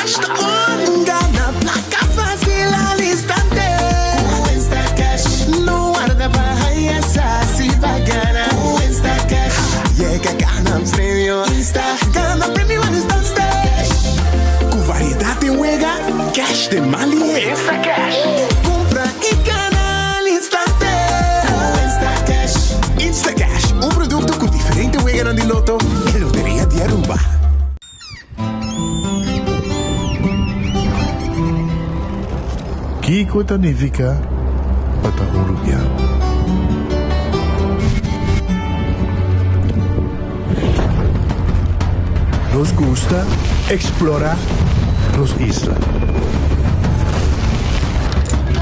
Cash ta on! Gana placa fácil al instante. Cu Instacash. No warda pa haya sa si pa gana. Cu Instacash. Yega gana premio. Insta gana premio al instante. Cu variedad den wega, cash den man lihe. Instacash. Cumpra y gana al instante. Cu Instacash. Instacash, un producto cu diferente weganan di loto e Loteria di Aruba. Kiko ta nifiká pa ta un rubiano? Nos gusta eksplorá nos isla.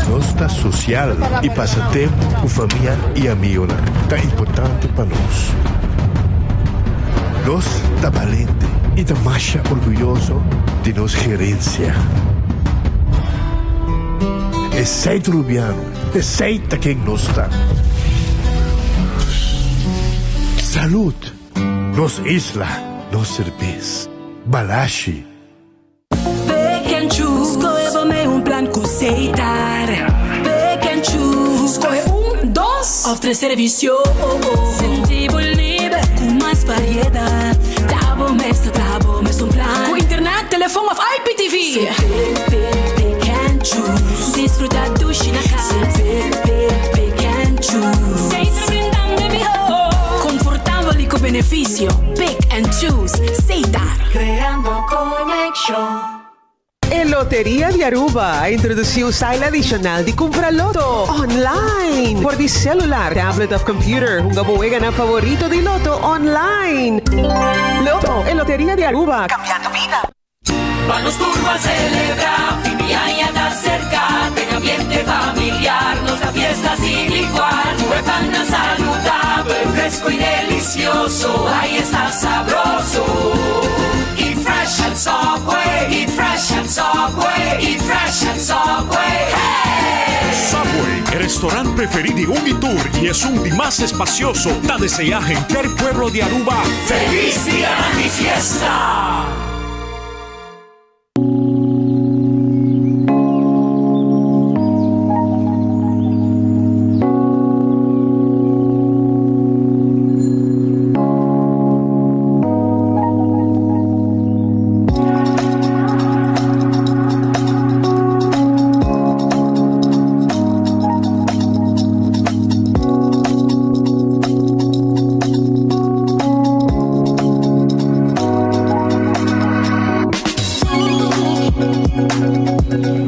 Nos ta sosial i pasa tempu ku famia i amigonan ta importante pa nos. Nos ta balente i ta masha orguyoso di nos gerensia. Esei ta Rubiano, esei ta ken nos ta. Salud! Nos isla, nos serbes. Balashi. Pick and choose, skohe bo mei un plan ku Setar. Pick and choose, skohe un, dos òf tres servisio. Sinti bo liber ku mas variedat. Ta bo mes ta traha bo mes un plan. Ku internet, telefon òf IPTV. Pick, pick, pick and choose. Disfruta dushi na kas. Pick, pick, pick and choose. Setar brindando e mihó. Konfortabel i ku benefisio. Pick and choose. Setar. Creando conexion. E Loteria di Aruba a introduci un style adicional di cumpra loto online por di celular, tablet of computer. Hunga bo weganan favorito di loto online. Loto, e Loteria di Aruba, cambiando bida. Pa nos tur ban celebra, fin di aña ta cerca, den ambiente familiar nos ta fiesta sin igual. Cu e pannan saludabel, fresco y delicioso, ay esta sabroso. Eat fresh at Subway, eat fresh at Subway, eat fresh at Subway, hey! Subway, e restaurant preferi di un y tur y esun di mas espacioso, ta desea henter pueblo di Aruba Feliz Dia di Fiesta!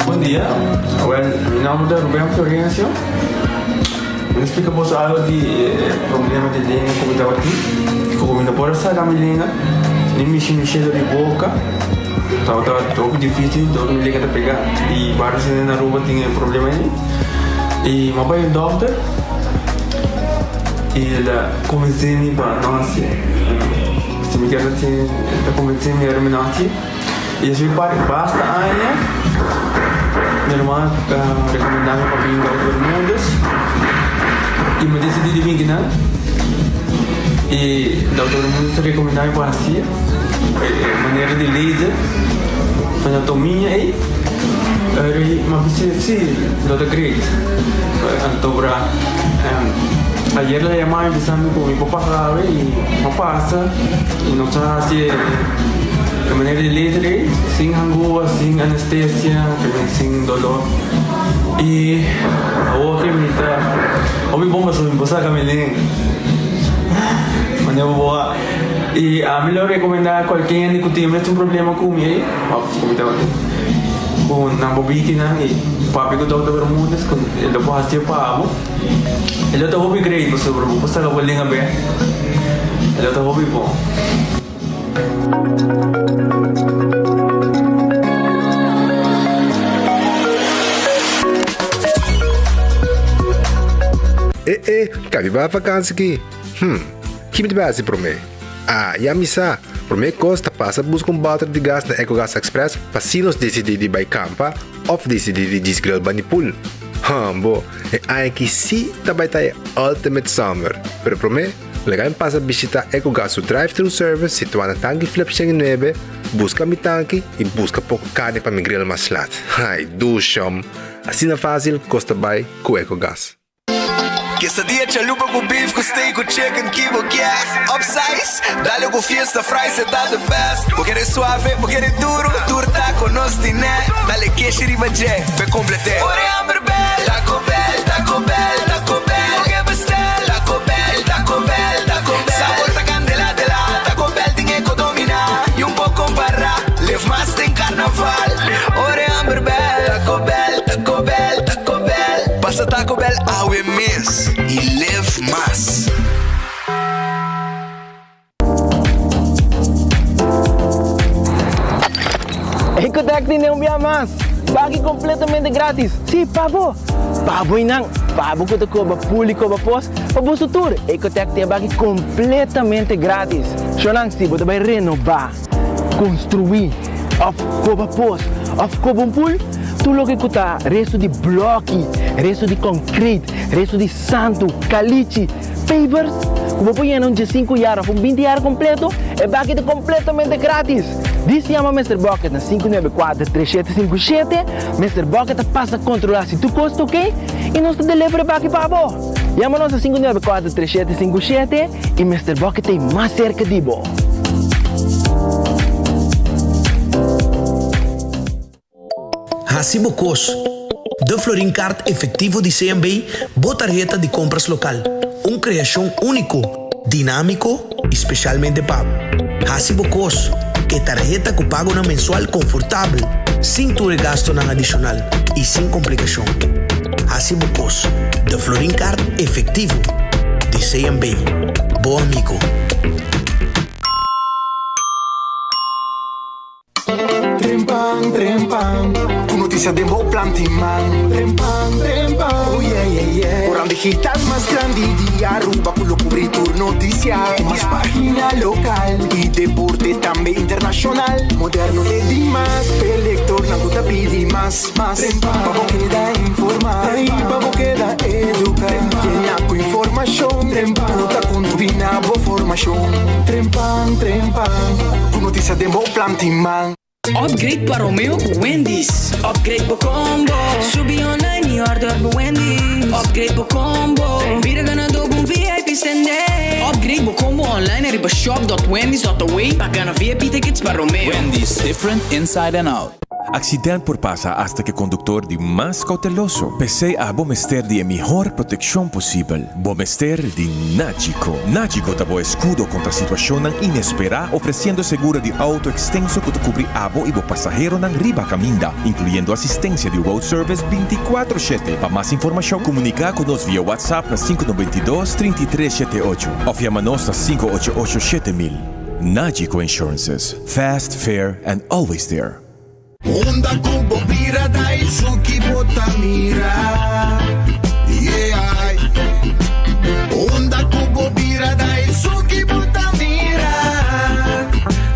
Bon dia, awel mi nomber ta Ruben Florencio. Mi ta splika boso algo di e problema di lenga ku mi tabatin. Ku mi no por a saka mi lenga, ni mishi mi shelo di boka. Tabata hopi dificil, dor mi lenga ta pega. I varios hende na Aruba tin e problema ei. I mi a bai un dokter i el a konvensé mi pa no hasié. Si mi kier hasié, el a konvensé mi ora mi no hasié. I así pa basta aña mi hermano a rekomendá mi pa bin Dokter Bermudez i mi a disidí di bin kinan. I Dokter Bermudez a rekomendá mi pa hasié e manera di laser anatomia ei. Ora mi a bisa si lo ta great. Anto bra ayer el a yama mi bisa mi ku mi por pasa awe i mi a pasa i nos a hasi e manera di laser ei sin hangua, sin anestesia, sin dolor i awor ke mi ta hopi bon pasobra mi por saka mi lenga manera bo por wak. I ami lo rekomendá kualke hende ku tin mes un problema ku mi ei òf ku mi tabatin ku nan por bini kinan i papia ku Dòkter Bermudez ku e lo por hasié pa bo. E lo ta hopi great pasobra bo por saka bo lenga bèk. E lo ta hopi bon. E e, kabi bai vakansi ki? Hm, ki mi ta bai hasi promé? Ah, ya mi sa! Promé kos ta pasa buska un bòter di gas na Ecogas Express pa si nos disidí di bai kampa òf disidí di djis grill bani pool. Hambo, e aña aki sí ta bai ta e ultimate summer! Pero promé, laga mi pasa bishitá Ecogas su drive-thru service situá na Tanki Flip 109. buska mi tanki i buska poko karni pa mi grill mas lat. Ai, dushi hom. Asina fásil kos ta bai ku Ecogas. Quesadilla chalupa cu beef cu steak cu chicken ki bo kier Upsize, dale cu fiesta fries e ta the best Bo kere suave, bo kere duro, tur taco nos tine Dale keshi riba dje, p'e complete Ora e hamber bel, Taco Bell, Taco Bell, Taco Bell Bo ke bestel, Taco Bell, Taco Bell, Taco Bell Sabor ta candela de la, Taco Bell tin e co domina Y un por compara, live mas den carnaval Ora e hamber bel, Taco Bell, Taco Bell, Taco Bell Pasa Taco Bell awe mes y live mas. Ecotec tene un bia mas! Baki completamente gratis! Si, pa bo! Pa bo y nan! Pa bo cu ta coba pul y coba pos, pa boso tur! Ecotec tin e baki completamente gratis! Shonan, si bo ta bay renoba, construi, of coba pos, of coba un pul, tur loke cu ta resto di bloki, resto di concrete, resto di santu, calichi, Pavers ku bo por yena un diesinku yar òf un binti yar kompleto, e baki ta kompletamente gratis! Dis yama Mister Bucket na 594 3757, Mister Bucket ta pasa kontrolá si tur kos ta oke i nos ta deliver e baki pa bo! Yama nos na 594 3757 i Mister Bucket ta ei mas serka di bo! Hasi bo kos. De Florin Card Efectivo di CMB, bo tarheta di kompras lokal. Un kreashon úniko, dinámiko i spesialmente pa bo. Hasi bo kos. E tarheta ku pagonan mensual konfortabel, sin tur e gastonan adishonal i sin komplikashon. Hasi bo kos. De Florin Card Efectivo di CMB. Bo amigo. Trempan, trempan, ku notisia den bo planti man. Trempan, trempan, oh yeah, yeah, yeah. Koran digital mas grandi di Aruba ku lo kubri tur notisia. Ku mas pagina lokal i deporte tambe internashonal. Moderno te dimas, p'e lektornan ku ta pidi mas, mas. Trempan, pa bo keda informá i pa bo keda eduká. Yena ku informashon, trempan, ku ta kontribuí na bo formashon. Trempan, trempan, ku notisia den bo planti man. Upgrade pa Romeo ku Wendy's. Upgrade bo combo. Subi online i order bo Wendy's. Upgrade bo combo. Bira ganador ku un VIP stende. Upgrade bo combo online riba shop.wendys.aw pa gana VIP tickets pa Romeo. Wendy's, different inside and out. Accident por pasa hasta cu e conductor di mas cauteloso. P'esey abo mester di e mihor proteccion posibel. Bo mester di Nagico. Nagico ta bo escudo contra situacionnan inespera, ofreciendo seguro di auto extenso cu ta cubri abo y bo pasaheronan riba caminda, incluyendo asistencia di road service binticuatro shete. Pa mas informacion, comunica cu nos via WhatsApp na sinku noventa i dos, trinta i tres shete ocho of yama nos na sinku ocho ocho shete mil. Nagico Insurances, fast, fair and always there. Unda ku bo bira ta esun ki bo ta mira, yeah. Unda ku bo bira ta esun ki bo ta mira.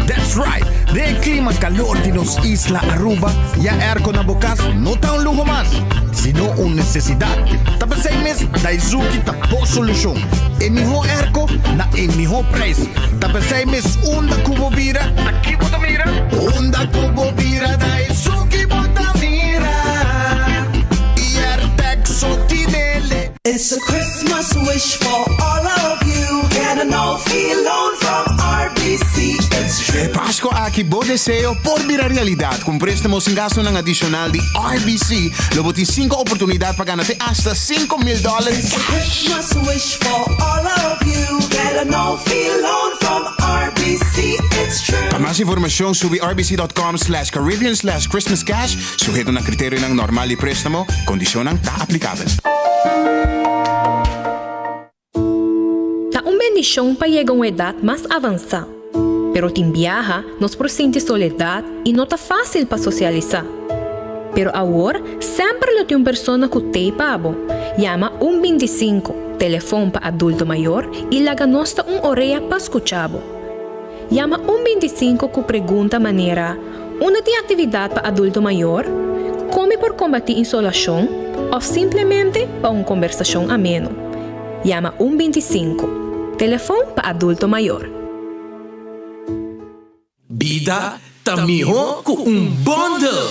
That's right! Den e klima kalor di nos isla Aruba, ya airco na bo kas no ta un luho mas, sino un nesesidat. Ta p'esei mes Daizuki ta bo solushon. E mihó airco na e mihó prijs. Ta p'esei mes unda ku bo bira, ta ki bo ta mira? Unda ku bo bira ta esun ki bo ta mira. Airtec so tinele. It's a Christmas wish for all of you Get a no fee loan from RBC It's true. E Pasco aki bo deseo por bira realidad. Cu un prestamo sin gastonan adicional di RBC, lo bo tin cinco oportunidad pa gana te hasta 5000 dollar It's a cash. Christmas wish for all of you Get a no fee loan from RBC It's true. Pa mas informacion subi rbc.com slash Caribbean slash Christmas cash, suheto na criterionan normal di prestamo, condicionnan ta aplicabel. Ta un bendishon pa yega un edat mas avansá. Pero tin biaha nos por sinti soledat i no ta fásil pa sosialisá. Pero awor semper lo tin un persona ku t'ei pa bo. Yama un bintisinko, telefon pa adulto mayor, i laga nos ta un orea pa skucha bo. Yama un bintisinko ku pregunta manera, Unda tin aktividat pa adulto mayor? Kon mi por kombatí insolashon? Òf simplemente pa un kombersashon ameno. Yama un bintisinko, telefon pa adulto mayor. Bida. Ta mihó ku un bundle!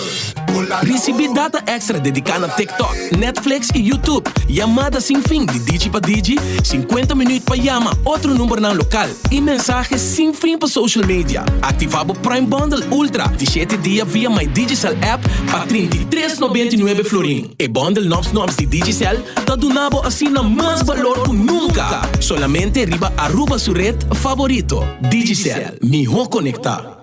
Risibí data èkstra dediká na TikTok, Netflix i YouTube, yamada sin fin di Digi pa Digi, 50 minüt pa yama otro numbernan lokal i mensahe sin fin pa social media. Aktivá bo Prime Bundle Ultra di shete dia via My Digicel app pa 33,99 florin. E bundle nòps nòps di Digicel ta duna bo asina mas balor ku nunka! Solamente riba Aruba su red favorito, Digicel. Mihó konektá.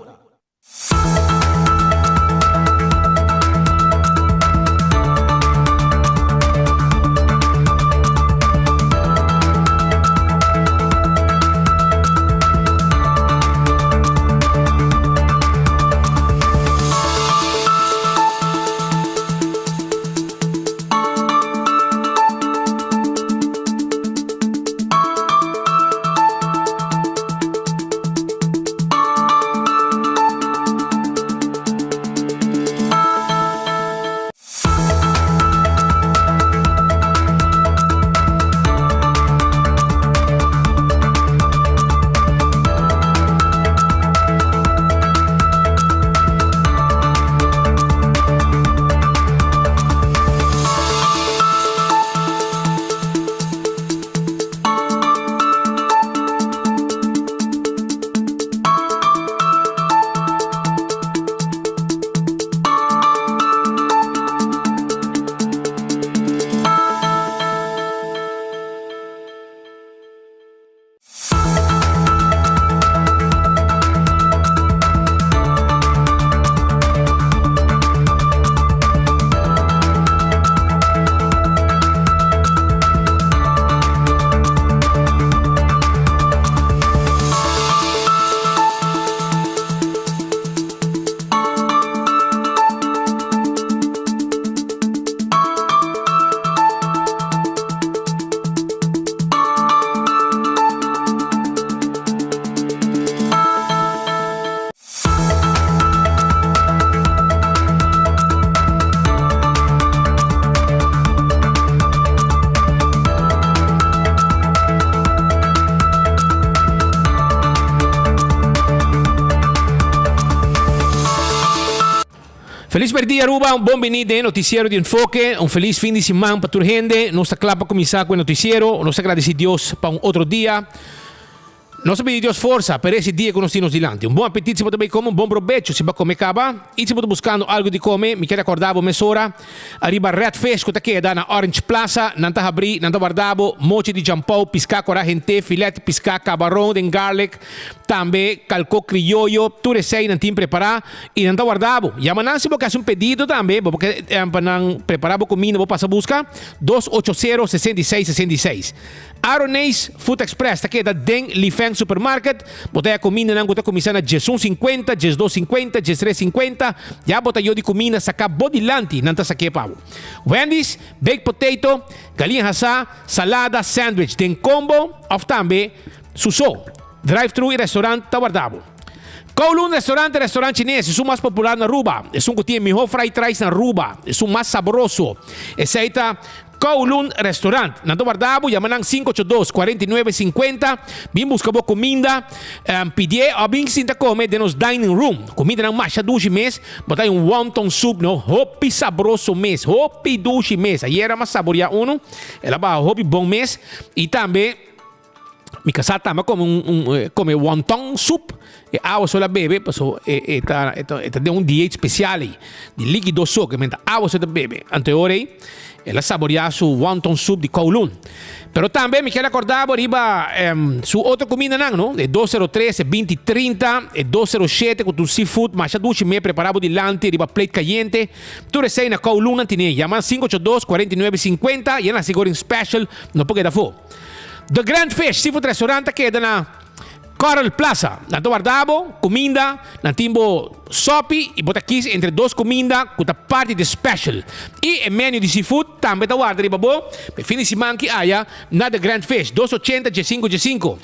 Feliz merdia Aruba, un bon bini den noticiero di Enfoke. Un feliz fin di siman pa tur hende. Nos ta kla pa kuminsá ku e noticiero. Nos ta gradisí Dios pa un otro dia. Nos ta pidi Dios forsa pa e dia ku nos tin nos dilanti. Un bon apetit si bo ta bay kome, un bon probecho si bo a kome kaba. I si bo ta buskando algu di kome, mi kier akorda bo mesora ariba Red Fish ku ta keda na Orange Plaza. Nan ta habrí, nan ta warda bo mochi di jampou, piská kora hent'é, filet di piská, kabaron den garlic, tambe kalkó krioyo. Tur esei nan tin prepará i nan ta warda bo. Yama nan si bo ke hasi un pedido tambe, bo ke pa nan prepará bo kuminda bo pasa buska, 280 66 66. Aroneis Food Express ta keda den Li Feng Supermarket. Bo ta haya kumindanan ku ta kuminsá na diesun sinkuenta, diesdos sinkuenta, diestres sinkuenta. Ya bo ta yo di kuminda saká bo dilanti, nan ta sak'é pa bo. Wendy's, baked potato, galiña hasá, salada, sandwich den combo òf tambe su so. Drive-thru i restaurant ta warda bo. Kowloon Restaurant ta restaurant chines esun mas popular na Aruba, esun ku tin e mihó fried rice na Aruba, esun mas saboroso. Esei ta Kowloon Restaurant. Nan ta warda bo, yama nan 582 49 50, bin buska bo kuminda, pidié òf bin sinta kome den nos dining room. Kumindanan masha dushi mes, bo ta hay un wonton soup no, hopi sabroso mes, hopi dushi mes. Ayera mi a saboria unu, el a baha hopi bon mes i tambe. Mi casá tambe a come un, un, eh, come wonton soep. E awa so la bebe, paso e, e ta, e ta, e ta den un dieet special ei. Di liquido so, ke menta awa so ta bebe. Anto e ora ei, el a saboreá su wonton soep di Kowloon. Pero tambe mi kier acorda bo riba em, su otro cumindanan, no? E 203, e 2030, e 207 cu ta un seafood masha dushi me prepara bo dilanti riba plate cayente. Tur esei na Kowloon nan tine. Yama 582 49 50 y a nasi goreng special, no por keda afó. The Grand Fish Seafood Restaurant ta keda na Coral Plaza. Nan ta warda bo kuminda, nan tin bo sopi i bo ta kis entre dos kuminda ku ta parti di special. I e menu di seafood tambe ta warda riba bo pa e fin di siman ki aya na The Grand Fish, dos ochenta diesinku diesinku.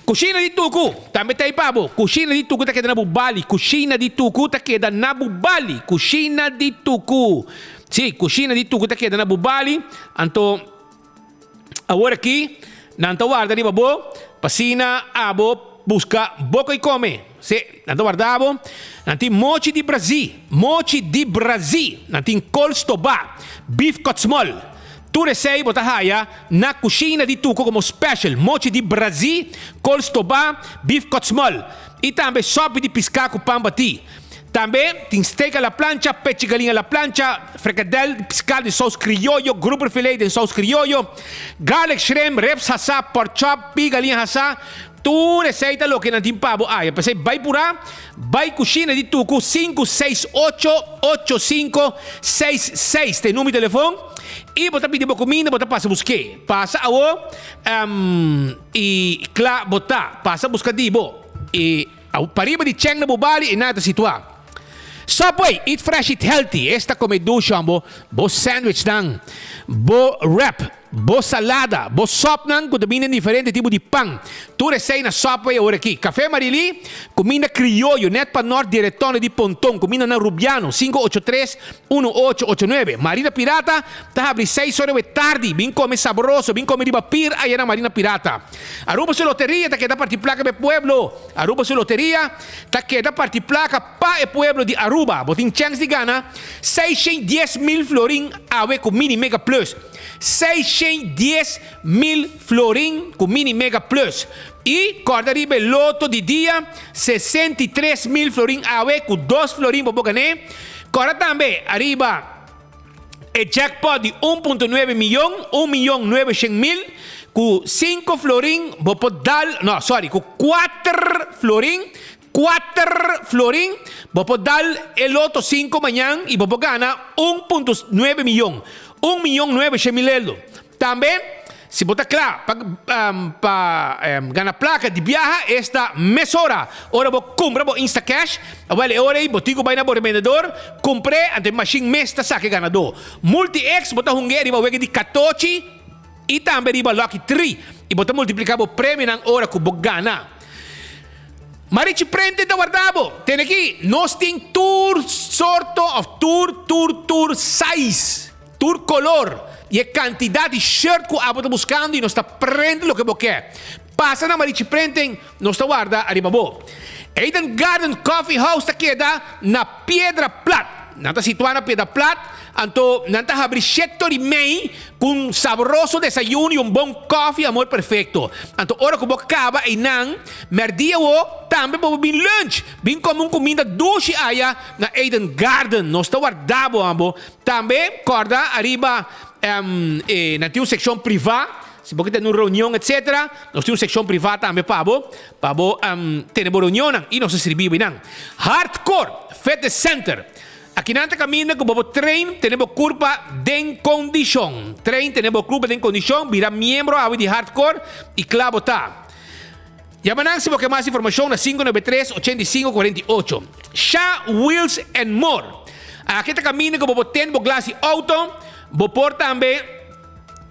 Kushina di Tuku tambe ta ei pa bo. Kushina di Tuku ta keda na Bubali. Kushina di Tuku ta keda na Bubali. Kushina di Tuku. Sí, Kushina di Tuku ta keda na Bubali. Anto. Awor aki nan ta warda riba bo, p'asina abo. buska bo koi kome. Si, nan ta warda bo. Nan tin mochi di Brazil, mochi di Brazil. Nan tin kol stobá, beef kotsmol. Tur esei bo ta haya na Kushina di Tuko komo special, mochi di Brazil, kol stobá, beef kotsmol. I tambe sòpi di piská ku pan batí. Tambe tin steak a la plancha, pechi galin a la plancha, frikadèl di piská den sous krioyo, grouper filet den sous krioyo, garlic shrimp, ribs hasá, pork chop, pi galin hasá. Tur esei ta loke nan tin pa bo aya. P'esei bai purá, bai kushina di Tuku 568 8566 ta e number di telefon i bo ta pidi bo kuminda bo ta pasa busk'é. Pasa awo i kla bo ta. Pasa buska di bo i. Pariba di Cheng na Bubali e nan ta situá. Subway, eat fresh, eat healthy. Esta come dushi bo, bo sandwichnan, bo wrap, bo salada, bo sopnan ku ta bini den diferente tipo di pan. Tur esei na Subway awor aki. Café Marily, kuminda krioyo net pa nort di Retonde di Ponton, kumindanan Rubiano, 583 1889. Marina Pirata ta habri seis ora we tardi. Bin come sabroso, bin come riba pir aya na Marina Pirata. Aruba su loteria ta keda parti placa pa e pueblo. Aruba su loteria ta keda parti placa pa e pueblo di Aruba. Bo tin chens di gana 610 mil florin awe cu Mini Mega Plus. 610 mil florin cu Mini Mega Plus. Y corda riba e loto di dia 63 mil florin awe cu 2 florin bo por gana. Corda tambe ariba e jackpot di 1.9 miyon, 1 miyon 900 mil, cu 5 florin bo por dal, no, sorry, cu 4 florin, 4 florin, bo por dal e loto 5 mañan y bo por gana 1.9 miyon, 1 miyon 900 mil euro. Tambe, si bo ta cla pa gana placa di biaha, esta mesora. Ora bo cumpra bo Instacash, wel e ora ey bo tin cu bay na bo revendedor, cumpr'e, anto e machine mes ta saca e ganador. Multi-X bo ta hungu'e riba wega di catochi y tambe riba Lucky 3 y bo ta multiplica bo premionan ora cu bo gana. Marichi Prente ta warda bo. Tene aki, nos tin tur sorto of tur, tur, tur size. Tur color y e cantidad di shirt cu abo ta buscando y nos ta prende loke bo ke. Pasa na Marichi Printing, nos ta warda ariba bo. Eden Garden Coffee House ta keda na Piedra Plat. Nan ta situa na Piedra Plat, anto nan ta habri shete ora y mei cu un sabroso desayuno y un bon koffie amor perfecto. Anto ora cu bo caba eynan, merdia wo tambe bo por bin lunch, bin come un cuminda dushi aya na Eden Garden. Nos ta warda bo abo. Tambe corda ariba e nan tin un seccion priva, si bo ke tene un reunion etc. Nos tin un seccion priva tambe pa bo, pa bo tene bo reunionnan y nos ta sirbi bo einan. Hardcore Fitness Center, akinan ta caminda cu bo por train tene bo curpa den condicion. Train tene bo curpa den condicion, bira miembro awe di Hardcore y cla bo ta. Yama nan si bo ke mas informashon na 593 85 48. Sha Wheels and More. Aki ta kaminda ku bo por tend bo glas di outo. Bo por tambe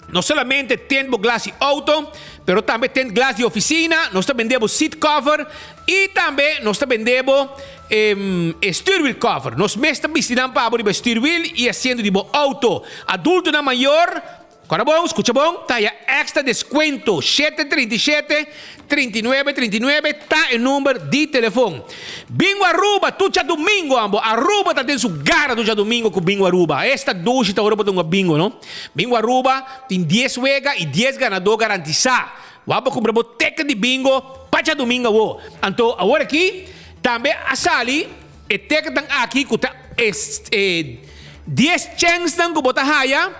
no solamente tend bo glas di outo, pero tambe tend glas di ofisina. Nos ta bende bo seat cover i tambe nos ta bende bo e stuurwiel cover. Nos mes ta bisti nan pa bo riba e stuurwiel i asiento di bo outo. Adultonan mayor. Kora bon, skucha bon, ta haya extra deskuento, 7 37 39 39 ta e number di telefon. Bingo Aruba tur djadumingo ambo, Aruba ta den su gara tur djadumingo ku Bingo Aruba. Esta dushi ta ora bo ta hunga bingo no. Bingo Aruba tin dies wega i dies ganadó garantisá. Wak bo kumpra bo teken di bingo pa djadumingo awo. Anto awor aki tambe a sali e tekennan aki ku ta e dies chènsnan ku bo ta haya.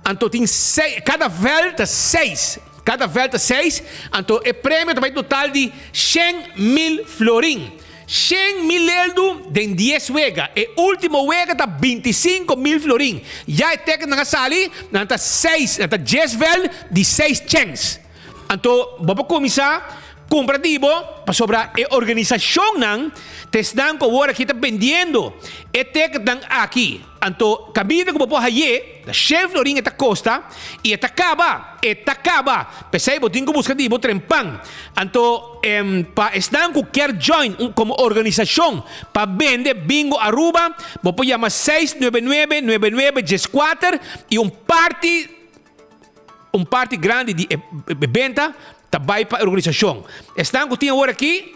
Anto tin seis, kada vèl ta seis, kada vèl ta seis, anto e premio ta bai total di 100 mil florin. 100 mil eldu den 10 wega. E ultimo wega ta 25 mil florin. Ya e tekennan a sali, nan ta seis, nan ta 10 vèl di seis chèns. Anto bo por kuminsá kumpra di bo pasobra e organisashonnan ta esnan ku awor aki ta bendiendo e teketnan aki. Anto kaminda ku bo por hay'é ta 100 florin e ta kosta i e ta kaba, e ta kaba. P'esei bo tin ku buska di bo trempan. Anto pa esnan ku kier join un komo organisashon pa bende Bingo Aruba bo por yama 699 99 14 i un parti. Un parti grandi di e benta. ta bai pa e organisashon. Esnan ku tin awor aki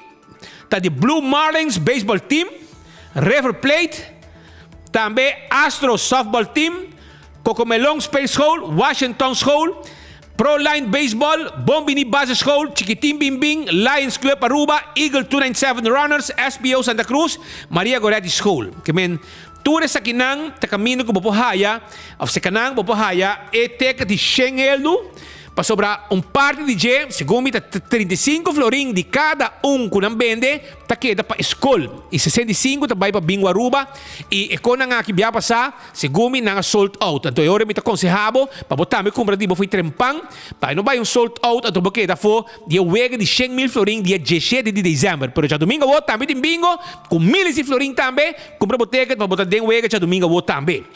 ta di Blue Marlins Baseball Team, River Plate, tambe Astros Softball Team, Cocomelon Speelschool, Washington School, Pro Line Baseball, Bon Bini Basisschool, Chikitin Bin Bin, Lions Club Aruba, Eagle 297 Runners, SBO Santa Cruz, Maria Goretti School. Ke men tur esakinan ta kaminda ku bo por haya, òf sekanan bo por haya e teket di shen eldu. Pasobra un parti di dje, segun mi ta 35 florin di kada un ku nan bende ta keda pa e skol i 65 ta bai pa Bingo Aruba i e konnan aki bia pasá segun mi nan a sold out. Anto e ora mi ta konsehá bo pa bo tambe kumpra di bo for trempan pa e no bai un sold out anto bo keda afó di e wega di shen mil florin dia diesshete di desèmber. Pero djadumingu awor tambe tin bingo ku miles di florin tambe, kumpra bo teket pa bo ta den wega djadumingu awor tambe.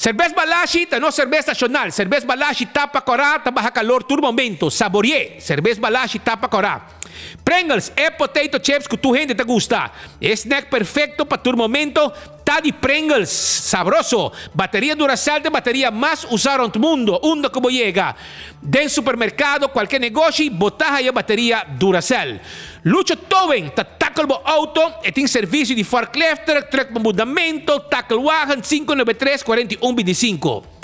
Serbes Balashi ta nos serbes nashonal. Serbes Balashi tapa kòrá ta baha kalor tur momento. Saborié! Serbes Balashi tapa kòrá. Pringles, e potato chips ku tur hende ta gusta. E snack perfekto pa tur momento ta di Pringles. Sabroso! Bateria Duracell ta e bateria mas usá rònt mundo. Unda ku bo yega, den supermerkado, kualke negoshi, bo ta haya bateria Duracell. Lucho Towing ta tackle bo auto, e tin servicio di forklift truck, truck pa mudamento, tacklewagen, 593 41 25.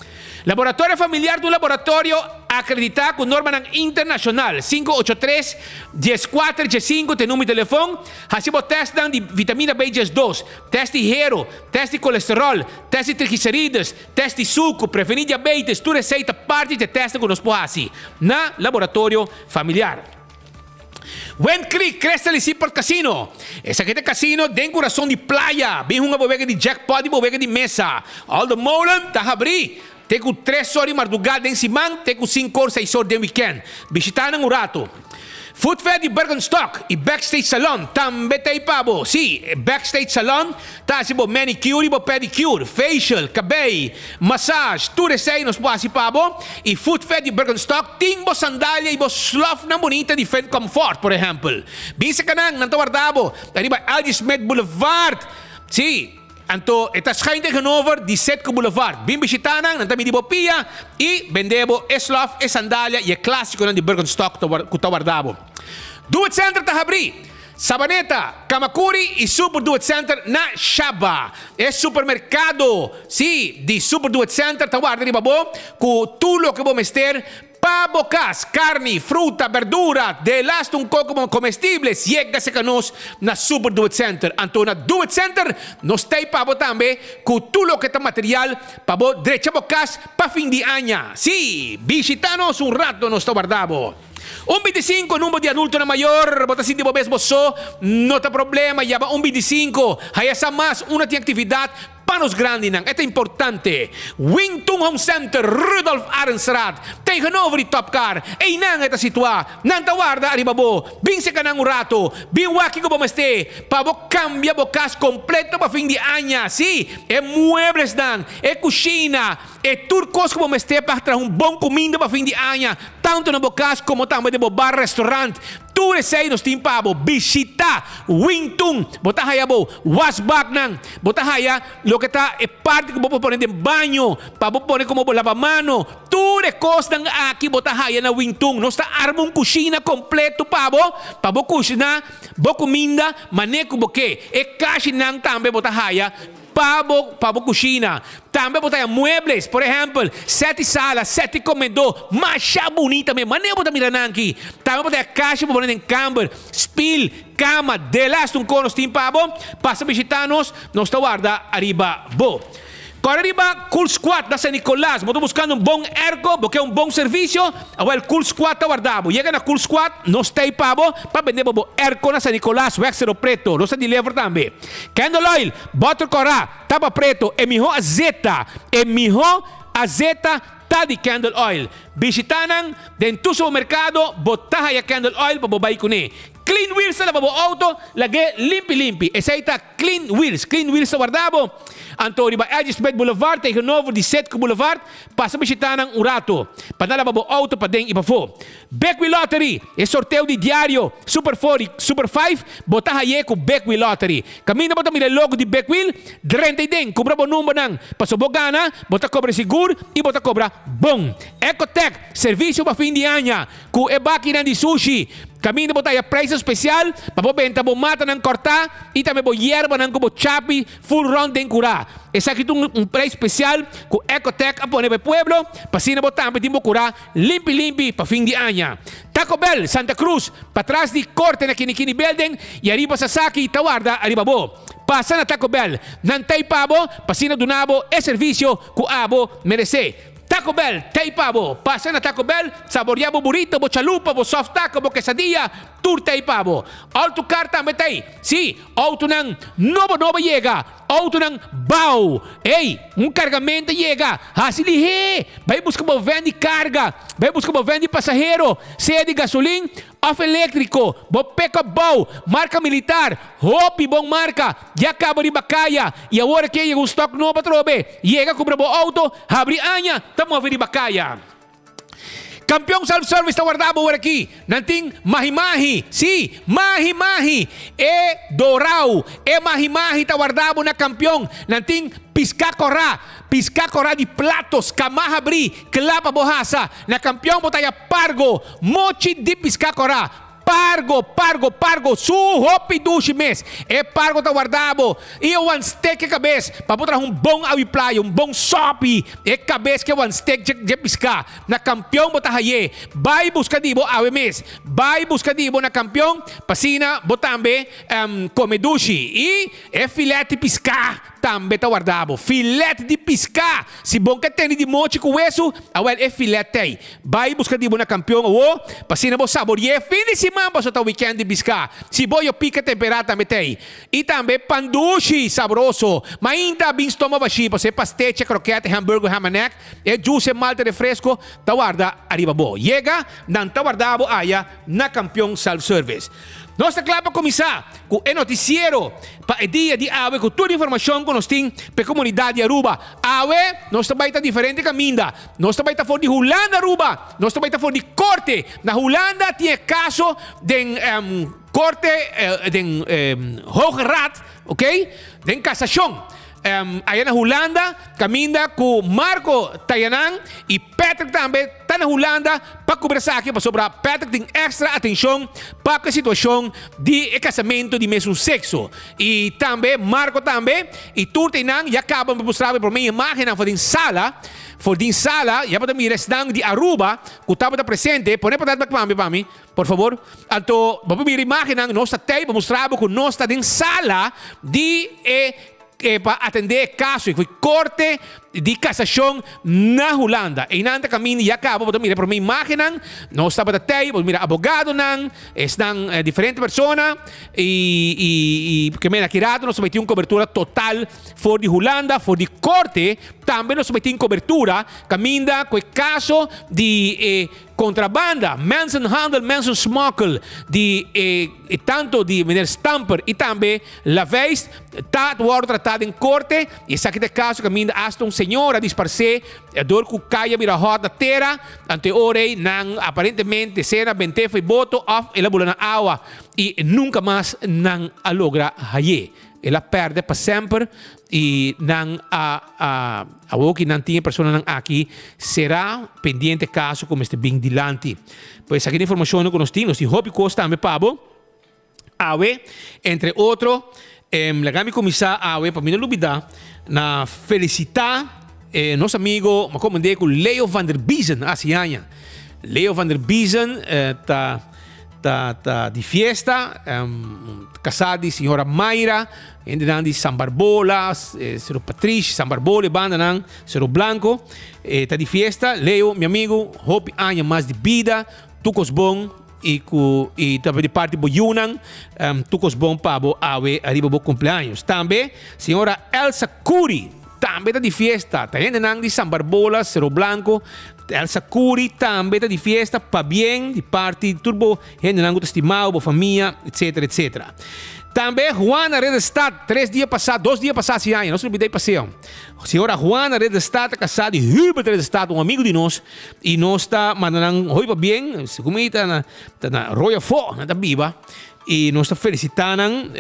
Laboratorio Familiar ta un laboratorio acredita cu normanan internacional, 583 14 15 ta e numero di telefon, haci bo testnan di vitamina B 12, test di hero, test di colesterol, test di triglicerides, test di sucu, preveni diabetes, tur esey ta parti di e testnan cu nos por haci na Laboratorio Familiar. Wind Creek, Crystal y Seaport Casino. Esaki ta e casino den curason di playa. Bin hunga bo wega di jackpot y bo wega di mesa. Aldo Molen ta habri te cu tres or di marduga den siman te cu cinco or seis or den weekend. Bishita nan un rato. Food Fair di Birkenstock y Backstage Salon tambe ta ei pa bo. Sí, Backstage Salon ta haci bo manicure y bo pedicure, facial, cabey, massage, tur esey nos por haci pa bo. Y Food Fair di Birkenstock tin bo sandalia y bo slofnan bunita di Finn Comfort, por ehempel. Bin seca nan, nan ta warda bo ariba LG Smith Boulevard. Sí, anto e ta schuin tegenover di Citgo Boulevard. Bin bishita nan, nan ta midi bo pia y bende bo e slof, e sandalia y e clasiconan di Birkenstock cu ta warda bo. Do It Center ta habri! Sabaneta, Camacuri y Super Do It Center na Shaba. E supermercado, sí, di Super Do It Center ta warda riba bo cu tur loke bo mester pa bo cas, carni, fruta, berdura, de laste un coco bo comestibles, yega cerca nos na Super Do It Center. Anto na Do It Center nos ta ei pa bo tambe cu tur loke ta material pa bo drecha bo cas pa fin di aña. Sí, bishita nos un rato, nos ta warda bo. Un 25 number di adultonan mayor, bo ta sinti bo mes bo so, no ta problema, yama un 25, haya sa mas, una tin actividad pa nos grandinan, e ta importante. Wingtun Home Center, Rudolf Arendstraat, tegenover di Top Car, eynan e ta situa, nan ta warda ariba bo, bin seca nan un rato, bin wak kico bo mester pa bo cambia bo cas completo pa fin di aña, si, e mueblesnan, e cushina, E tur kos ku bo mester pa traha un bon kuminda pa fin di aña, tantu na bo kas komo tambe den bo bar, restaurant. Tur esei nos tin pa bo. Bishita Wingtun. Bo ta haya bo wasbaknan. Bo ta haya loke ta e parti ku bo por pone den baño, pa bo pone komo bo labamano. Tur e kosnan aki bo ta haya na Wingtun. Nos ta arma un kushina kompleto pa bo, pa bo kushina bo kuminda manera ku bo ke. E kashinan tambe bo ta haya. Pa bo pa bo kushina. Tambe bo ta haña muebles, por ehèmpel, sèt di sala, sèt di komedó, masha bunita mes, manera bo ta mira nan aki. Tambe bo ta haña kashi pa pone den kamber, spil, kama, delas un kon nos tin pa bo. Pasa bishitá nos, nos ta warda ariba bo. Kòrda riba Cool Squad na San Nicolas. Bo ta buskando un bon erko, bo ke un bon servisio? Awel Cool Squad ta warda bo. Yega na Cool Squad, nos ta ei pa bo pa bende bo bo erko na San Nicolas, Weg Cerro Preto. Nos ta deliver tambe. Candle oil, boter kòrá, tapa preto, e mihó azeta, e mihó azeta ta di Candle oil. Bishitá nan den tur supermerkado, bo ta haya Candle oil pa bo bai kuné. Clean. Clean Wheels ta laba bo auto lag'é limpi limpi. Esei ta Clean Wheels. Clean Wheels ta warda bo. Anto riba Edge Smith Boulevard tegenover di Citgo Boulevard pasa bishita nan un rato pa nan laba bo auto paden i pafó. Big Wheel Lottery, e sorteo di diario Super Four i Super Five bo ta haye ku Big Wheel Lottery. Kaminda bo ta mira e logo di Big Wheel, drenta i den, kumpra bo numbernan. Paso bo gana, bo ta kobra sigur i bo ta kobra bon. Ecotech, servisio pa fin di aña ku e bakinan di sushi. Kaminda bo ta haya prijsnan spesial pa bo benta bo matanan kòrtá i tambe bo yerbanan ku bo chapi full rònt den kurá. Esaki ta un prijs spesial ku Ecotech a pone pa e pueblo pa asina bo tambe tin bo kurá Limpi limpi pa fin di aña. Taco Bell, Santa Cruz, patras di Corte na Kinikini Building y ariba Sasaki ta warda ariba bo. Pasa na Taco Bell, nan t'ey pa bo pa asina duna bo e servicio cu abo merece. Taco Bell t'ey pa bo. Pasa na Taco Bell, saborea bo burrito, bo chalupa, bo soft taco, bo quesadilla, tur t'ey pa bo. Autocar tambe t'ey. Si, autonan nobo nobo yega. Autonan bou. Ey, un cargamento a yega. Haci lihé! Bay busca bo van di carga. Bay busca bo van di pasahero, sea di gasolin of electrico. Bo pick-up bou, marca militar, hopi bon marca, ya caba riba caya. Y awor aki a yega un stock nobo atrobe. Yega cumpra bo auto, habri aña, ta move riba caya. Campeon Self Service ta warda bo ora aki. Nan tin mahi mahi. Sí, mahi mahi. E dorau. E mahi mahi ta warda bo na Campeon. Nan tin piská kòrá. Piská kòrá di platos, kamá habrí, kla pa bo hasa. Na Campeon bo ta haya pargo, mochi di piská kòrá. Pargo, pargo, pargo, su hopi dushi mes. E pargo ta warda bo. I e wan stek e kabes pa bo traha un bon awi playa, un bon sopi. E kabes ke wan stek dje dje piská. Na kampion bo ta hay'é. Bai buska di bo awe mes. Bai buska di bo na kampion pa asina bo tambe kome dushi. I e filet di piská. Tambe ta warda bo filet di piská. Si bon ke tene di mochi ku wesu, awel e filet t'ei. Bai buska di bo na kampion awo, pa asina bo sabori'é fin di siman paso ta wikènt di piská. Si bo yo pika temperá tambe t'ei. I tambe pan dushi sabroso. Mainta bin stoma bashí paso e pastechi, krokèt, hamburger, hamanek, e juice, e malta refresko ta warda ariba bo. Yega, nan ta warda bo aya na Kampion Self Service. Nos ta kla pa kuminsá ku e notisiero pa e dia di awe ku tur informashon ku nos tin pa e komunidat di Aruba. Awe nos ta bai ta diferente kaminda. Nos ta bai ta for di Hulanda Aruba, nos ta bai ta for di korte. Na Hulanda tin e kaso den korte den Hoge Raad, oke, den kasashon. Aya na Hulanda kaminda ku Marco Tayanan i Patrick tambe ta na Hulanda pa kubra esaki pasobra Patrick tin extra atenshon pa ku e situashon di e kasamentu di mesun sekso. I tambe Marco tambe i tur ta einan ya kaba mi mustra bo e prome imagennan for den sala for den sala ya bo ta mira esnan di Aruba ku tabata presente pone patat bak pa mi pa mi por fabor anto bo por mira imagennan nos ta tei pa mustra bo ku nos ta den sala di e E pa atendé e kaso e foi Korte di Kasashon na Hulanda. Einan ta kaminda ya kaba bo ta mira e promé imágennan. Nos tabata tei, bo ta mira abogadonan, esnan diferente persona i i i ke mena aki rato nos ta bai tin un kobertura total for di Hulanda, for di Korte. Tambe nos ta bai tin kobertura kaminda ku e kaso di e Contrabanda, mensenhandel, mensensmokkel di e e tanto di meneer Stamper y tambe Laveist ta wordo trata den corte y esaki ta e caso caminda hasta un señora disparce door cu caya bira hot na tera anto e ora ey nan aparentemente sea na bente fo'i boto of el a bula na awa y nunca mas nan a logra haye. El a perde pa semper y nan a a awor ki nan tin e personanan aki sera pendiente caso cu mester bin dilanti. Pues aki ta informacionnan cu nos tin. Nos tin hopi cos tambe pa bo awe. Entre otro, laga mi cuminsa awe pa mi no lubida na felicita nos amigo, mi a comende cu Leo van der Biezen a haci aña. Leo van der Biezen ta. Ta ta di fiesta, kasá di señora Mayra, hendenan di San Barbola, Sero Patrish, San Barbola e bandanan, Sero Blanco, e ta di fiesta. Leo, mi amigo, hopi aña mas di bida, tur kos bon i ku i tambe di parti bo yunan, tur kos bon pa bo awe ariba bo kumpleaños. Tambe señora Elsa Curi tambe ta di fiesta, ta hendenan di San Barbola, Sero Blanco. Elsa Curi tambe ta di fiesta, pabien di parti di tur bo hendenan ku ta stimao, bo famia, etcetera, etcetera. Tambe Juana Redestad, tres dia pasá, dos dia pasá si aña, nos olbida e paseo. Señora Juana Redestad ta kasá di Hubert Redestad, un amigo di nos, i nos ta manda nan hopi pabien, segun mi ta na ta na Rooi Afó nan ta biba, i nos ta felisitá nan,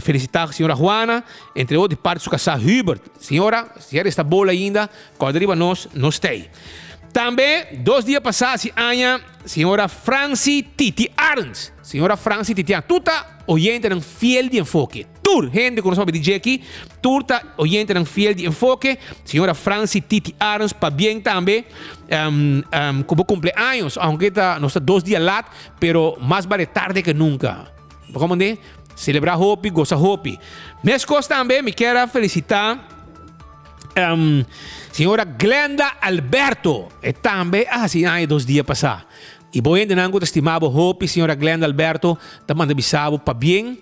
felisitá señora Juana, entre otro di parti su kasá Hubert. Señora, si a resta bola ainda, Kòrda riba nos, nos t'ei. Tambe, dos dia pasá hasi aña, señora Franci Titi Arends. Señora Franci Titi Arends. Tur ta oyentenan fiel di Enfoke. Tur hende ku nos papia di dje aki, tur ta oyentenan fiel di Enfoke. Señora Franci Titi Arends, pabien tambe ku bo kumpleaños. Aunke ta nos ta dos dia lat, pero mas bale tarde ke nunka. Bo komprendé? Selebrá hopi, gosa hopi. Meskos tambe mi kier a felisitá. Um, señora Glenda Alberto, e tambe a hasi aña dos dia pasá. I bo hendenan ku ta stima bo hopi, señora Glenda Alberto, ta manda bisa bo pabien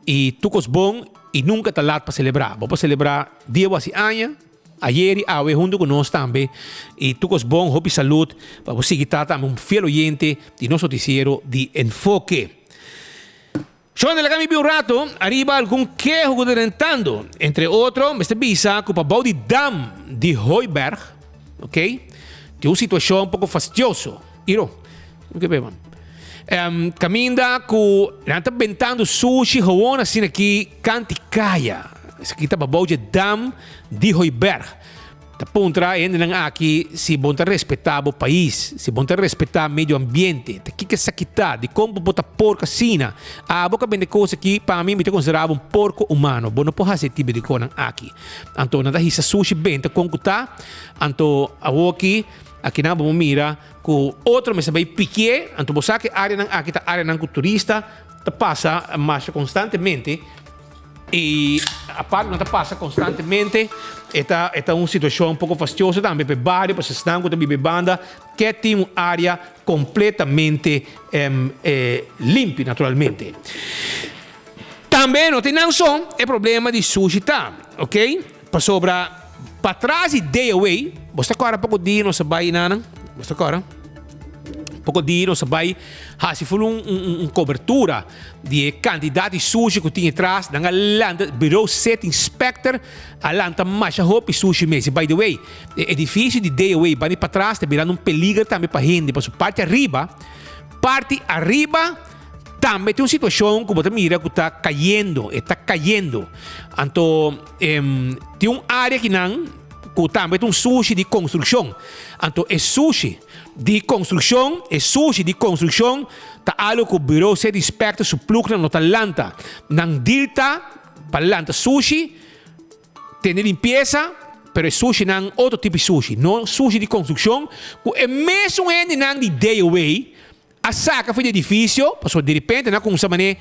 i tur kos bon i nunka ta lat pa selebrá. Bo por selebrá dia bo hasi aña, ayer i awe huntu ku nos tambe. I tur kos bon, hopi salud pa bo sigui ta tambe un fiel oyente di nos notisiero di Enfoke. Shon a laga mi bin un rato ariba algun keho ku ta drentando. Entre otro, mester bisa ku pa bou di dam di Hooiberg, ok, tin un situashon poko fastioso. Iro, mi ke beba. Um, kaminda ku nan ta bentando sushi gewoon asina aki kanti kaya. Esaki ta pa bou dje dam di Hooiberg. Ta puntra e hendenan aki si bon ta respetá bo pais, si bon ta respetá medio ambiente. Ta kiko esaki ta? Dikon bo por ta porko asina? Abo ka bende kos aki, pa mi, mi ta konsiderá bo un porko humano. Bo no por hasi e tipo di konan aki. Anto nan ta hisa sushi benta kon ku ta. Anto awoki, akinan bo por mira ku otro mester bai pikié. Anto bo sa ku e áreanan aki ta áreanan ku turista ta pasa masha konstantemente. I aparte no ta pasa konstantemente, e ta e ta un situashon poko fastioso tambe pa e bario, pasobra esnan ku ta biba e banda ke tin un área kompletamente limpi naturalmente. Tambe no tin nan so e problema di sushi ta, ok, pasobra patras di Day Away, bo ta kòrda poko dia nos a bai nan, bo ta kòrda? Poko dia nos a bai hasi ful un un kobertura di e kantidat di sushi ku tin etras. Nan a lanta, Bureau City Inspector a lanta masha hopi sushi mes. I by the way, e edifisio di Day Away bani patras ta birando un peliger tambe pa hende pasobra parti ariba, parti ariba tambe tin un situashon ku bo ta mira ku ta kayendo, e ta kayendo. Anto tin un área akinan. Ku tambe ta un sushi di konstrukshon. Anto e sushi di konstrukshon, e sushi di konstrukshon ta algu ku Bureau City Inspector su plugnan no ta lanta. Nan deal ta pa lanta sushi, tene limpiesa, pero e sushinan otro tipo di sushi, no sushi di konstrukshon ku e mesun hendenan di DOW A saka for di edifisio, pasobra diripente nan a kumsa man'é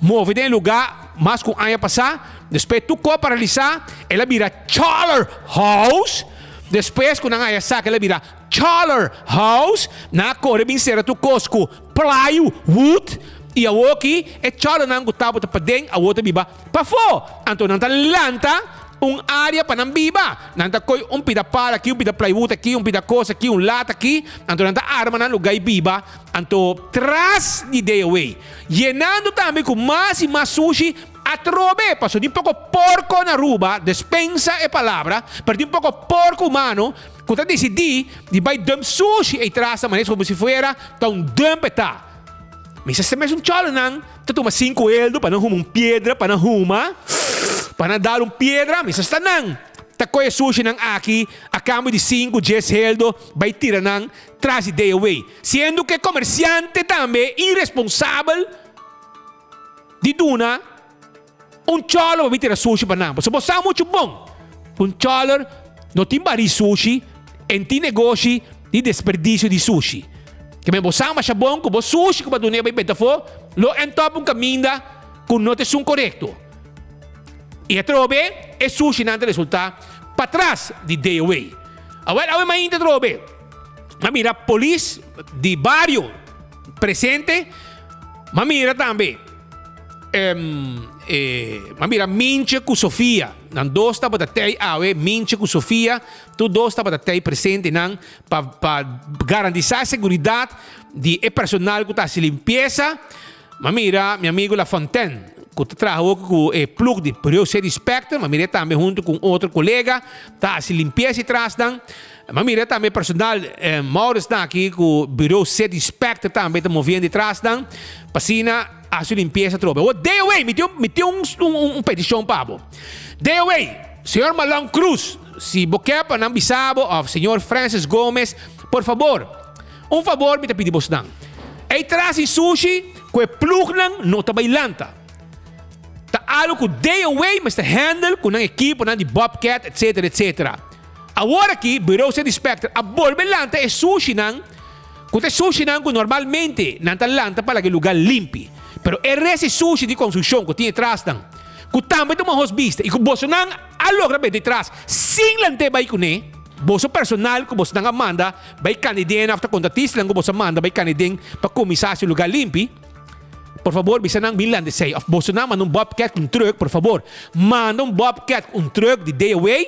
move den e lugá mas ku un aña pasá. Despues tur kos paralisá, el a bira Choller House. Despues ku nan a haya saka el a bira Choller House. Nan a kore bin sera tur kos ku plywood i awoki e chollernan ku tabata paden awor ta biba pafó. Anto nan ta lanta un área pa nan biba. Nan ta koy un pida pala aki, un pida plywood aki, un pida kos aki, un lata aki. Anto nan ta arma nan lugá i biba. Anto tras di day away. Yenando tambe ku mas i mas sushi atrobe. Pasobra tin poko porko na Aruba, despensa e palabra, pero tin poko porko humano ku ta disidí di bai dump sushi ei tras ta manera komo si fuera ta un dump e ta. Mi sa si mesun chòlònan ta tuma sinku eldo pa nan huma un piedra, pa nan huma, pa nan dal un piedra, mi sa sta nan ta kohe sushinan aki a kambio di sinku, djes heldo bai tira nan tras di day away. Siendo ku e komersiante tambe iresponsabel di duna un chòlò pa bin tira sushi pa nan. Pasobra bo sa muchu bon ku un chòlò no tin barí sushi en tin negoshi di desperdisio di sushi. Ke men bo sa masha bon ku bo sushi ku bo a dun'é bai benta afó lo end up un kaminda ku no ta esun korekto. I atrobe e sushinan ta resultá patras di day away. Awèl awe mainta atrobe a mira polis di bario presente, m'a mira tambe. E, ma mira Mintje ku Sofia. Nan dos tabata tei awe, Mintje ku Sofia, tur dos tabata tei presente nan pa pa garantisa seguridat di e personal ku ta hasi limpiesa. Ma mira mi amigo La Fontaine ku ta traha hopi ku e plug di Bureau City Inspector, ma mira tambe hunto ku un otro kolega ta hasi limpiesa i tras nan. Ma mira tambe personal Maurits nan aki ku Bureau City Inspector tambe ta moviendo i tras nan pa asina hasi limpiesa atrobe. Awor DOA, mi tin mi tin un un petishon pa bo. DOA, señor Malon Cruz, si bo ke pa nan bisa bo of señor Francis Gomez, por fabor, un fabor mi ta pidi bosnan. Ei tras di sushi ku e plugnan no ta bai lanta. Ta algo ku DOA mester handle ku nan ekiponan di Bobcat etc etc. Awor aki Bureau City Inspector a bolbe lanta e sushinan ku ta e sushinan ku normalmente nan ta lanta pa laga e luga limpi. Pero e res di sushi di konstrukshon ku tin e trasnan ku tambe ta un mahos bista i ku bosonan a logra benta e tras sin lant'é bai kuné, boso personal ku bosonan a manda bai kandidena òf ta kontratistanan ku boso a manda bai kandiden pa kuminsá hasi luga limpi. Por fabor bisa nan bin landa esei. Of boso nan manda un bobcat ku un truck, por fabor. Manda un bobcat ku un truck di day away.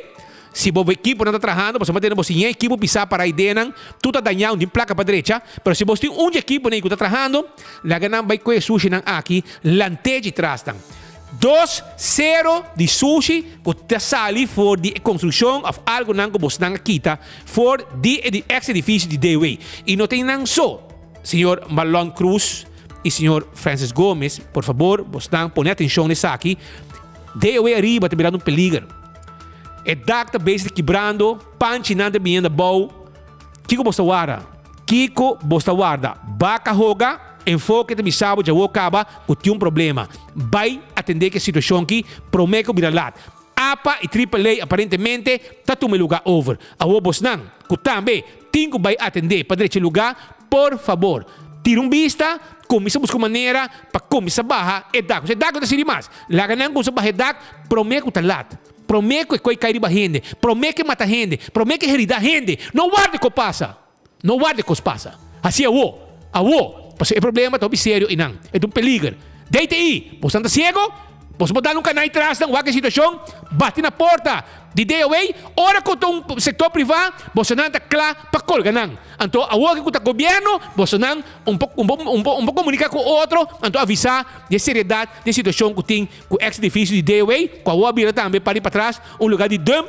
Si bo ekiponan ta trahando, pasobra bo tene bo siña ekipo pisá para ideanan, tur ta dañá, un tin plaka pa drecha. Pero si bo tin un di ekiponan ei ku ta trahando, laga nan bai kohe sushinan aki, lant'é dje tras nan. Dos sero di sushi ku ta sali for di e konstrukshon òf algunan ku bosnan a kita for di e eks edifisio di day away. I no tin nan so. Señor Marlon Cruz y señor Francis Gomez, por fabor, bosnan pone atencion na esaki. DOW ariba ta mirando un peliger. E dak ta bezig ta kibrando, panchinan ta biniendo abou. Kiko bos ta warda? Kiko bos ta warda? Baka hoga, enfoke ta bisa bo djawo kaba ku tin un problema. Bai atende ku e situacion aki prome ku bira lat. Apa y Triple A aparentemente ta tuma e luga over. Awor bosnan cu tambe tin cu bay atende pa drecha e luga, por fabor, tira un bista, cuminsa busca un manera pa cuminsa baha e dak. Pasobra e dak no ta sirbi mas. Laga nan cuminsa baha e dak prome cu ta lat, prome cu e coy cay riba hende, prome cu e mata hende, prome cu e herida hende. No warda cu pasa. No warda e cos pasa. Haci awo. Awo. Pasobra e problema ta hopi serio einan. E ta un peliger. DTI, boso nan ta ciego? Boso por dal un canai tras nan wak e situacion? Bati na porta di DOA. Ora cu ta un sector priva, boso nan ta cla pa colga nan. Anto awo cu ta gobierno, boso nan un por un por un por un por comunica cu otro, anto avisa di e seriedad di e situacion cu tin cu ex edificio di DOA, cu awo a bira tambe pari patras un lugar di dump.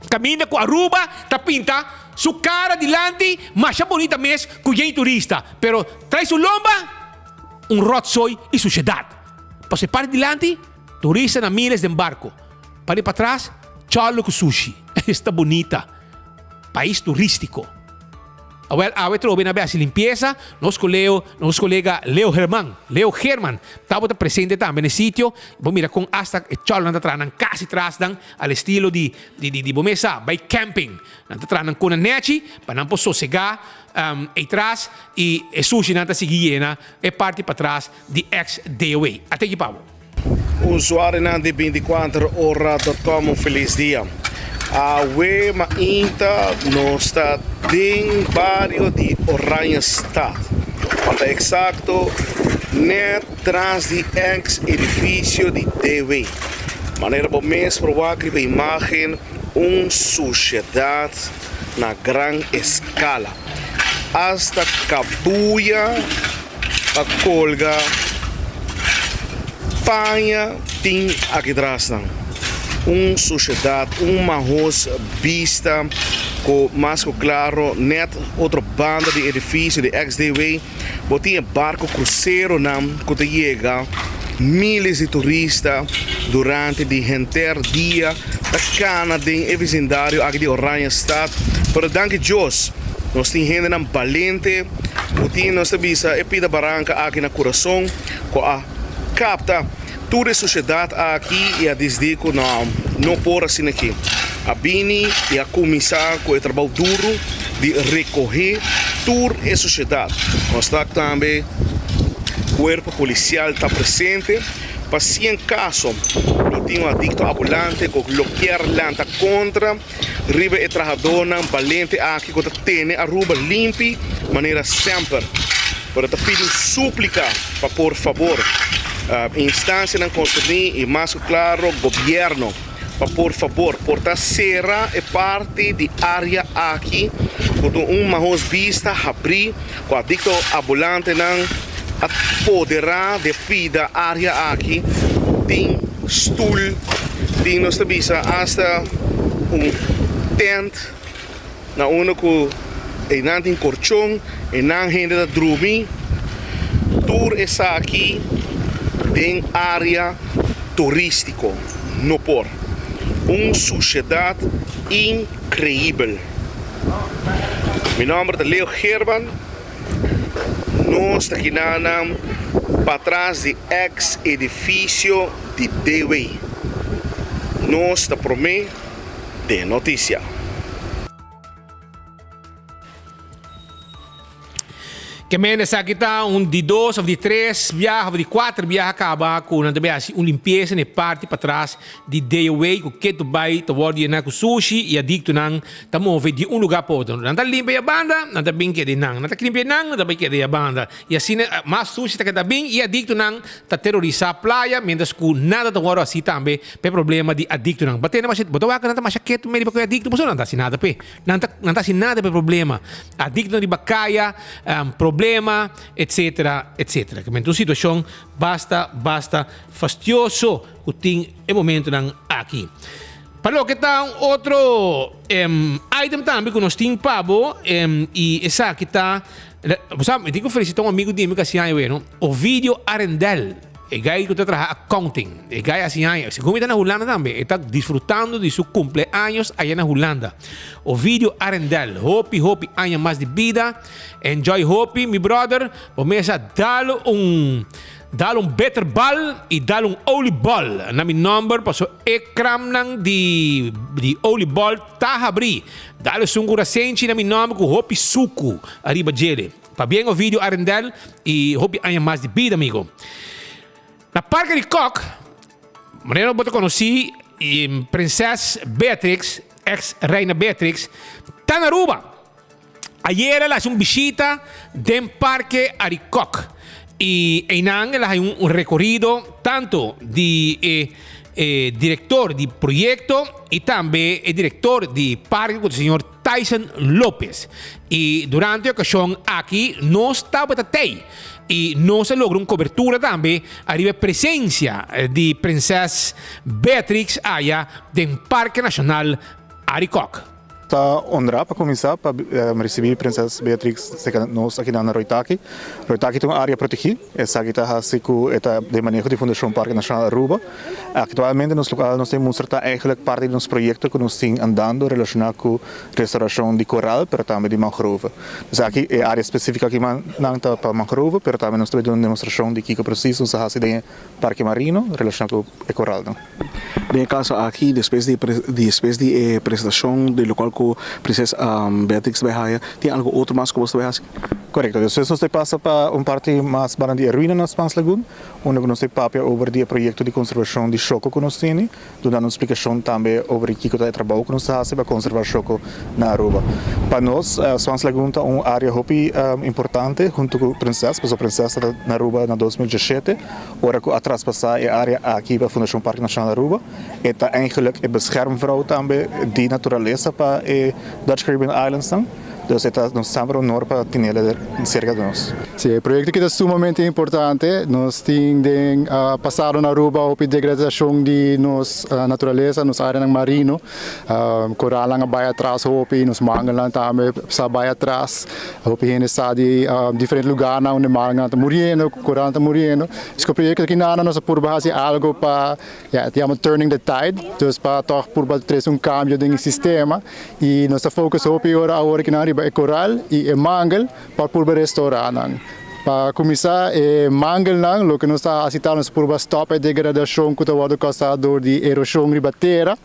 Caminda cu Aruba ta pinta su cara dilanti masha bonita mes cu yen turista, pero trae su lomba un rotzooi y suciedad. Pasobra e parti dilanti, turista na miles den barco, parti patras, cholo cu sushi. Esta bonita pais turistico. Awel, awe trobe na besi limpiesa, nos coleo, nos colega Leo Herman, Leo Herman, tabata presente tambe na e sitio. Bo mira con hasta e cholonan ta traha nan casi tras nan al estilo di di di di bo mes sa, bai camping. Nan ta traha nan cona nechi pa nan por sosega ei tras y e sushinan ta sigui yena e parti patras di ex DOA. Ate ki pa bo. Usuarionan di binticuater ora dot com un feliz dia. Awe mainta nos ta den bario di Oranjestad, pa ta exacto net tras di ex edificio di DW. Manera bo mes por wak riba imagen un suciedad na gran escala. Hasta cabuya a colga paña tin aki tras nan. Un suciedad, un mahos bista cu mas cu claro net otro banda di edificio di XDW bo tin e barco cruceronan cu ta yega miles di turista durante di henter dia ta cana den e vecindario aki di Oranjestad. Pero danki Dios nos tin hendenan balente cu tin nos ta bisa e pida baranca aki na curason cu a capta tur e suciedad aki y a disdi cu no no por asina aki. A bini y a cuminsa cu e trabou duro di recoge tur e suciedad. Nos ta tambe cuerpo policial ta presente pa si en caso lo tin un adicto ambulante cu lo kier lanta contra riba e trahadornan balente aki cu ta tene Aruba limpi manera semper. Pero ta pidi un suplica pa por fabor. Instansianan konserní i mas ku klaro gobièrnu pa por fabor por ta sera e parti di área aki ku ta un mahos bista habrí ku adikto ambulantenan a poderá di pida área aki tin stul tin nos ta bisa asta un tent na unda ku einan tin korchon, einan hende ta drumi, tur esaki den área turístiko no por. Un sushedat inkreibel. Mi nòmber ta Leo Geerman, nos ta kinanan patras di eks edifisio di DW. Nos ta promé. Den noticia. Ke men esaki ta un di dos of di tres biaha of di kuater biaha kaba ku nan ta bay hasi un limpiesa na e parti patras di DOW ku ketu bay ta wòrdu yená ku sushi i adiktonan ta move di un lugá pa otro. Nan ta limpia e banda, nan ta bin keda einan. Nan ta limpia einan, nan ta bay keda e banda. I asina mas sushi ta keda bin i adiktonan ta terorisá playa mientras ku nada ta wòrdu hasi tambe P'e problema di adictonan. Bo tene masha, bo ta wak nan ta masha ketu medi pa ku e adicto, pasobra nan ta hasi nada p'e. Nan ta, nan ta hasi nada p'e problema. Adictonan riba kaya, problema, etcetera, etcetera. Kimente un situacion basta, basta fastioso ku tin e momentonan aki. Pa loke ta un otro item tambe ku nos tin pa bo, i esaki ta, bo sa, mi tin ku felicita un amigo di mi ku a hasi aña weno, Ovidio Arendel. E guy ku ta traha accounting. E guy hasi aña. Segun mi ta na Hulanda tambe. E ta disfrutando di su cumpleaños aya na Hulanda. Ovidio Arendel, hopi hopi aña mas di bida. Enjoy hopi mi brother. Bo mesa dal un dal un bitterbal y dal un oliebol na mi nomber paso e kramnan di di oliebol ta habri. Dal esun ku rasenchi na mi nomber ku hopi suku ariba djele. Pabien Ovidio Arendel y hopi aña mas di bida amigo. Na Parke di Kok, manera bo ta conoci Prinses Beatrix, ex Reina Beatrix, ta na Aruba. Ayer el a haci un bishita den Parke Arikok y eynan el a haci un recorido tanto di e e director di proyecto y tambe e director di parke cu ta señor Tyson Lopez. Y durante e ocasion aki nos tabata tey y nos a logra un cobertura tambe ariba e presencia di Prinses Beatrix aya den Parke Nacional Arikok. Ta honra pa cuminsa pa ricibi Prinses Beatrix cerca nos aki na Roitaki. Roitaki ta un area protegi, esaki ta haci cu e ta den maneho di Fundacion Parke Nacional Aruba. Aktualmente nos lokal nos tin mustra ta eigenlijk parti di nos proyekto ku nos tin andando relashoná ku restaurashon di koral pero tambe di mangrove. Dus aki e área spesífiko aki nan ta pa mangrove pero tambe nos ta bai duna un demostrashon di kiko presis nos a hasi den e parke marino relashoná ku e koralnan. Den e kaso aki despues di despues di e presentashon di lokual ku Prinses Beatrix ta bai haya tin algu otro mas ku bo ta bai hasi? Korekto, despues nos ta pasa pa un parti mas banda di e ruina na Spaans Lagoon. Unda ku nos ta papia over di e proyekto di konservashon di shoko ku nos tene, dunando un splikashon tambe over di kiko ta e trabou ku nos ta hasi pa konservá shoko na Aruba. Pa nos, Swans Lagoon ta un área hopi importante huntu ku Prinses, pasobra Prinses ta na Aruba na 2017, ora ku a traspasá e área aki pa Fundashon Parke Nashonal Aruba. E ta eigenlik e beschermvrouw tambe di naturalesa pa e Dutch Caribbean Islandsnan. Dus e ta nos semper honor pa tinel serka di nos. Si, e proyekto aki ta sumamente importante. Nos tin den pasado na Aruba hopi degradacion di nos naturalesa, nos areanan marino. Coralnan a bay atras hopi, nos mangelnan tambe sa bay atras. Hopi hende sa di diferente lugarnan unda mangelnan ta muriendo, coralnan ta muriendo. Dus ku e proyekto aki nan nos a purba haci algo pa Ya, e ta yama Turning the Tide, dus pa tòg purba trese un kambio den e sistema i nos ta focus hopi ora awor akinan riba e koral i e mangel pa purba restourá nan. Pa kuminsá e mangelnan loke nos ta hasi ta nos purba stòp e degradashon ku ta wòrdu kousá dor di eroshon riba tera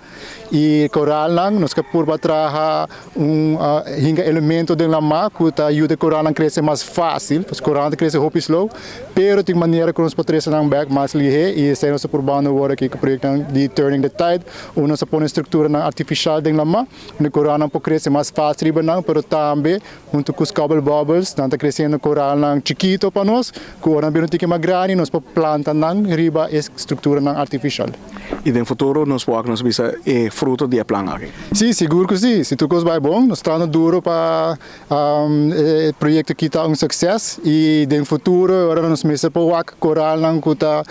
i koralnan nos ke purba traha un hinka elemento den lamá ku ta yuda e koralnan krese mas fásil, pasobra koralnan ta krese hopi slow, pero tin manera ku nos por trese nan bèk mas lihé i esei nos ta purbando awor aki ku proyektonan di Turning the Tide, unda nos ta pone strukturanan artifishal den lamá, unda e koralnan por krese mas fásil riba nan, pero tambe huntu ku Scobble Bubbles nan ta kresiendo koralnan chikitu. chikito pa nos, ku ora nan bira un tiki mas grandi nos por planta nan riba e strukturanan artifishal. I den futuro nos por wak nos bisa e fruto di e plan aki? Sí, sigur ku sí. Si tur kos bai bon, nos trahando duro pa e proyekto aki ta un sukses i den futuro e ora nos mester por wak koralnan ku ta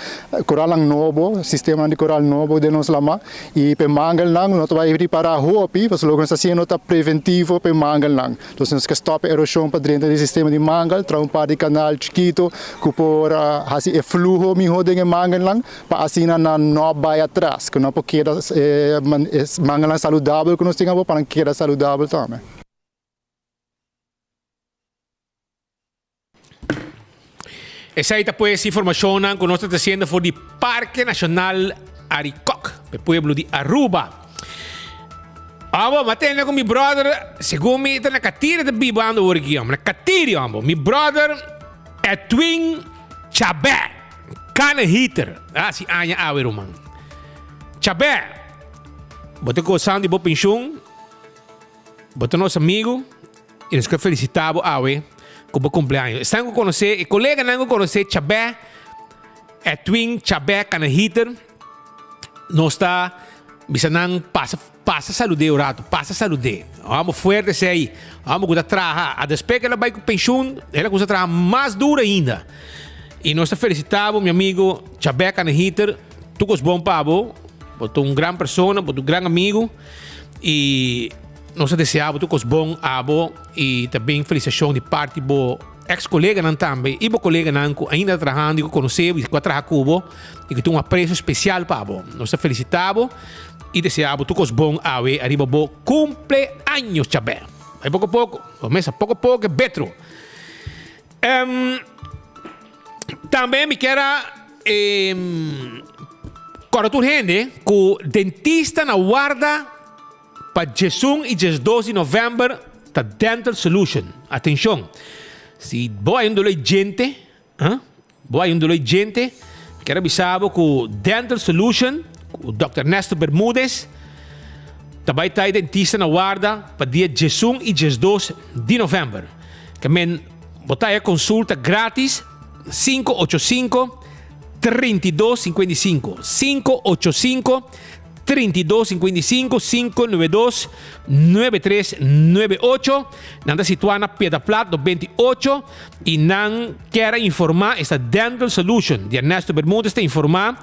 koralnan nobo, sistemanan di koral nobo den nos lama i pa e mangelnan no ta bai ripará hopi pasobra loke nos ta hasiendo ta preventivo pa e mangelnan. Entonces nos ke stòp e eroshon pa drenta den e sistema di mangel, traha un par di kanal chikito ku por hasi e fluho mihó den e mangelnan pa asina nan no bai atras, ku nan por keda e mangelnan saludabel ku nos tin awor pa nan keda saludabel tambe. Esei ta pues informacionnan cu nos ta treciendo for di Parke Nacional Arikok, pe pueblo di Aruba. Abo, ma tende cu mi brother, segun mi ta na Katiri ta bibando awor aki, hombre. Na Katiri, hombre. Mi brother Edwin Chabé, Kanehiter. Ah, si aña awe, ruman. Chabé, bo ta gozando di bo pensioen, bo ta nos amigo, I nos ke felisitá bo awe ku bo kumpleaños. Esnan ku konosé, e koleganan ku konosé Chabè, Edwin Chabè Kanahiter, nos ta bisa nan pasa pasa salud'é un ratu, pasa salud'é. Amo fuerte esei, amo ku ta traha. A despues ku el a bai ku penshun, el a kuminsá traha mas duro ainda. I nos ta felisitá bo, mi amigo Chabè Kanahiter, tur kos bon pa bo. Bo ta un gran persona, bo ta un gran amigo i. Nos ta desea bo tur kos bon abo i ta bin felisashon di parti bo ex koleganan tambe i bo koleganan ku ainda ta trahando i ku konosé bo i ku a traha ku bo i ku tin un apresio spesial pa bo. Nos ta felisitá bo i desea bo tur kos bon awe ariba bo kumpleaños chabè. Bai poko poko, bo mesa poko poko e betro. Tambe mi kier a kòrda tur hende ku dentista na warda. Pa djesun i djesdos di novèmber ta Dental Solution. Atenshon! Si bo hay un doló di djente, huh? Bo hay un doló di djente, mi kier a bisa bo ku Dental Solution, ku Dòkter Ernesto Bermudez, ta bai ta e dentista na warda pa dia djesun i djesdos di novèmber. Ke men bo ta haya konsulta gratis 585 32 55, 585 32 55 592 9398. Nan ta situá na Piedra Plat 28 i nan kier a informá esta Dental Solution di Ernesto Bermudez ta informá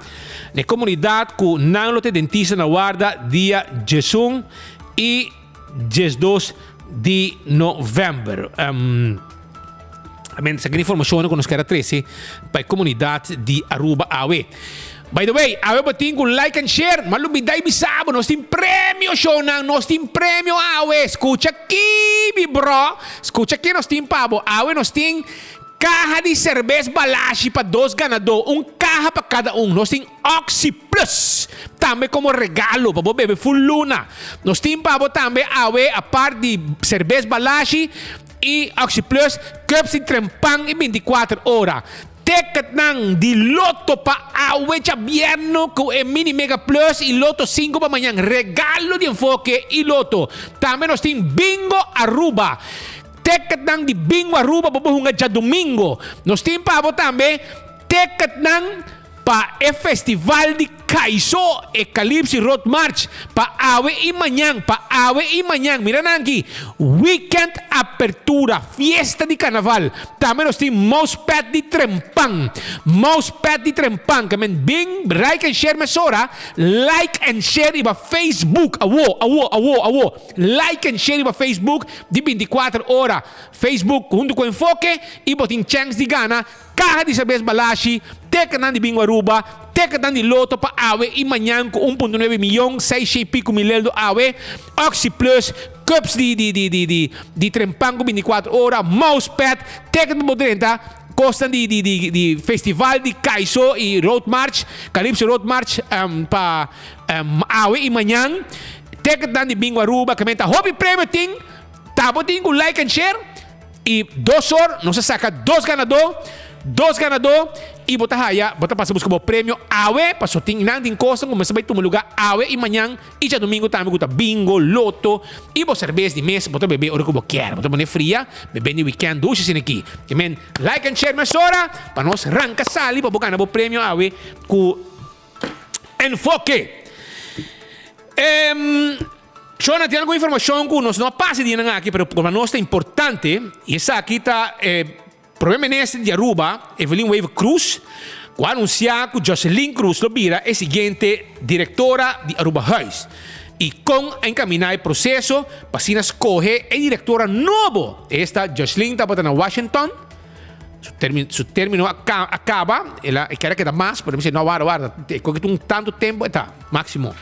na e komunidat ku nan lo ta e dentista na warda dia 11 i 12 di novèmber. Amen, esaki ta informacionnan cu nos kier a trece pa e comunidad di Aruba awe. By the way, awe bo tin cu like and share, ma lubida y bisa bo, nos tin premio shownan, nos tin premio awe. Scucha aki mi bro, scucha aki nos tin pa bo. Awe nos tin caha di cerbes Balashi pa dos ganador, un caha pa cada un. Nos tin Oxi Plus tambe como regalo pa bo bebe full luna. Nos tin pa bo tambe awe apart di cerbes Balashi, I Oxi Plus, cups di trempan i binticuater ora. Ticketnan di Lotto pa awe djabierno cu e Mini Mega Plus i Lotto cinco pa mañan. Regalo di Enfoke i Lotto. Tambe nos tin Bingo Aruba. Ticketnan di Bingo Aruba bo por hunga djadomingo. Nos tin pa bo tambe ticketnan pa e festival di Kaiso, e Calypso Road March, pa awe i mañan, pa awe i mañan. Mira nan aki, Weekend Apertura, fiesta di Carnaval. Tambe nos tin Mousepad di Trempan, Mousepad di Trempan, ke men bin like and share mesora, like and share riba Facebook, awo, awo, awo, awo, like and share riba Facebook di bintikuater ora, Facebook huntu ku Enfoke i bo tin chèns di gana Kaha di serbes Balashi, tekennan di Bingo Aruba, tekennan di Loto pa awe i mañan ku un punto nuebe miyon, seis shei piku mil eldo awe, Oxi Plus, cups di di di di di di trempan ku bintikuater ora, mousepad, teken pa bo drenta kosnan di di di di festival di Kaiso i Road March, Calypso Road March pa awe i mañan, tekennan di Bingo Aruba, ke men ta hopi premio tin, ta bo tin ku like and share. I dos or nos a saka dos ganadó, dos ganadó. Y bo ta haya, bo ta pasa busca bo premio awe, paso tin nan tin cosnan cu mester bay tuma lugar awe y mañan y djadomingo tambe cu ta bingo, loto y bo cerbes di mes bo ta bebe ora cu bo kier. Bo ta pone fria, bebe di weekend dushi asina aki. Ke men like and share mesora pa nos ranca sali pa bo gana bo premio awe cu Enfoke. Shona tin algun informacion cu nos no a pasa di dianan aki pero pa nos ta importante y esaki ta e Prome Minister di Aruba, Evelyn Wever Croes, cu a anuncia cu Jocelyn Croes lo bira e siguiente directora di Arubahuis y con a encamina e proceso pa asina scoge e directora nobo. Esta Jocelyn tabata na Washington. Su termino, su termino a, a caba, el a, e kier a keda mas, pero mi dice, no, warda, warda, e koki un tanto tempo e ta, maximo.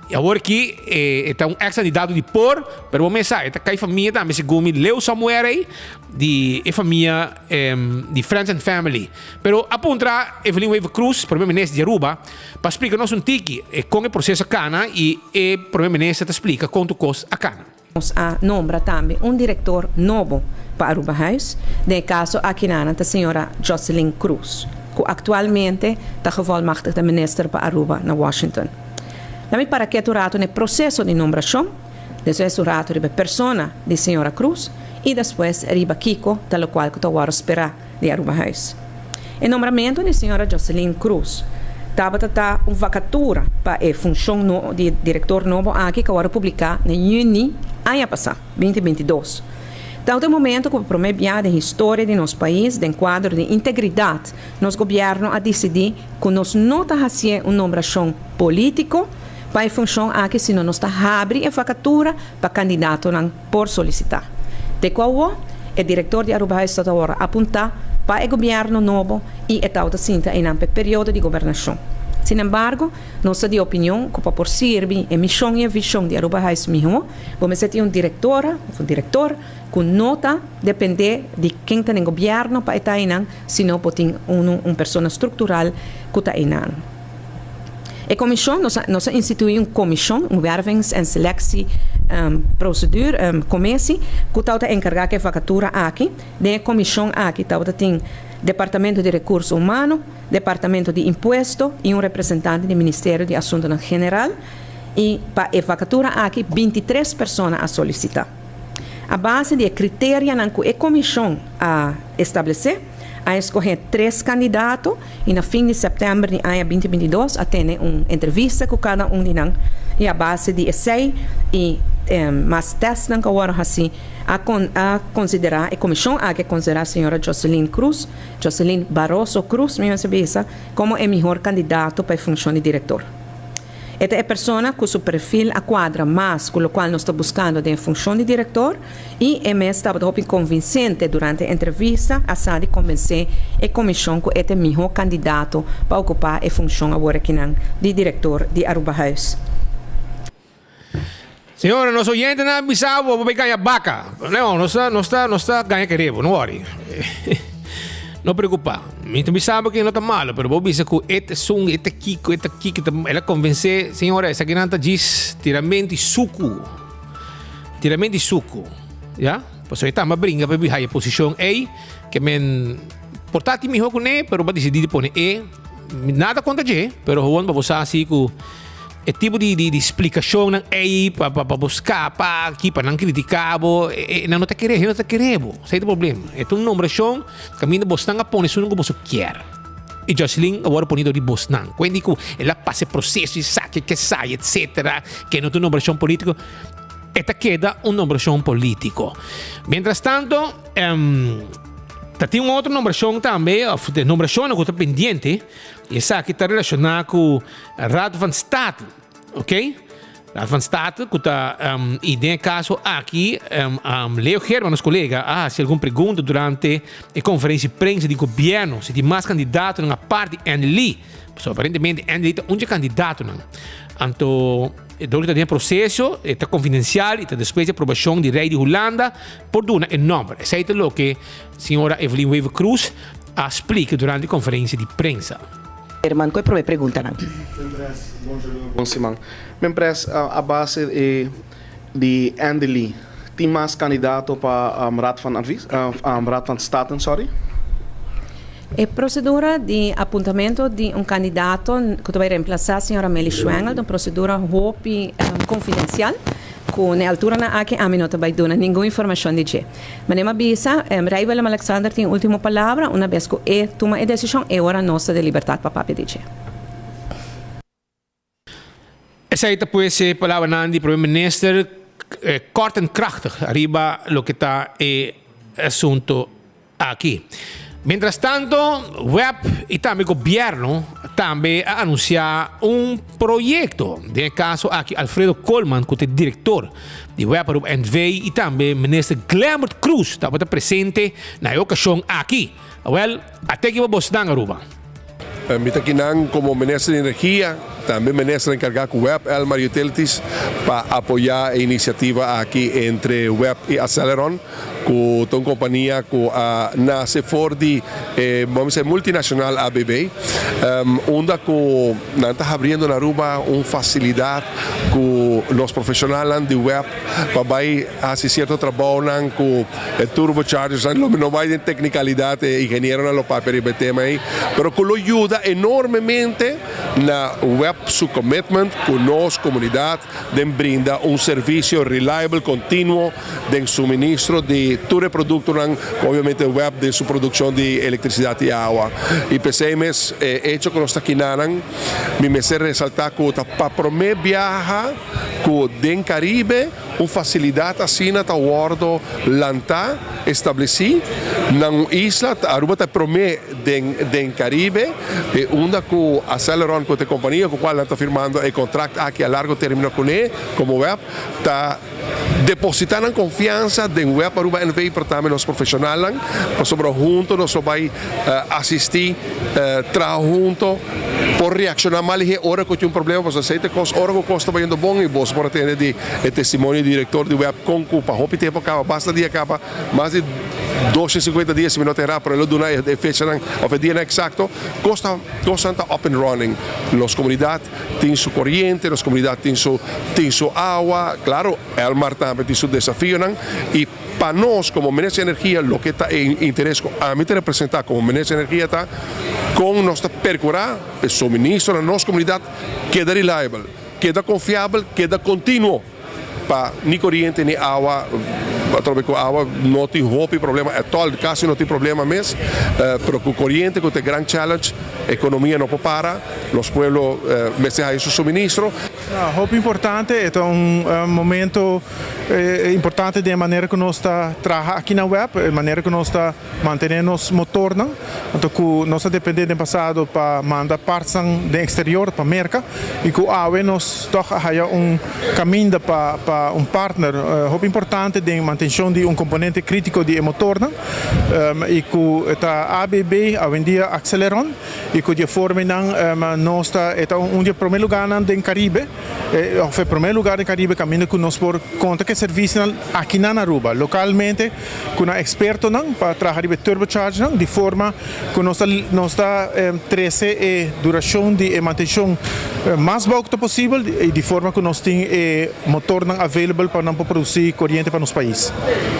Y awor aki, e, e ta un ex candidato di por, pero bo mes sa, e ta kai famia tambe, segun mi Leo Samuel ei, di e famia em, di Friends and Family. Pero a puntra Evelyn Wever Croes, Prome Minister di Aruba, pa splica nos un tiki e con e proceso a cana y e Prome Minister ta splica con tur cos a cana. Nos a nombra tambe un director nobo pa Arubahuis, den e caso akinanan ta señora Jocelyn Croes, cu actualmente ta gevolmachtigde minister pa Aruba na Washington. Na mi para ketu rato na e proceso di nombracion, despues un rato riba e persona di señora Croes y despues riba kico ta locual cu ta worde spera di Arubahuis. E nombramento di señora Jocelyn Croes tabata ta un vacatura pa e funcion no di director nobo aki cu a worde publica na juni aña pasa, binti binti dos. Tabata e momento cu pa prome bia den historia di nos pais den cuadro di integridad nos gobierno a dicidi cu nos no ta hacié un nombracion politico pa e funcion aki sino nos ta habri e vacatura pa candidatonan por solicita. Te cu awo, e director di Arubahuis ta tabata apunta pa e gobierno nobo y e tabata sinta eynan pa e periodo di gobernacion. Sin embargo, nos ta di opinion cu pa por sirbi e mision y e vision di Arubahuis miho, bo mester tin un directora of un director cu no ta depende di ken ta den gobierno pa e ta eynan, sino bo tin uno un persona structural cu ta eynan. E comision, nos a nos a institui un comision, un wervings en selectie procedure commissie, cu tabata encarga cu e vacatura aki. Den e comision aki tabata tin Departamento di Recurso Humano, Departamento di Impuesto y un representante di Ministerio di Asuntonan General. Y pa e vacatura aki bintitres persona a solicita. A base di e criterianan cu e comision a establece, a escoge tres candidato y na fin di september di aña binti binti dos a tene un entrevista cu cada un di nan y a base di esey y mas testnan cu a worde haci a a considera e comision aki a considera señora Jocelyn Cruz, Jocelyn Barroso Cruz mi mester bisa, como e mihor candidato pa e funcion di director. E ta e persona cu su perfil a cuadra mas cu locual nos ta buscando den e funcion di director y e mes tabata hopi convincente durante e entrevista a sa di convence e comision cu e ta e miho candidato pa ocupa e funcion awor akinan di director di Arubahuis. Señora, nos oyentenan a bisa bo, bo bay gaña baca. No, nos ta, nos ta, nos ta gaña kerebo, no worry. No preocupa. Mi ta bisa bo que no ta malo, pero bo bisa cu e ta sun, e ta kiko, e ta kiko, ta, el a convence, señora, esakinan ta djis tiramento y sucu. Tiramento y sucu. Ya? Pasobra e tamba bringa pa haya posicion ey, ke men por ta tin miho cune, pero bo a dicidi di pone e. Nada contra dje, pero gewoon pa bo sa si cu E tipo di di di splikashonnan ei pa pa pa bo skapa aki pa nan kritiká bo e nan no ta kere hende no ta kere bo esei ta problema e ta un nombrashon kaminda bosnan a pone esun ku boso kier i Jocelyn a wòrdu poni dor di bosnan kuent di ku el a pasa e proseso i saki ke sai etsetera ke no ta un nombrashon politiko e ta keda un nombrashon politiko mientras tanto ta tin un otro nombrashon tambe òf nombrashonnan ku ta pendiente. Esaki ta relashoná ku Raad van State, ok? Raad van State ku ta i den e kaso aki Leo Geerman, nos kolega, a hasi algun pregunta durante e konferensia di prensa di gobièrnu si tin mas kandidatonan apart di Andy Lee. Pasobra aparentemente Andy Lee ta un dje kandidatonan. Anto dor ku ta den e proseso e ta konfidensial i ta despues di aprobashon di Rei di Hulanda por duna e nòmber. Esei ta loke señora Evelyn Wever-Croes a splika durante konferensia di prensa. Herman, ku e prome preguntanan. Bon siman. Men pres, a base di Andy Lee, tin mas kandidato pa Raad van Advies, Raad van Staten, sorry? E procedura di apuntamento di un candidato cu ta bay reemplaza señora Meli Schwengle ta un procedura hopi confidencial cu n'e alturanan aki ami no ta bay duna ningun informacion di dje. Manera mi a bisa, Rey Willem Alexander tin ultimo palabra, una bes cu e tuma e decision e ora nos ta den libertad pa papia di dje. Esei ta pues e palabranan di Prome Minister kort en krachtig ariba loke ta e asunto aki. Mientras tanto, web y tambe gobierno tambe a anuncia un proyecto. Den e caso aki Alfredo Koolman cu ta e director di web Aruba NV y tambe Minister Glenbert Croes tabata presente na e ocasion aki. Awel, ate ki bo bosnan Aruba. Mi ta kinan komo Minister di Energia, tambe Minister enkargá ku web, Elmar Utilities, pa apoyá e inisiativa aki entre web i Aceleron, ku ta un kompania ku a nase for di e, bo a bisa, e multinashonal ABB, unda ku nan ta habriendo na Aruba un fasilidat ku nos profeshonalnan di web pa bai hasi sierto trabounan ku E turbochargers nan lo no bai den teknikalidat, e ingenieronan lo papia riba e tema ei, pero ku lo yuda enormemente na web su commitment ku nos komunidat den brinda un servisio reliable kontinuo den suministro di tur e produktonan ku obviamente web den su produkshon di elektrisidat i awa. I p'esei mes e echo ku nos ta kinanan mi mester resalta ku ta pa promé biaha ku den Karibe, Un facilidad asina ta wordo lanta, estableci, na un isla, Aruba ta e prome den den Caribe, e unda cu Aceleron cu ta e compania cu cual nan ta firmando e contract aki a largo termino cune, como web, ta deposita nan confiansa den web Aruba NV. pero tambe nos profesionalnan, pasobra hunto nos lo bay asisti, traha hunto. Por reacciona mal he ora cu tin un problema pasobra esey ta e cos ora cu cos ta bayendo bon y boso por a tende di e testimonio di director di web con cu pa hopi tempo caba basta dia caba mas di 250 dia si mi no ta era pero e lo duna e fechanan of e dianan exacto cos ta cosnan ta up and running nos comunidad tin su coriente nos comunidad tin su tin su awa claro Elmar tambe tin su desafionan y Pa nos komo Minister di Energia loke ta e interes ku ami ta representá komo Minister di Energia ta kon nos ta perkurá pa e suministro na nos komunidat keda reliable, keda konfiabel, keda kontinuo pa ni koriente ni awa, atrobe ku awa no tin hopi problema ètòl, kasi no tin problema mes, pero ku koriente ku ta e gran challenge, ekonomia no por para, nos pueblo mester haya su suministro. Hopi importante, e ta un momento importante den e manera ku nos ta traha aki na web, e manera ku nos ta mantene nos motornan, anto ku nos a depende den pasado pa manda partsnan den eksterior pa Merka i ku awe nos tòg a haya un kaminda pa pa un partner hopi importante den mantenshon di un komponente kritiko di e motornan i ku ta ABB awendia Accelleron. I ku di e formenan nos ta e ta un di e promé lugánan den Karibe, òf e promé lugá den Karibe kaminda ku nos por konta ku e servisionan akinan na Aruba, lokalmente ku nan ekspertonan pa traha riba e turbochargernan di forma ku nos ta nos ta trese e durashon di e mantenshon mas bou ku ta posibel i di forma ku nos tin e motornan available pa nan por produsí koriente pa nos pais.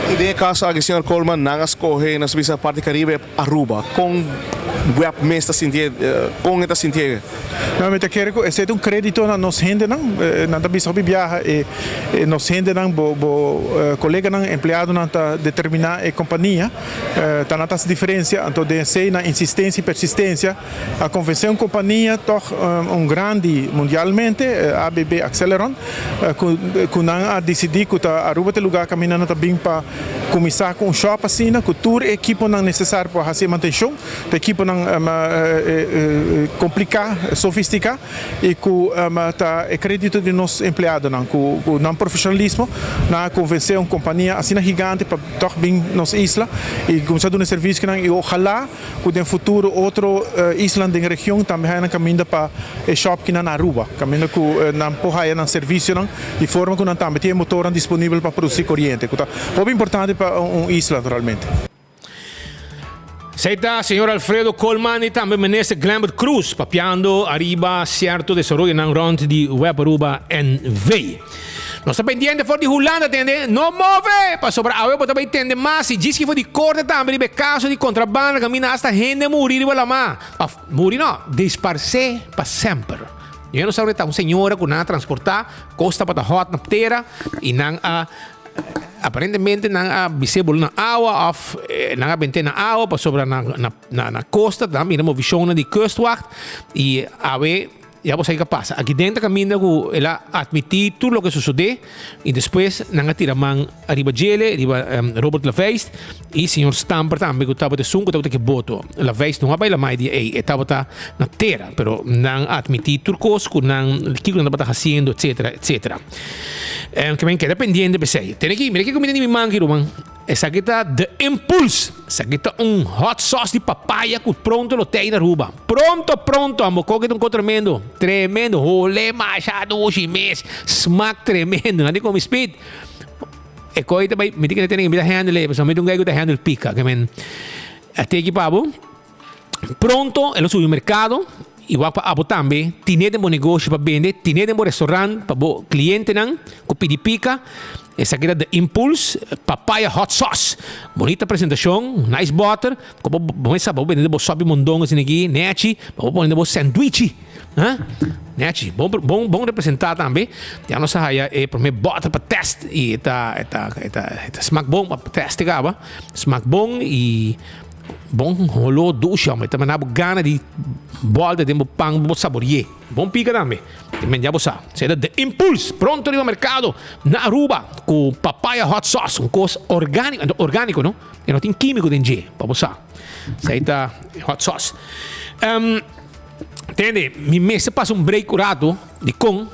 I den e kaso aki señor Koolman nan a skohe nos bisa parti Karibe Aruba, kon web mes ta sintié, kon e ta sintié? No, mi ta kere ku esei ta un kredito na nos hendenan. Nan ta bisa hopi biaha e nos hendenan, bo bo koleganan, empleadonan ta determiná e kompania, ta nan ta hasi diferensia. Anto den esei nan insistensia i persistensia a konvensé un kompania tòg un grandi mundialmente, ABB Accelleron, ku ku nan a disidí ku ta Aruba ta e lugá kaminda nan ta bin pa Kuminsá ku un shòp asina ku tur e ekiponan nesesario pa hasi e mantenshon, ta ekiponan kompliká, sofistiká i ku ta e kredito di nos empleadonan ku nan profeshonalismo nan a konvensé un kompania asina gigante pa tòg bin nos isla i kuminsá duna e servisionan i ohalá ku den futuro otro islanan den region tambe haya nan kaminda pa e shop kinan na Aruba, kaminda ku nan por haya nan servisionan di forma ku nan tambe tin e motornan disponibel pa produsi koriente, ku ta hopi importante pa un isla naturalmente. Esei ta señor Alfredo Koolman y tambe Minister Glenbert Croes papiando ariba cierto desaroyonan rond di Web Aruba NV. Nos ta pendiente for di Hulanda tende, no move! Pasobra awe bo ta bay tende mas y djis ki for di corte tambe riba e caso di contrabanda caminda hasta hende muri riba lama. Of, muri no, disparce pa semper. Yo no sa unda ta un señora cu nan a transporta, cos tabata hot na tera y nan a aparentemente nan a bis'é bolo na awa of nan a bent'é na awa pasobra na na na costa nan a mira movicionnan di kustwacht y awe Ya bo sa kiko a pasa. Aki den ta kaminda ku el a atmití tur loke a sosodé i despues nan a tira man riba djele, riba Robert Laveist i señor Stamper tambe ku tabata esun ku tabata ke boto. Laveist no a bai lamai dia ei, e tabata na tera, pero nan a atmití tur kos ku nan, kiko nan tabata hasiendo etsetera, etsetera. Ke men keda pendiente p'esei. Tene aki, mira kiko mi tene den mi man aki ruman. Esaki ta The Impulse. Esaki ta un hot sauce di papaya cu pronto lo tei na Aruba. Pronto, pronto. Ambo koki ta un ko tremendo. Tremendo. Hole masha dushi mes. Smaak tremendo. Nan di komi speed. E koi ta bai, mi tin ke tene ke mi ta handle e, pasobra mi ta un guy ku ta handle pika. Ke men a teki pa bo. Pronto e lo subi mercado y wak pa abo tambe tine den bo negoshi pa bende, tine den bo restaurant pa bo clientenan cu pidi pica. Esaki ta The Impulse Papaya Hot Sauce. Bonita presentacion, nice boter. Cu bo bo mester sa bo bende den bo sopi mondongo asina aki, nechi, pa bo pone den bo sandwichi. Ha? Nechi, bon bon bon representa tambe. Ya nos a haya e prome boter pa test y e ta e ta e ta e ta smaak bon pa test caba. Smaak bon y Bon holó dushi hombre, ta manda bo gana di bolta den bo pan bo saborié. Bon pica tambe. Te men ya bo sa. Sey ta The Impulse, pronto riba mercado na Aruba cu papaya hot sauce, un cos organico, anto organico no, e no tin quimico den dje, pa bo sa. Sey ta hot sauce. Um, tende, mi mester pasa un break un rato, dicon?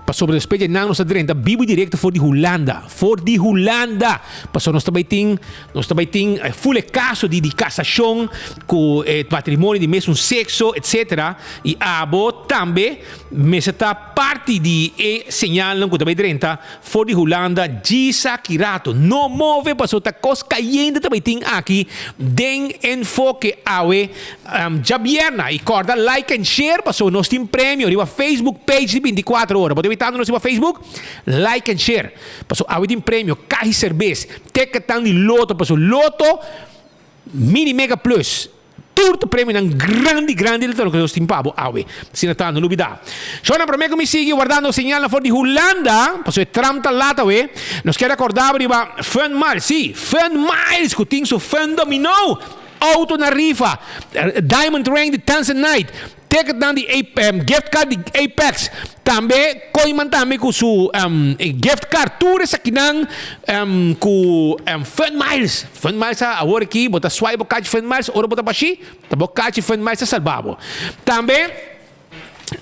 Pasobra despues dje nan nos a drenta bibu directo for di Hulanda. For di Hulanda! Pasobra nos ta bay tin, nos ta bay tin full e caso di di casacion cu e matrimonio di mesun sexo etc. Y abo tambe mester ta parti di e señalnan cu ta bay drenta for di Hulanda djis aki rato. No move pasobra ta cos cayente ta bay tin aki den Enfoke awe. Djabierna y corda like and share paso nos tin premio riba Facebook page di 24 ora. Bo ta invitando nos riba Facebook? Like and share. Paso awe tin premio, cahi cerbes, ticketnan di loto paso loto mini mega plus. Tur ta premionan grandi grandi ta loke nos tin pa bo awe. Asina ta, no lubida. Shownan prome cu mi sigui wardando señalnan for di Hulanda paso e tram ta laat awe. Nos kier acorda bo riba Fun Miles, si, Fun Miles cu tin su Fun Domino. Auto na rifa, diamond ring di Tanzanite, ticketnan di gift card di Apex, tambe Kooyman tambe cu su gift card, tur esakinan cu Fun Miles. Fun Miles a awor aki bo ta swipe bo kachi Fun Miles ora bo ta bashi, ta bo kachi Fun Miles ta salba bo. Tambe.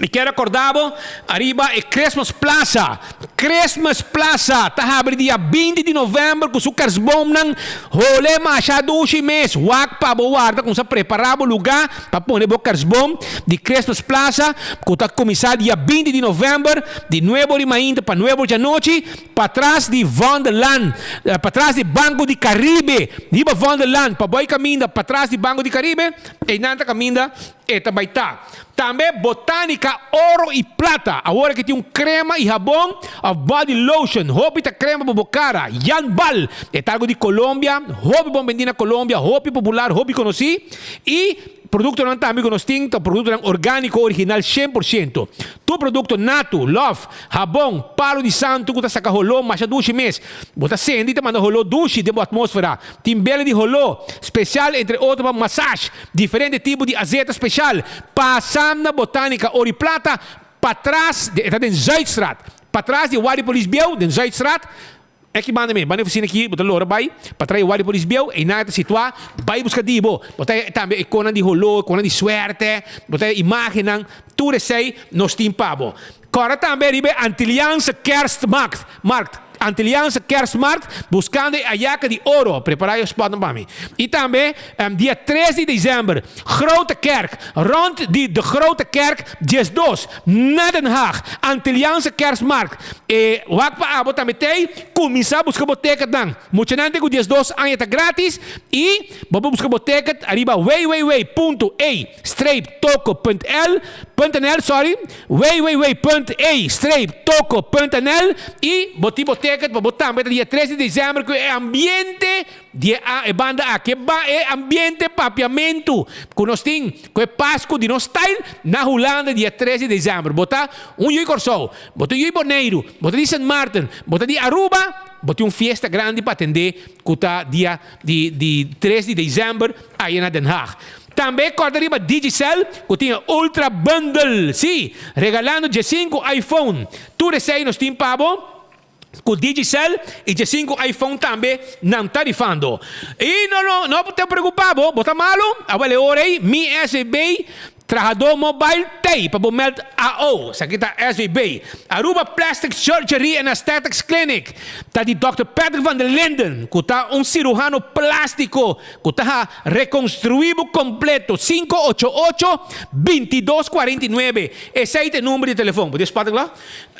Mi kier recorda bo ariba e Christmas Plaza. Christmas Plaza ta habri dia 20 di november cu su kerstboomnan hole masha dushi mes. Wak pa bo warda cuminsa prepara bo luga pa pone bo kerstboom di Christmas Plaza cu ta cuminsa dia 20 di november di nuebe ora di mainta pa nuebe ora djanochi patras di Vondelland, patras di Banco di Caribe. Riba Vondelland pa boy caminda patras di Banco di Caribe eynan ta caminda E ta bai ta. Tambe Botanica Oro y Plata. Awor aki tin un crema y habon of body lotion. Hopi ta crema pa bo cara. Jan Bal. E ta algo di Colombia. Hopi bon bendi na Colombia. Hopi popular, hopi conoci. Y productonan tambe cu nos tin ta productonan organico original 100%. Tur producto natu, love, Habon, palu di santu ku ta saka holó masha dushi mes. Bo ta sendi ta manda holó dushi den bo atmósfera. Tin bela di holó spesial entre otro pa masash, diferente tipo di azeta spesial. Pasa na Botanica Ori Plata patras di e ta den Zuidstraat. Patras di Wadi Polis Bieu den Zuidstraat. Eki banda mi, banda e oficina aki, bo ta lora bai pa trae wadi polis bieu, einan e ta situá, bai buska di bo. Bo ta tambe e konan di holó, e konan di suerte, bo ta imágennan, tur esei nos tin pa bo. Kòrda tambe riba e Antilliaanse Kerstmarkt, markt. Antilliaanse Kerstmarkt buscando e Ayaka di Oro. Prepara e spotnan pa mi. Y tambe dia 3 di december Grote Kerk rond di de Grote Kerk 12 na Den Haag Antilliaanse Kerstmarkt. E wak pa abo tambe tey cuminsa busca bo ticketnan. Muchanan te cu 12 aña ta gratis y bo por busca bo ticket ariba www.e streep toko punt l punt nl sorry www punt e streep toko punt nl y bo tin bo ticket pa bo tambe ta dia 3 di december cu e ambiente di e a e banda aki e ba e ambiente papiamentu cu nos tin cu e Pascu di nos style na Hulanda dia 3 di december bo ta un yu Corsou bo ta un yu Boneiru bo ta di Sint Maarten bo ta di Aruba bo tin un fiesta grandi pa atende cu ta dia di di 3 di december aya na Den Haag. Tambe kòrda riba Digicel ku tin e Ultra Bundle, sí, regalando diesinku iPhone. Tur esei nos tin pa bo ku Digicel i diesinku iPhone tambe nan ta rifando. I no no no te preokupa bo, bo ta malu? Awel e ora ei mi SVB Trahadó Mobile t'ei pa bo meld AO. Esaki ta SVB. Aruba Plastic Surgery and Aesthetics Clinic ta di Dòkter Patrick van der Linden ku ta un siruhano plástiko Ku ta rekonstruí bo kompleto 588 22 49 Esei ta e number di telefon. Bo tin spot kla?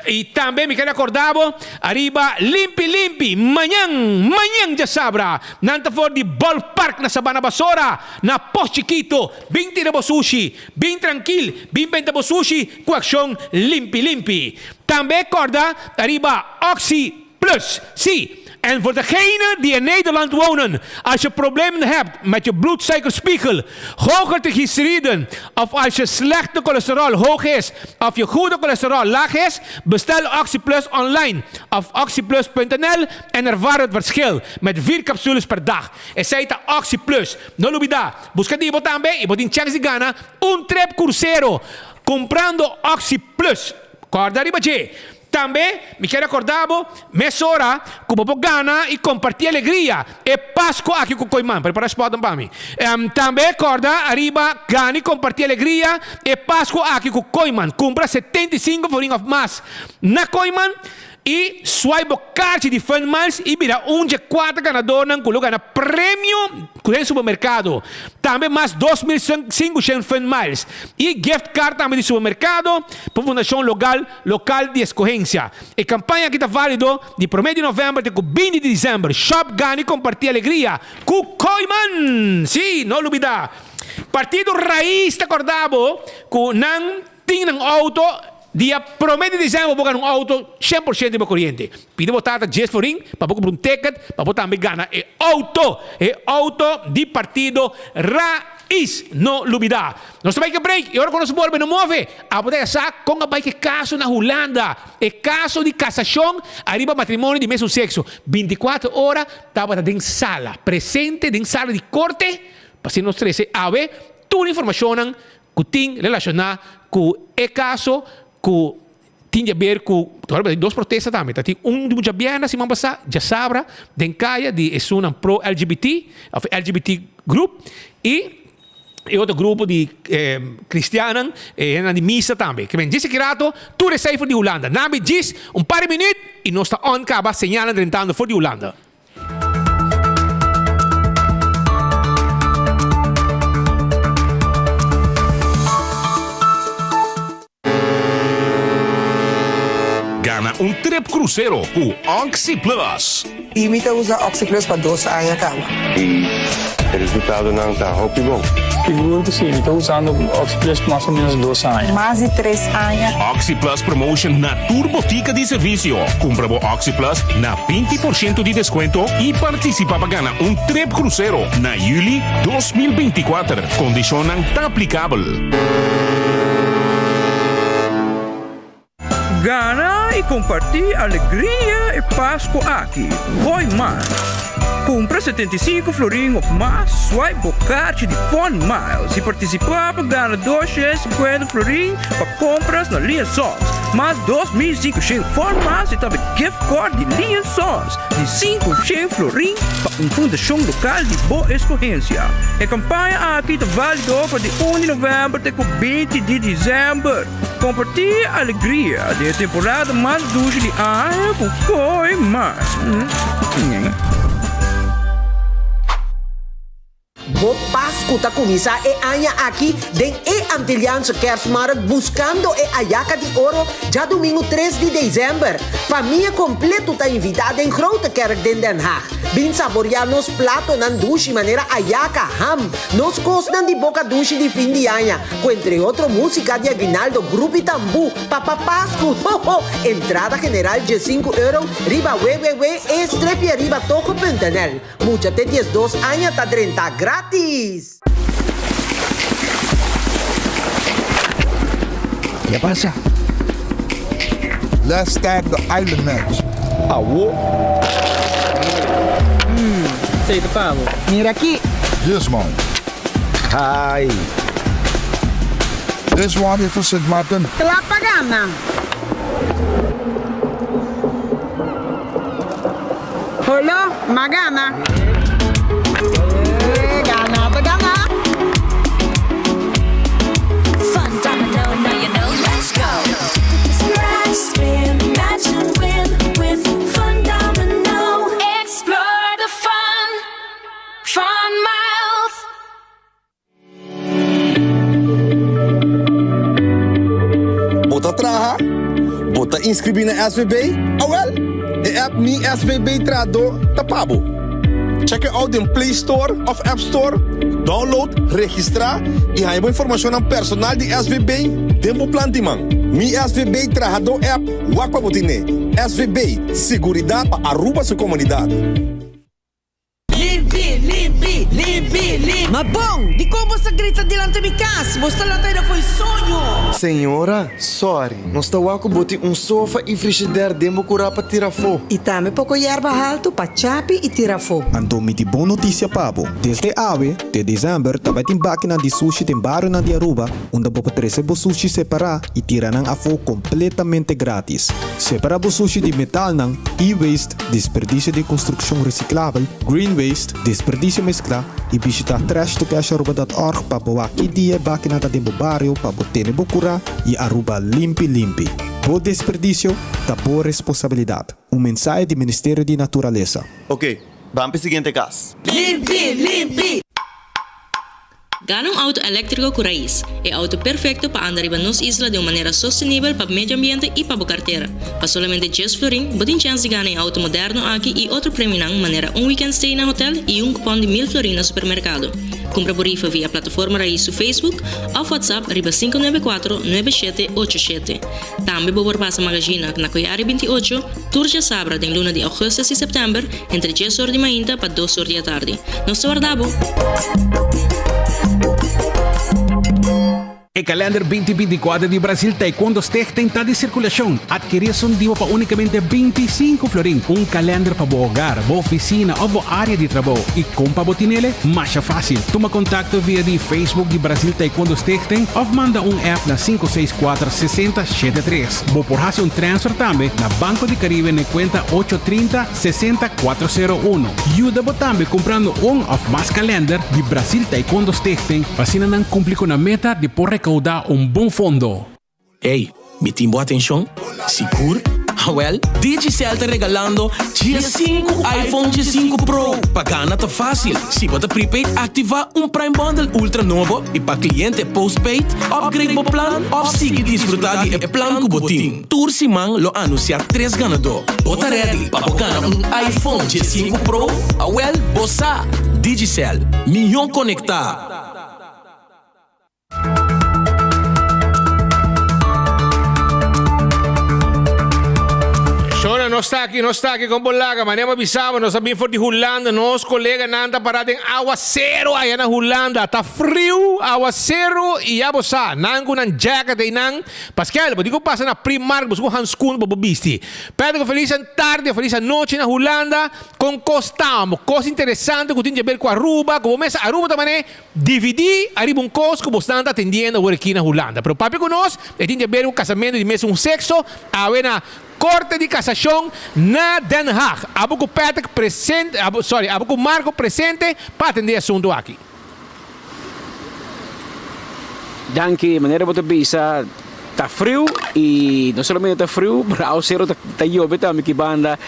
I tambe mi ker rekordá bo ariba Limpi Limpi mañan, mañan djasabra nan ta for di Ballpark na Sabana Basora na Pos Chikito. Bin tira bo sushi, bin trankil, bin benta bo sushi ku akshon Limpi Limpi. Tambe kòrda ariba Oxi Plus. Sí, en voor degenen die in Nederland wonen, als je problemen hebt met je bloedsuikerspiegel, hoge triglyceriden of als je slechte cholesterol hoog is of je goede cholesterol laag is, bestel OxyPlus online of oxyplus.nl en ervaar het verschil met vier capsules per dag. Esei ta OxyPlus. No lubida, busca di bo tambe y bo tin chance di gana un trip crucero comprando OxyPlus. Corda riba dje. Tambe mi kier recorda bo mesora cu bo por gana y comparti alegria e Pasco aki cu Kooiman. Prepara spotnan pa mi. Tambe corda ariba gana y comparti alegria e Pasco aki cu Kooiman. Cumpra 75 florin of mas na Kooiman y swipe bo kaarchi di Fun Miles y bira un dje cuater ganadornan cu lo gana premio den supermercado. Tambe mas 2500 Fun Miles y gift card tambe di supermercado pa Fundacion Logal Lokal di eskohensia. E kampaña aki ta válido di promé di novèmber te ku binti di desèmber. Shòp, gana i kompartí alegria ku Kooiman! Sí, no lubidá! Partido Rais ta kòrda bo ku nan tin nan outo dia promé di desèmber bo gana un outo shen por shento riba koriente. Pidi bo tata djes florin pa bo kumpra un ticket pa bo tambe gana e outo, e outo di Partido Rais! No lubidá! Nos ta bai ke break y ora cu nos bolbe no move. Abo ta ya sa con a bai ke caso na Hulanda. E caso di casacion ariba matrimonio di mesun sexo. Binticuatro ora tabata den sala, presente den sala di corte pa asina nos trece awe tur informacionnan cu tin relaciona cu e caso cu tin di haber cu, ora tin dos protesta tambe, ta tin un di djabièrnè siman pasá, djasabra den kaya di esunnan pro LGBT of LGBT group y e otro grupo di cristiannan, e hendenan di misa tambe. Ke men djis aki rato tur esei for di Hulanda. Nan bi djis un par di minuut y nos ta on kaba señalnan drentando for di Hulanda. Gana un trip crucero cu Oxi Plus. Y mi ta usa Oxi Plus pa dos aña caba. Y e resultadonan ta hopi bon. Sigur cu si, mi ta usando Oxi Plus mas o menos dos aña. Mas di tres aña. Oxi Plus promotion na tur botica di servicio. Cumpra bo Oxi Plus na 20% di descuento y participa pa gana un trip crucero na juli 2024. Condicionnan ta aplicabel. Gana y comparti alegria e Pasco aki. Hoy mas! Cumpra 75 florin of mas, swipe bo kaartje di Fun Miles y participa pa gana 250 florin pa compras na Lia Socks. Mas 2500 Fun Miles i tambe gift card di Lee and Sons di 500 florin pa un fundashon lokal di bo eskohensia. E kampaña aki ta válido for di un di novèmber te ku 20 di desèmber. Kompartí e alegria di e temporada mas dushi di aña ku Koi Mas. Bo Pasku ta kuminsá e aña aki den e Antilliaanse Kerstmarkt buskando e Ayaka di Oro djadumingu tres di desèmber. Famia kompletu ta invitá den Grote Kerk den Den Haag. Bin saboriá nos platonan dushi manera ayaka, ham, nos kosnan di boka dushi di fin di aña, ku entre otro músika di aguinaldo, grupi tambú, Papa Pasku, ho ho! Entrada general diesinku euro riba www.e-strepieribatogo.nl. Mucha te 12 aña ta drenta gratis! Ke pasa? Let's start the island match. Awo. Hmm, esei ta pa bo. Mira aki. This one. Hai. This one is for Sint Maarten. Kla pa gana. Holo, m'a gana. Eh, gana ta gana. Fun domino, now you know, let's go. Scratch, spin, match and win with Fun Domino. Explore the fun, fun miles. Bo ta traha? Bo ta inscribi na SVB? Awel, e app Mi SVB Trahador ta pa bo. Check it out den Play Store of App Store, download, registra y haña bo informacionnan personal di SVB den bo plan di man. Mi SVB Trahador app, wak pa bo tine. SVB, siguridad pa Aruba su comunidad. Limpi, limpi, limpi, limpi. Ma bon, dikon bo sa grita dilanti mi kas? Bo sta lanta aida fo'i soño. Señora, sorry, nos ta wak ku bo tin un sofa i frishider den bo kurá pa tira afó. I tambe poko yerba haltu pa chapi i tira afó. Anto mi tin bon notisia pa bo. Desde awe te desèmber ta bai tin bakinan di sushi den barionan di Aruba unda bo por trese bo sushi separá i tira nan afó kompletamente grátis. Separá bo sushi di metalnan, e-waste, Desperdicio di construccion reciclabel, green waste, desperdicio mezcla y bishita trashtocasharuba.org pa bo wak ki dia e bakinan ta den bo bario pa bo tene bo cura y Aruba limpi limpi. Bo desperdicio ta bo responsabilidad. Un mensahe di Ministerio di Naturalesa. Ok, ban p'e siguiente cas. Limpi, limpi. Gana un auto eléktriko ku rais, e auto perfekto pa anda riba nos isla den un manera sostenibel pa medio ambiente i pa bo kartera. Pa solamente djes florin, bo tin chèns di gana e auto moderno aki i otro premionan manera un weekend stay na hotel i un kupòn di mil florin na supermerkado. Kumpra bo rifa via Plataforma Rais su Facebook òf WhatsApp riba 594 9787. Tambe bo por pasa Magazina na Koyari 28, tur djasabra den luna di augustus i september entre djes or di mainta pa dos or di atardi. Nos ta warda bo! E kalender 2024 di Brasil Taekwondo Stichting ta di sirkulashon. Adkerí esun di bo pa únikamente 25 florin. Un kalender pa bo hogar, bo ofisina òf bo área di trabou. I kon pa bo tinele? Masha fásil. Tuma kontakto via di Facebook di Brasil Taekwondo Stichting òf manda un app na 564 60 73. Bo por hasi un transfer tambe na Banco di Caribe n'e kuenta ocho trinta sesenta kuatro sero uno. Yuda bo tambe kumprando un òf mas kalender di Brasil Taekwondo Stichting pa asina nan kumpli ku nan meta di por rekoudá un bon fondo. Ey, mi tin bo atencion? Sigur? Awel, Digicel ta regalando diesinku iPhone diesinku Pro! Pa gana ta facil, si bo ta prepaid activa un Prime Bundle Ultra nobo y pa cliente postpaid, upgrade bo plan of sigui disfruta di e plan cu bo tin. Tur siman lo anuncia tres ganador. Bo ta ready pa bo gana un iPhone diesinku Pro? Awel, bo sa! Digicel, mihó conecta! Shona. nos ta aki, nos ta aki con bo laga. Manera bo bisa bo, nos a bin for di Hulanda. Nos coleganan ta para den awacero aya na Hulanda. Ta friu, awacero y ya bo sa, nan cu nan jacket eynan. Paskel, bo tin cu pasa na Primark busca un handschoen pa bo bisti. Patrick, feliz tarde, feliz anochi na Hulanda. Con cos tamo? Cos interesante cu tin djaber cu Aruba, cu bo mesa Aruba ta mane Dividí ariba un kos ku bosnan ta atendiendo awor aki na Hulanda. Pero papia ku nos, e tin di aber ku kasamentu di mesun sekso awe na Korte di Kasashon na Den Haag. Abo ku Patrick presente, abo, sorry, abo ku Marco presente pa atendé e asuntu aki. Danki, manera bo ta bisa ta friu y no solamente ta friu pero awacero ta yobe tambe ki banda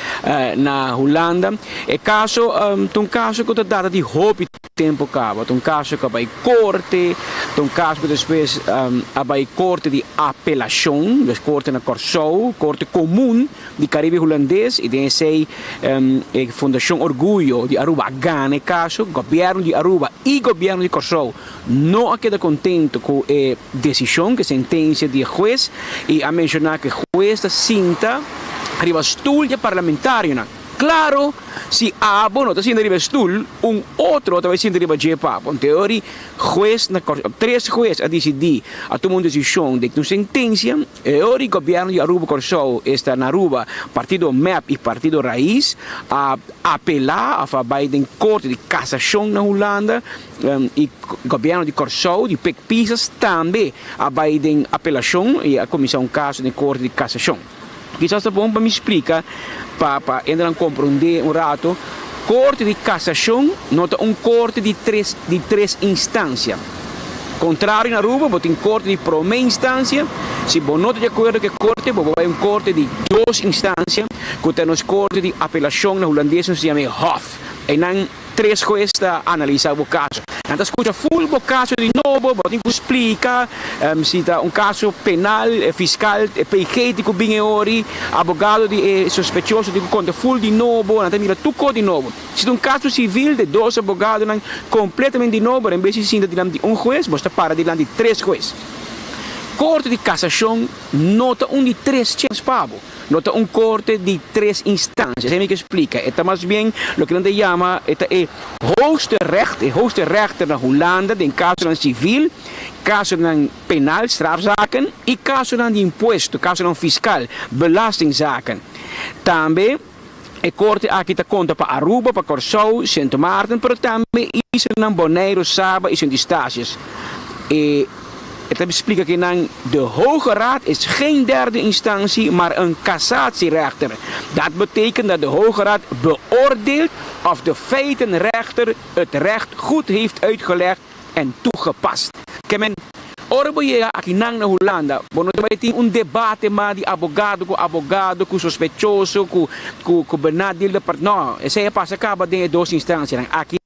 na Hulanda. E caso ta un caso cu ta data di hopi tempo caba, ta un caso cu a bay corte, ta un caso cu despues a bay corte di apelacion, dus corte na Corsou, corte comun di Caribe Hulandes y den esey e Fundacion Orguyo di Aruba a gana e caso, gobierno di Aruba y gobierno di Corsou no a keda contento cu e decision, cu e sentencia di e hues y a menciona cu e hues ta sinta riba stoel di e parlamentarionan. Claro, si abo no ta sinta riba e stoel, un otro ta bay sinta riba dje pa bo. Teori, hues na Corsou, tres hues a dicidi, a tuma un decision den un sentencia. E ora di gobierno di Aruba Corsou esta na Aruba, partido mep y partido Raiz a apela of a bay den corte di casacion na Hulanda y gobierno di Corsou di Pik Pisas tambe a bay den apelacion y a cuminsa un caso den corte di casacion. Kisas ta bon pa mi splica pa pa hendenan compronde un rato, corte di casacion no ta un corte di tres di tres instancia. Contrario na Aruba bo tin corte di prome instancia, si bo no ta di acuerdo cu e corte bo por bay un corte di dos instancia cu ta nos corte di apelacion na Hulandes nos ta yama e Hof. Eynan tres hues ta analisa bo caso. Nan ta scucha full bo caso di nobo, bo tin cu splica si ta un caso penal, fiscal, e PG tin cu bin e ori, abogado di e sospechoso tin cu conta full di nobo, nan ta mira tur cos di nobo. Si ta un caso civil de dos abogadonan completamente di nobo, en bes di sinta dilanti di un hues, bo ta para dilanti di tres hues. Corte di Casacion no ta un di tres chens pa bo. No ta un corte di tres instancia. Esei mi ke splica. E ta mas bien loke nan ta yama e ta e hoogste recht, e hoogste rechter na Hulanda den casonan civil, casonan penal, strafzaken, y casonan di impuesto, casonan fiscal, belastingzaken. Tambe. E korte aki ta konta pa Aruba, pa Kòrsou, Sint Maarten, pero tambe islanan Boneiru, Saba i Sint Eustatius. E e ta splika ku nan de Hoge Raad is geen derde instantie, maar een cassatierechter. Dat betekent dat de Hoge Raad beoordeelt of de feitenrechter het recht goed heeft uitgelegd en toegepast. Ke men, ora bo yega akinan na Hulanda, bo no ta bai tin un debate mas di abogado ku abogado, ku sospechoso, ku ku ku benadeelde part. No, esei a pasa kaba den e dos instansianan. Aki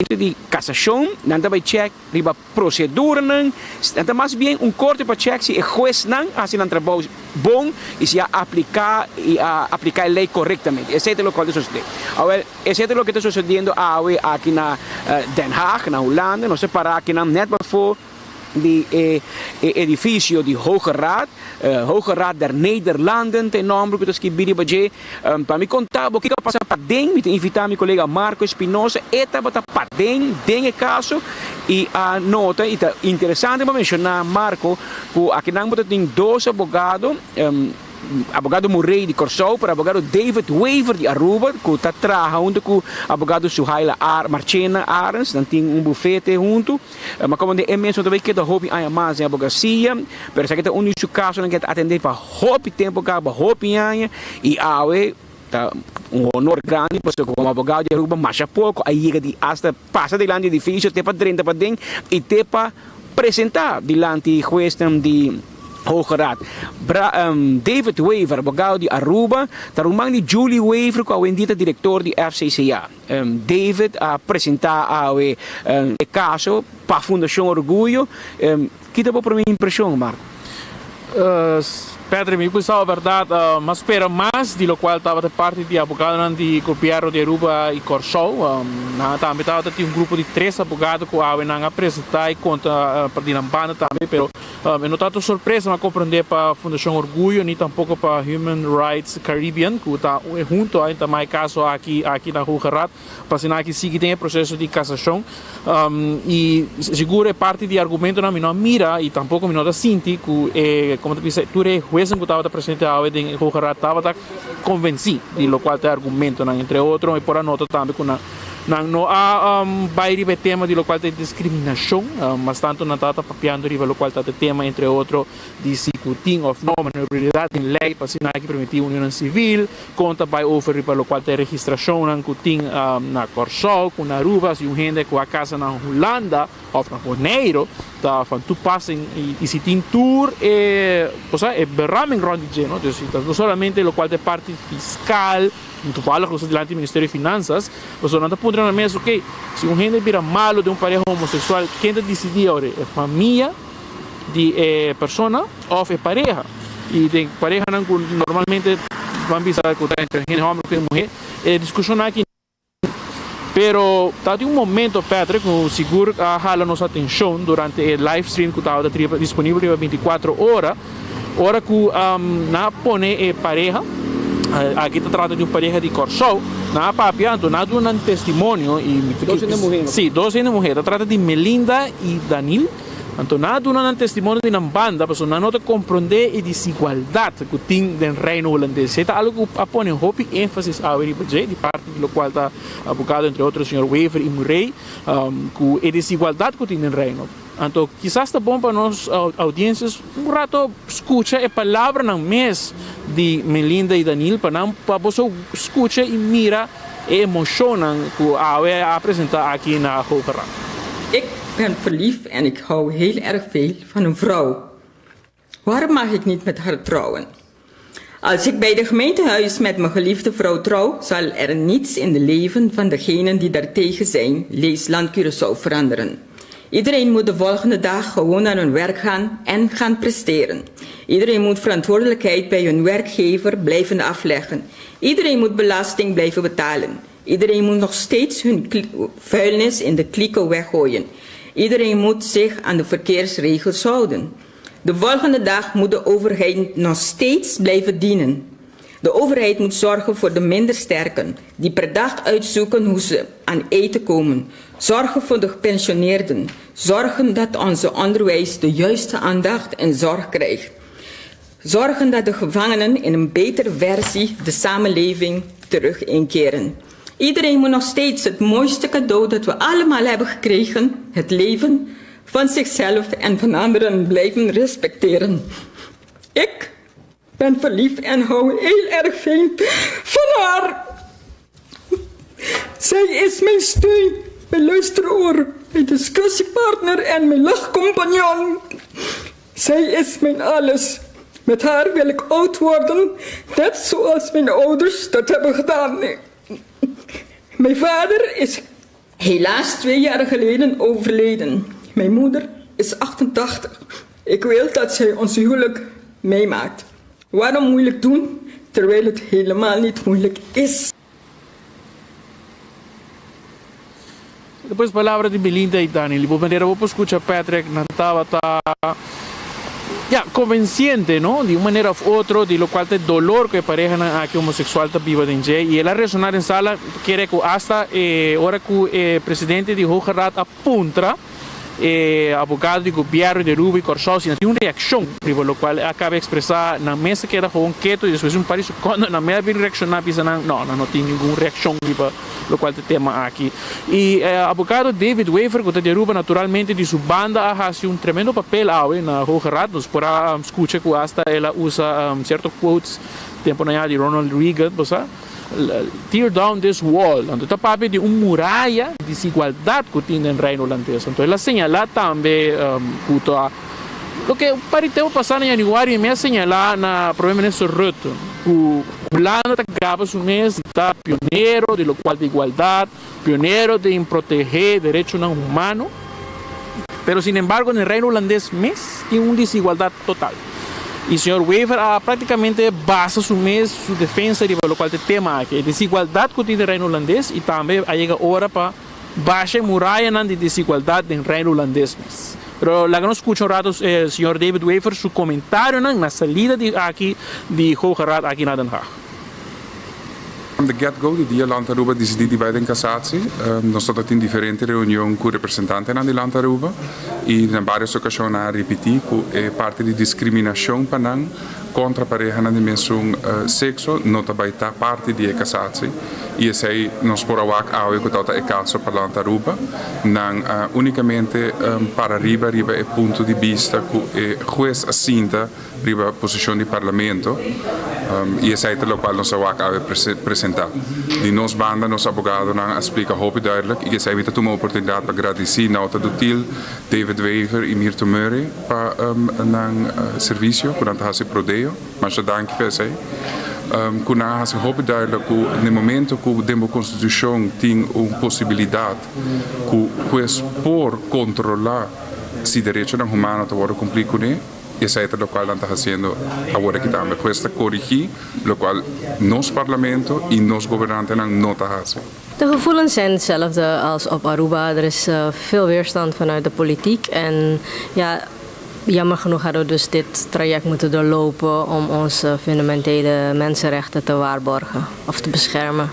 di kasashon nan ta bai chèk riba proseduranan, nan ta mas bien un korte pa chèk si e huesnan a hasi nan trabou bon i si a apliká i a apliká e lei korektamente. Esei ta lokual ta sosodé. Awèl. Esei ta loke ta sosodiendo awe aki na Den Haag, na Hulanda. Nos ta para akinan net pafó di e edifisio di Hoge Raad, Hoge Raad der Nederlanden ta e nòmber ku ta skibí riba dje. Pa mi konta bo kiko a pasa paden, mi ta invitá mi kolega Marco Espinosa, e tabata paden den e kaso i a nota, i ta interesante pa menshoná Marco, ku akinan bo ta tin dos abogado, Abogado Murray di Kòrsou, pero abogado David Wever di Aruba ku ta traha huntu ku abogado Suhaila Ar Marchena Arends. Nan tin un bufete huntu. Ma komo den e mes no ta bai keda hopi aña mas den abogasia, pero esaki ta un di su kasonan ku e ta atendé pa hopi tempu kaba, hopi aña, i awe ta un honor grandi pasobra komo abogado di Aruba masha poko a yega di asta pasa dilanti edifisio te pa drenta paden i te pa presentá dilanti huesnan di Hoge Raad. Bra David Wever, abogado di Aruba, ta ruman di Julie Wever ku awendia ta direktor di FCCA. David a presentá awe e kaso pa Fundashon Orguyo. Ki ta bo promé impreshon, Marco? Patrick, mi pensaba berdad, m'a spera mas di locual tabata parti di abogadonan di gobierno di Aruba y Corsou. Nan tambe tabata tin un grupo di tres abogado cu awe nan a presenta y conta pa di nan banda tambe, pero e no tabata un sorpresa, m'a comprende pa Fundacion Orguyo ni tampoco pa Human Rights Caribbean cu ta hunto a entamá e caso aki aki na Hoge Raad. Pa asina aki sigui den e proceso di casacion y sigur e parti di argumentonan mi no a mira y tampoco mi no ta sinti cu e como ta bisa tur e huesnan cu tabata presente awe den e Hoge Raad tabata convenci di locual ta e argumentonan. Entre otro mi por a nota tambe cu nan nan no a bay riba e tema di locual ta e discriminacion mas tanto nan tabata papiando riba locual ta e tema entre otro di si cu tin of no maneobrabilidad den ley pa asina aki permiti unionnan civil. Kon ta bai over riba lokual ta e registrashonnan ku tin na Kòrsou ku na Aruba si un hende ku a kasa na Hulanda òf na Boneiru ta van toepassing i si tin tur e cosa e beraming rònt di dje no dus no solamente lokual ta e parti fiskal toevallig nos ta dilanti ministerio di finansas pasobra nan ta puntra nan mes oke si un hende bira malu den un pareha homoseksual ken ta disidí awor e famia di e persona of e pareha y den parehanan cu normalmente ban bisa cu ta entre hende homber cu hende muher e discusion aki pero ta tin un momento Patrick cu sigur a hala nos atencion durante e live stream cu tabata disponibel riba 24 ora ora cu nan a pone e pareha aki ta trata di un pareha di Corsou nan a papia anto nan a duna nan testimonio y Dos hende muher. Si dos hende muher ta trata di Melinda y Danil. Anto nan a duna nan testimonio di nan banda pasobra nan no ta komprondé e disigualdat ku tin den Reino Hulandes. Esei ta algu ku a pone hopi énfasis awe riba dje di parti di lokual ta abogado entre otro señor Wever i Murray ku e desigualdat ku tin den Reino. Anto kisas ta bon pa nos audiensias un rato skucha e palabranan mes di Melinda i Daniel pa nan pa boso skucha i mira e emoshonnan ku awe a presentá aki na Hoge Raad. Ik ben verliefd en ik hou heel erg veel van een vrouw. Waarom mag ik niet met haar trouwen? Als ik bij de gemeentehuis met mijn geliefde vrouw trouw, zal er niets in de leven van degenen die daartegen zijn, lees Land Curaçao, veranderen. Iedereen moet de volgende dag gewoon naar hun werk gaan en gaan presteren. Iedereen moet verantwoordelijkheid bij hun werkgever blijven afleggen. Iedereen moet belasting blijven betalen. Iedereen moet nog steeds hun vuilnis in de kliko weggooien. Iedereen moet zich aan de verkeersregels houden. De volgende dag moet de overheid nog steeds blijven dienen. De overheid moet zorgen voor de minder sterken, die per dag uitzoeken hoe ze aan eten komen. Zorgen voor de gepensioneerden. Zorgen dat onze onderwijs de juiste aandacht en zorg krijgt. Zorgen dat de gevangenen in een betere versie de samenleving terug inkeren. Iedereen moet nog steeds het mooiste cadeau dat we allemaal hebben gekregen, het leven, van zichzelf en van anderen blijven respecteren. Ik ben verliefd en hou heel erg veel van haar. Zij is mijn steun, mijn luisteroor, mijn discussiepartner en mijn lachcompagnon. Zij is mijn alles. Met haar wil ik oud worden, net zoals mijn ouders dat hebben gedaan. Mijn vader is helaas twee jaar geleden overleden. Mijn moeder is 88. Ik wil dat zij ons huwelijk meemaakt. Waarom moeilijk doen, terwijl het helemaal niet moeilijk is? Despues palabra di Belinda y Daniel y bo manera bo por scucha Patrick nan tabata ya convenciente no di un manera of otro di locual ta e dolor cu e parehanan aki homosexual ta biba den dje y el a resona den sala kere cu hasta e ora cu e presidente di Hoge Raad a puntra e abogado di gobierno di Aruba y Corsou si nan tin un reaccion riba locual a caba expresa nan mes a keda gewoon keto y despues di un par di secondo nan mes a bin reacciona bisa nan no nan no tin ningun reaccion riba locual ta e tema aki. Y e abogado David Wever cu ta di Aruba naturalmente di su banda a haci un tremendo papel awe na Hoge Raad. Nos por a scucha cu hasta el a usa cierto quotes temponan ya di Ronald Reagan bo sa. Tear down this wall. Anto ta papia di un muraya di desigualdat ku tin den Reino Hulandes. Anto el a señalá tambe ku ta loke un par di tempu pasá na yanüari mi a señalá na Prome Minister Rutte ku Hulanda ta gaba su mes di ta pionero di lokual ta igualdat, pionero den protehé derechonan humano, pero sinembargo den Reino Hulandes mes tin un desigualdat total. Y señor Wever a practicamente basa su mes su defensa riba locual ta e tema aki, e desigualdad cu tin den Reino Hulandes y tambe a yega ora pa basha e murayanan di desigualdad den Reino Hulandes mes. Pero laga nos scucha un rato señor David Wever su comentarionan na salida di aki di Hoge Raad aki na Den Haag. From the get go di dia Land Aruba disidí di bai den Cassatie, nos tabata tin diferente reunion ku representantenan di Land Aruba i na varios okashon nan a ripití ku e parti di diskriminashon pa nan kontra parehanan di mesun sekso no ta bai ta parti di e Cassatie i esei nos por a wak awe ku tabata e kaso pa Land Aruba. Nan a únikamente para riba riba e punto di bista ku e hues a sinta riba posicion di Parlamento y esey ta locual nos a wak awe presenta. Di nos banda nos abogadonan a splica hopi duidelijk y esey mi ta tuma oportunidad pa gradici Nauta Dutil, David Wever y Mirto Murray pa nan servicio cu nan ta haci pro deo. Masha danki pa esey. Cu nan a haci hopi duidelijk cu na e momento cu den bo constitucion tin un posibilidad cu hues por controla si derechonan humano ta wordo cumpli cune, Esei ta lokual nan ta hasiendo awor aki tambe. Pues ta korigí lokual nos parlamento i nos gobernantenan no ta hasi. De gevoelens zijn hetzelfde als op Aruba. Er is veel weerstand vanuit de politiek en ja, jammer genoeg hadden we dus dit traject moeten doorlopen om onze fundamentele mensenrechten te waarborgen of te beschermen.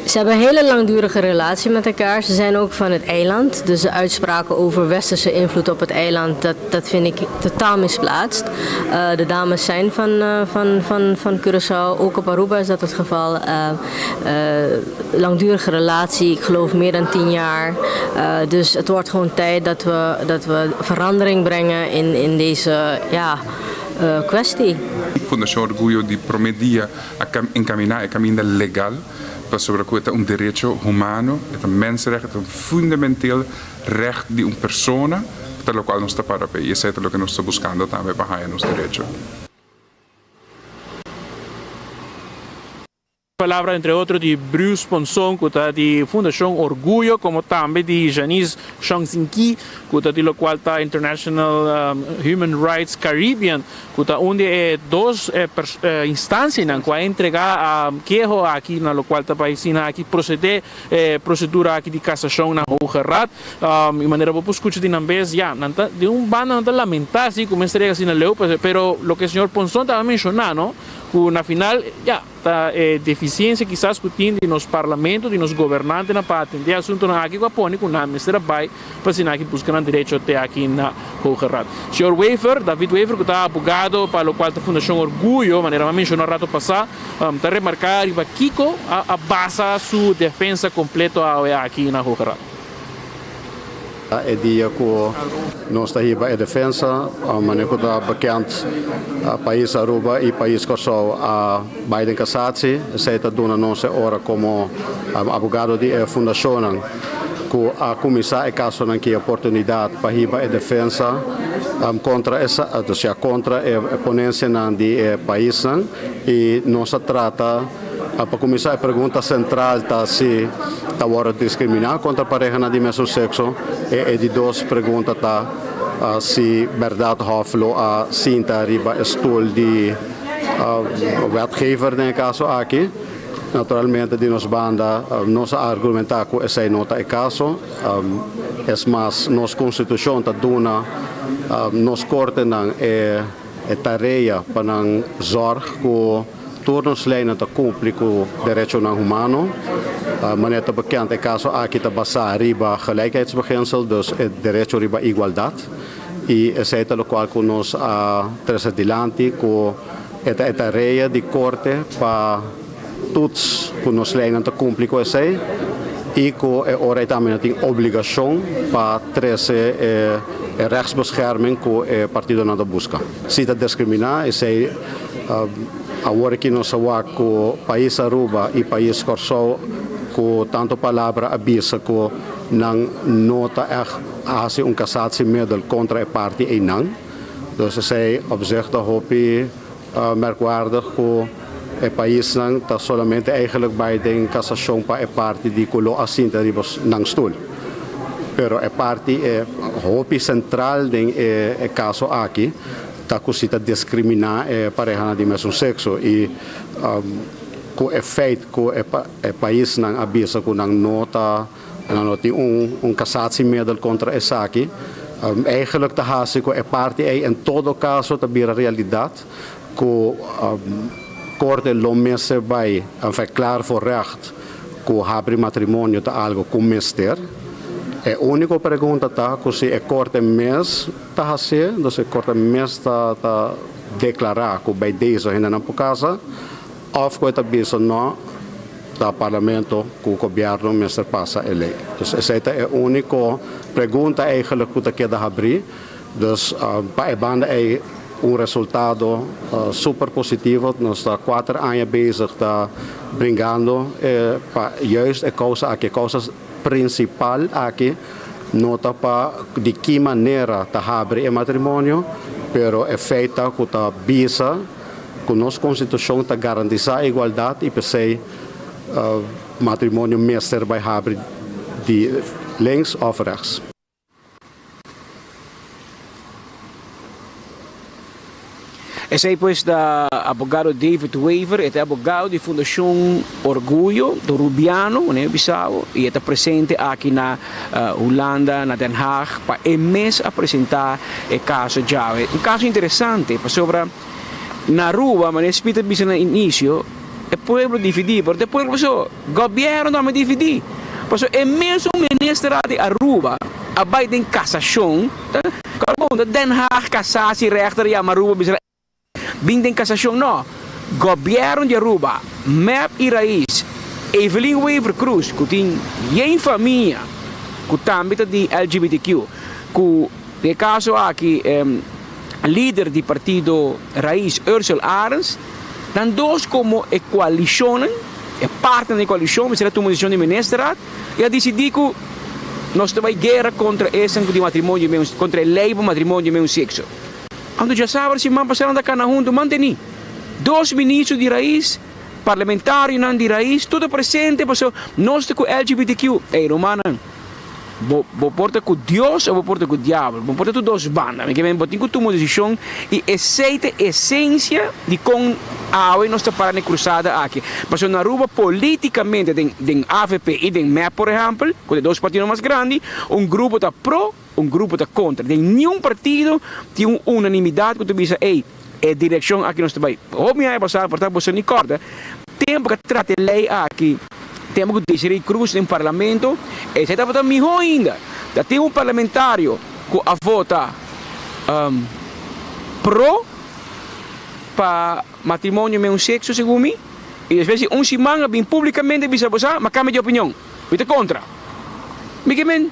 Ze hebben een hele langdurige relatie met elkaar. Ze zijn ook van het eiland. Dus de uitspraken over westerse invloed op het eiland, dat, dat vind ik totaal misplaatst. Uh, de dames zijn van, uh, van, van, van Curaçao. Ook op Aruba is dat het geval. Uh, langdurige relatie, ik geloof meer dan 10 jaar. dus het wordt gewoon tijd dat we, dat we verandering brengen in, in deze ja, kwestie. Fundashon Orguyo di promé dia a encaminá e caminda legal pasobra cu e ta un derecho humano, e ta mensenrecht, e ta un fundamenteel recht di un persona, ta locual nos ta para p'e y esey ta loke nos ta buscando tambe pa haya nos derecho. Palabra entre otro di Bruce Ponson cu ta di Fundacion Orguyo como tambe di Janice Shongsinki cu ta di locual ta International Human Rights Caribbean cu ta un di e dos instancianan cu a entrega keho aki na locual ta bay asina aki procede e procedura aki di casacion na Hoge Raad. Y manera bo por scucha di nan bes ya nan ta di un banda nan ta lamenta si cu mester yega asina leu pero loke señor Ponson tabata menciona no cu na final ya Ta e deficiencia kisas cu tin di nos parlamento, di nos gobernantenan pa atende e asuntonan aki cu a pone cu nan mester a bay pa asina aki busca nan derecho te aki na Hoge Raad. Señor Wever, David Wever cu ta abogado pa locual ta Fundacion Orguyo, manera mi a menciona rato pasa, ta remarca riba kico a basa su defensa completo awe aki na Hoge Raad. E dia ku nos ta hiba e defensa, manera ku ta bekend pais Aruba i pais Kòrsou a bai den kasatsi, esei ta duna nos e ora komo abogado di e fundashonnan ku a kuminsá e kasonan ki oportunidat pa hiba e defensa kontra e kontra e ponensianan di e paisnan i nos a trata. Pa kuminsá e pregunta sentral ta si ta wòrdu diskriminá kontra parehanan di mesun sekso i e di dos pregunta ta si bèrdat hòf lo a sinta riba e stul di wetgever den e kaso aki. Naturalmente di nos banda nos a argumentá ku esei no ta e kaso. Es mas nos konstitushon ta duna nos kortenan e tarea pa nan zòrg ku Tur nos leynan ta cumpli cu derechonan humano. Manera ta bekend e caso aki ta basa riba gelijkheidsbeginsel, dus e derecho riba igualdad. Y esey ta locual cu nos a trece dilanti cu e ta e tarea di Corte pa toets cu nos leynan ta cumpli cu esey y cu e ora ey tambe nan tin obligacion pa trece e rechtsbescherming cu e partidonan ta busca. Si ta discrimina esey. Awor aki nos a wak ku pais Aruba i pais Kòrsou ku tantu palabra a bisa ku nan no ta ègt hasi un kasatiemiddel kontra e parti einan. Dus esei op zich ta hopi merkwaardig ku e paisnan ta solamente eigenlijk bai den kasashon pa e parti di ku lo a sinta riba nan stul. Pero e parti e hopi sentral den e kaso aki. ta ku si ta diskriminá e parehanan di mesun sekso i ku e feit ku e paisnan a bisa ku nan no ta nan no tin un un kassatiemiddel kontra esaki eigenlijk ta hasi ku e parti ei en todo kaso ta bira realidat ku korte lo mester bai enfin klaar voor recht ku habri matrimonio ta algo ku mester. E úniko pregunta ta ku si e korte mes ta hasié, dus e korte mes ta ta deklará ku bai deze hendenan por kasa òf ku e ta bisa nò ta parlamento ku gobièrnu mester pasa e lei. Dus esei ta e úniko pregunta eigenlijk ku ta keda habrí. Dus pa e banda ei un resultado super positivo. Nos ta kuater aña bezig ta bringando pa juist e kousa aki. E kousa prinsipal aki no ta pa di ki manera ta habri e matrimonio, pero e feit ta ku ta bisa ku nos konstitushon ta garantisá igualdat i p'esei matrimonio mester bai habri di links òf rechts. Esei pues ta abogado David Wever, e ta abogado di Fundacion Orguyo do Rubiano, manera mi bisa bo, y e ta presente aki na Hulanda, na Den Haag, pa e mes a presenta e caso djawe. Un caso interesante, pasobra na Aruba, manera Smith a bisa na inicio, e pueblo dividi, pero ta e pueblo so, Gobierno tambe dividi. Pasobra e mesun minister di Aruba a bay den casacion, ta Den Haag casatie rechter yama Aruba bisa bin den casacion no. Gobierno di Aruba, mep y Raiz, Evelyn Wever Croes cu tin yen famia cu tambe ta di LGBTQ cu den e caso aki lider di partido Raiz Ursel Arends, nan dos como e coalicionnan, e partner den e coalicion mester a tuma decision di ministerraad y a dicidi cu nos ta bay guera contra esan cu di matrimonio di meun, contra e ley pa matrimonio di meun sexo. Anto djasabra siman pasa nan ta cana hunto manteni dos ministro di Raiz, parlamentarionan di Raiz, tur ta presente pasobra nos ta cu LGBTQ. Ey rumannan. Bo bo por ta ku Dios o bo por ta ku diabel. Bo por ta tur dos banda. Mi ke men bo tin ku tuma un desishon i esei ta e esensia di kon awe nos ta para na e krusada aki. Pasobra na Aruba politikamente den den avp i den mep por ehèmpel, ku ta e dos partidonan mas grandi, un grupo ta pro, un grupo ta kontra. Den niun partido tin un unanimidat ku ta bisa ey e direkshon aki nos ta bai. Hopi aña pasá por ta boso ni kòrda tempu ku a trata e lei aki. Tempu ku Desiree Croes den parlamento, esei tabata mihó ainda. Ta tin un parlamentario ku a vota pro pa matrimonio meun sekso segun mi, i despues di un siman a bin publikamente bisa bo sa, m'a kambia di opinion, mi ta kontra. Mi ke men.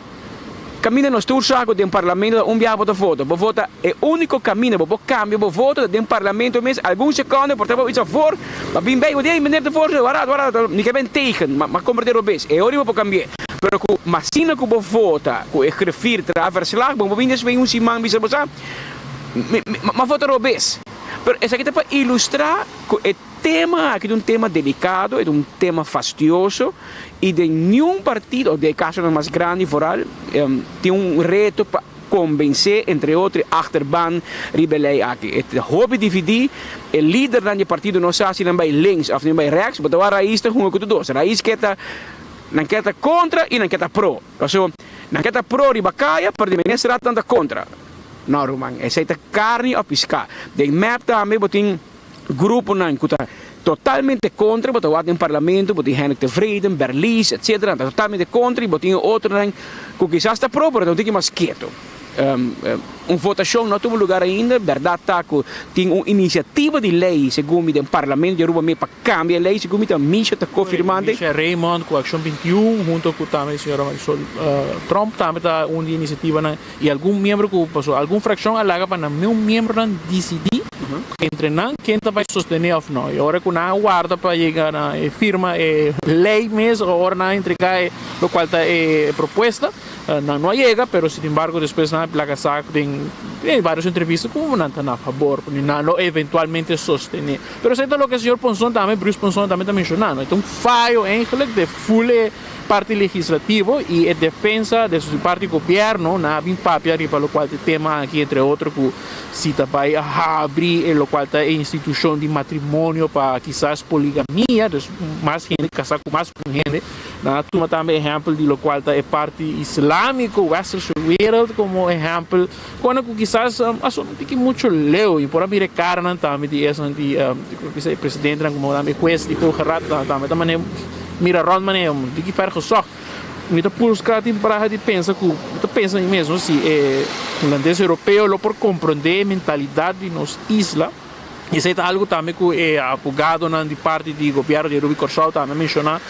Kaminda nos tur sa ku den parlamento ta un biaha bo ta vota. Bo vota e úniko kaminda bo por kambia bo voto ta den parlamento mes. Algun sekondo por ta bo bisa voor, ma bin bei bo di ey meneer de voorzitter wara wara mi ke ben tegen ma ma komprende robes. E ora bo por kambi'é. Pero ku masina ku bo vota ku e griffier traha verslag bo por bin despues un siman bisa bo sa mi mi m'a vota robes. Pero esaki ta pa ilustrá ku e. Tema aki ta un tema delicado, e ta un tema fastioso y den niun partido, den e casonan mas grandi vooral, tin un reto pa convence entre otro e achterban riba e ley aki. E ta hopi dividi, e lidernan di e partido no sa si nan bay links of nan bay rechts, bo ta wak Raiz ta hunga cu tur dos. Raiz ke ta, nan ke ta contra y nan ke ta pro. Pasobra nan ke ta pro riba caya, pero den ministerraad nan ta contra. No ruman, esey ta carni of pisca. Den mep tambe bo tin. Gruponan ku ta totalmente kontra, bo ta wak den parlamento, bo tin Hendrik Tevreden, Berlies, etcetera, nan ta totalmente kontra i bo tin e otronan ku kisas ta pro pero ta un tiki mas keto. Un votashon no a tuma lugar ainda, bèrdat ta ku tin un inisiativa di lei segun mi den parlamento di Aruba mi pa kambia e lei segun mi ta Misha ta kofirmante. Misha Raymond ku Akshon 21 hunto ku tambe señora Marisol Tromp tambe ta un di e inisiativanan. I algun miembro ku pasobra algun frakshon a laga pa nan meun miembronan disidí entre nan ken ta bai sostené òf no. I ora ku nan a warda pa yega na e firma e lei mes o ora nan a entregá e lokual ta e propuesta, Nan no a yega, pero sin embargo despues nan a laga sa den varios entrevista como nan ta na fabor, cu nan lo eventualmente sostene. Pero esey ta loke señor Ponson tambe, Bruce Ponson tambe ta menciona, no? E ta un fayo eigenlijk de full e parti legislativo y e defensa de su parti gobierno, nan a bin papia riba locual ta e tema aki, entre otro cu si ta bay habri e locual ta e institucion di matrimonio pa kisas poligamia, dus mas hende casa cu mas cu un hende. Nan a tuma tambe ehèmpel di lokual ta e parti islámiko, westerse wereld, komo ehèmpel, kòne ku kisas a sona un tiki muchu leu i por a mira e karanan tambe di esnan di e presidentenan komo tambe e hues di Hoge Raad tambe ta manera mira rònt manera un tiki vergezocht. Mi ta buska tin braha di pensa ku mi ta pensa mi mesmo si e hulandes europeo lo por komprondé e mentalidat di nos isla. Esei ta algu tambe ku e abogadonan di parti di gobièrnu di Aruba i Kòrsou tambe a menshoná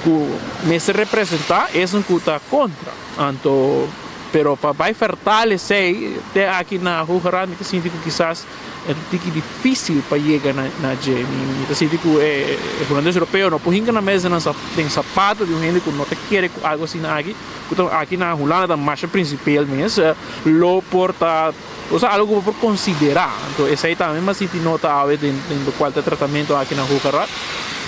ku mester representá esnan ku ta kontra. Anto, pero pa bai fertal esei te aki na Hoge Raad mi ta sinti ku kisas e ta tiki difísil pa yega na na dje. Mi ta sinti ku e hulandes europeo no por hinka nan mes den nan den sapato di un hende ku no ta kere ku algu asina aki, ku ta aki na Hulanda ta masha prinsipel mes, lo por ta. Cosa algo cu bo por considera. Anto esey tambe mas sinti nota awe den den locual ta tratamento aki na Hoge Raad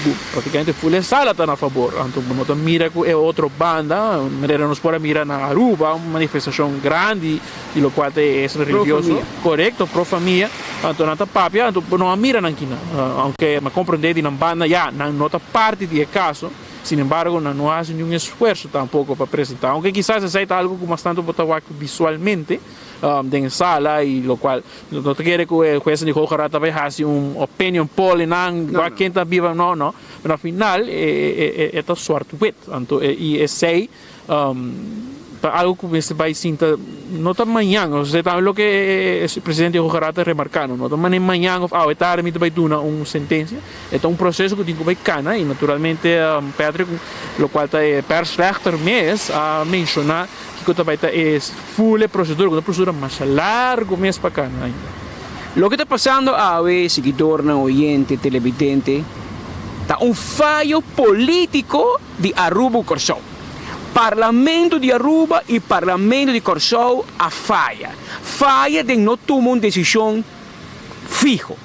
cu practicamente full e sala ta na fabor. Anto bo no ta mira cu e otro banda, manera nos por a mira na Aruba, un manifestacion grandi di locual ta e esnan religioso. Corecto, pro famia. Anto nan ta papia, anto bo no a mira nan kina. Aunke mi a comprende di nan banda ya nan no ta parti di e caso, sin embargo nan no a haci niun esfuerzo tampoco pa presenta. Aunke kisas esey ta algo cu mas tanto bo ta wak visualmente. den e sala y locual no ta kere cu e huesnan di Hoge Raad ta bay haci un opinion poll y nan wak ken ta biba no no pero al final e ta zwart wit anto y esey ta algo cu mester bay sinta no ta mañan osea tambe loke e presidente di Hoge Raad ta remarca no ta mane mañan of awe tarde mi ta bay duna un sentencia e ta un proceso cu tin cu bay cana y naturalmente Patrick locual ta e persrechter mes a menciona Kiko ta bai ta e full e procedura, ku ta procedura masha largo mes pa kana ainda. Loke ta pasando awe, siguidornan, oyente, televidente, ta un fayo politico di Aruba ku Kòrsou. Parlamento di Aruba i Parlamento di Kòrsou a faya. Faya den no tuma un desishon fiho.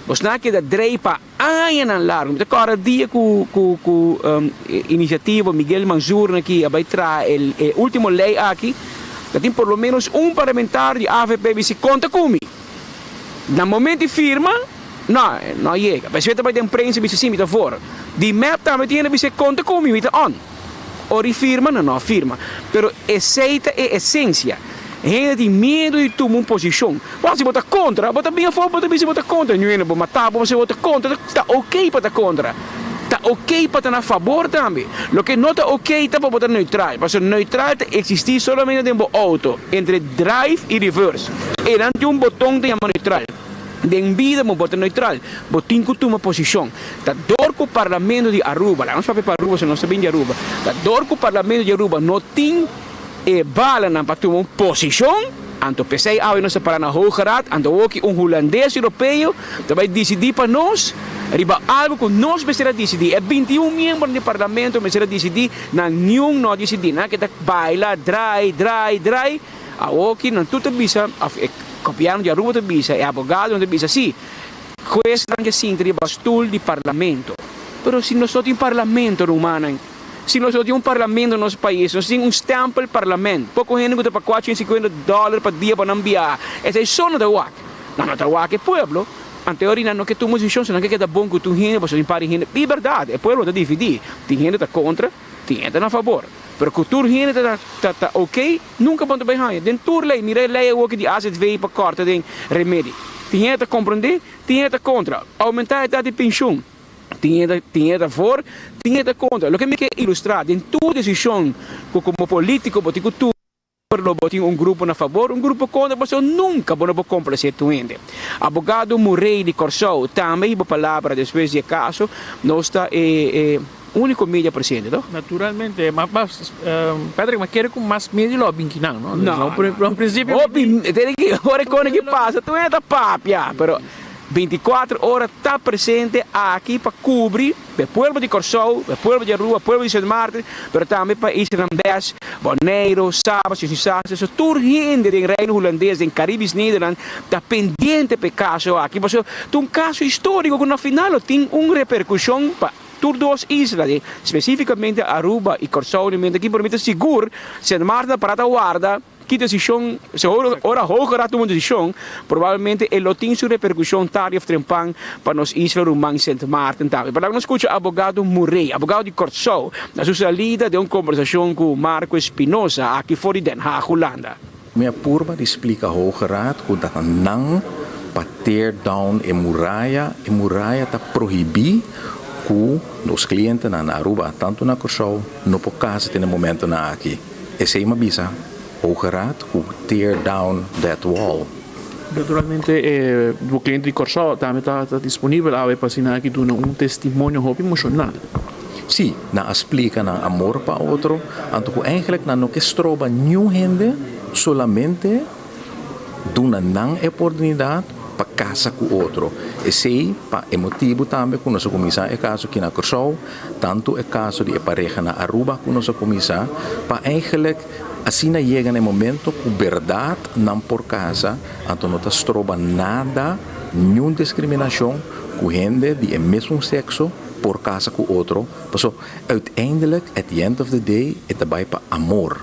Bosnan a keda drei pa. Añanan largu, mi ta kòrda dia ku ku ku inisiativa Miguel Manzur aki a bai traha e e último lei aki, ta tin por lo ménos un parlamentario di avp bisa konta ku mi. Na momento di firma, no, no a yega. Pasobra ta bai den prensa bisa si mi ta for. Di mep tambe tin hende bisa konta ku mi, mi ta on. Ora di firma, nan no a firma. Pero esei ta e esensia. Hende tin miedu di tuma un posishon. Bo si bo ta kontra, bo ta bin afó, bo ta bisa bo ta kontra. Niun hende bo mata bo pasobra bo ta kontra. Ta oké pa ta kontra. Ta oké pa ta na fabor tambe. Loke no ta oké ta pa bo ta neutral. Pasobra neutral ta eksistí solamente den bo outo, entre drive i reverse. Einan tin un boton ta yama neutral. Den bida bo por ta neutral, bo tin cu tuma posicion. Ta dor cu Parlamento di Aruba, laga nos papia pa Aruba si nos ta bin di Aruba, ta dor cu Parlamento di Aruba no tin e balanan pa tuma un posicion, anto p'esey awe nos ta para na Hoge Raad, anto awoki un Hulandes Europeo ta bay dicidi pa nos riba algo cu nos mester a dicidi. E 21 miembronan di Parlamento mester a dicidi, nan niun no a dicidi, nan a keda baila, draai, draai, draai. Awoki nan tur ta bisa, of e gobièrnu di Aruba ta bisa, e abogadonan ta bisa, sí, huesnan ke sinta riba stul di parlamento. Pero si nos no tin parlamento, rumannan, si nos no tin un parlamento na nos pais, nos tin un stempel parlament, poko hende ku ta pa 450 dòler pa dia pa nan biaha, esei so no ta wak. Nan no ta wak e pueblo, anto e ora nan no ke tuma desishon, si nan ke keda bon ku tur hende, pasobra tin par di hende, i bèrdat, e pueblo ta dividí, tin hende ta kontra, Tin hende na fabor, pero ku tur hende ta ta ta ok, nunka bo no ta bai haña. Den tur lei, mira e lei awoki di azv pa kòrta den remedi. Tin hende ta komprondé, tin hende ta kontra. Oumentá edat di penshun, tin hende tin hende ta for, tin hende ta kontra. Loke mi ke ilustrá, den tur desishon ku komo polítiko bo tin ku tuma, Pero lo bo tin un grupo na fabor, un grupo kontra, pasobra nunka bo no por komplaser tur hende. Abogado Murray di Kòrsou tambe hiba palabra despues di e kaso. Nos ta e e úniko media presente, toh? Naturalmente, ma mas Patrick, ma kere ku mas medio lo a bin kinan, no? No, no. Prinsipio Hopi, tene ki ora e kone ki pasa tur hende ta papia, pero bintikuater ora ta presente aki pa kubri. pa e pueblo di Kòrsou, pa e pueblo di Aruba, pueblo di Sint Maarten, pero tambe pa islanan bes, Boneiru, Saba, Sint Eustatius, so tur hende den Reino Hulandes, den Caribisch Nederland ta pendiente pa e kaso aki, pasobra ta un kaso históriko ku na final lo tin un reperkushon pa tur dos isla, spesífikamente Aruba i Kòrsou, aki por mi ta sigur Sint Maarten ta para ta warda. Ki desishon, si ora Hoge Raad tuma un desishon, probablemente e lo tin su reperkushon tardi of trempan pa nos isla ruman Sint Maarten tambe. Pero laga nos skucha abogado Murray, abogado di Kòrsou, na su salida den un kombersashon ku Marco Espinosa aki for di Den Haag, Hulanda. Mi a purba di splika Hoge Raad ku ta nan pa tear down e muraya, e muraya ta prohibí ku nos klientenan na Aruba tantu na Kòrsou no por kasa te na e momentonan aki. Esei m'a bisa Hoge Raad ku tear down that wall. Naturalmente e bo kliente di Kòrsou tambe ta disponibel awe pa asina aki duna un testimonio hopi emoshonal. Sí, nan a splika nan amor pa otro, anto ku eigenlijk nan no ke stroba niun hende, solamente duna nan e oportunidat pa kasa ku otro. Esei pa e motibu tambe ku nos a kuminsá e kaso aki na Kòrsou. Tantu e kaso di e pareha na Aruba ku nos a kuminsá pa eigenlijk asina yega na e momento ku bèrdat nan por kasa, anto no ta stroba nada, niun diskriminashon ku hende di e mesun sekso por kasa ku otro, paso uiteindelijk at the end of the day e ta bai pa amor,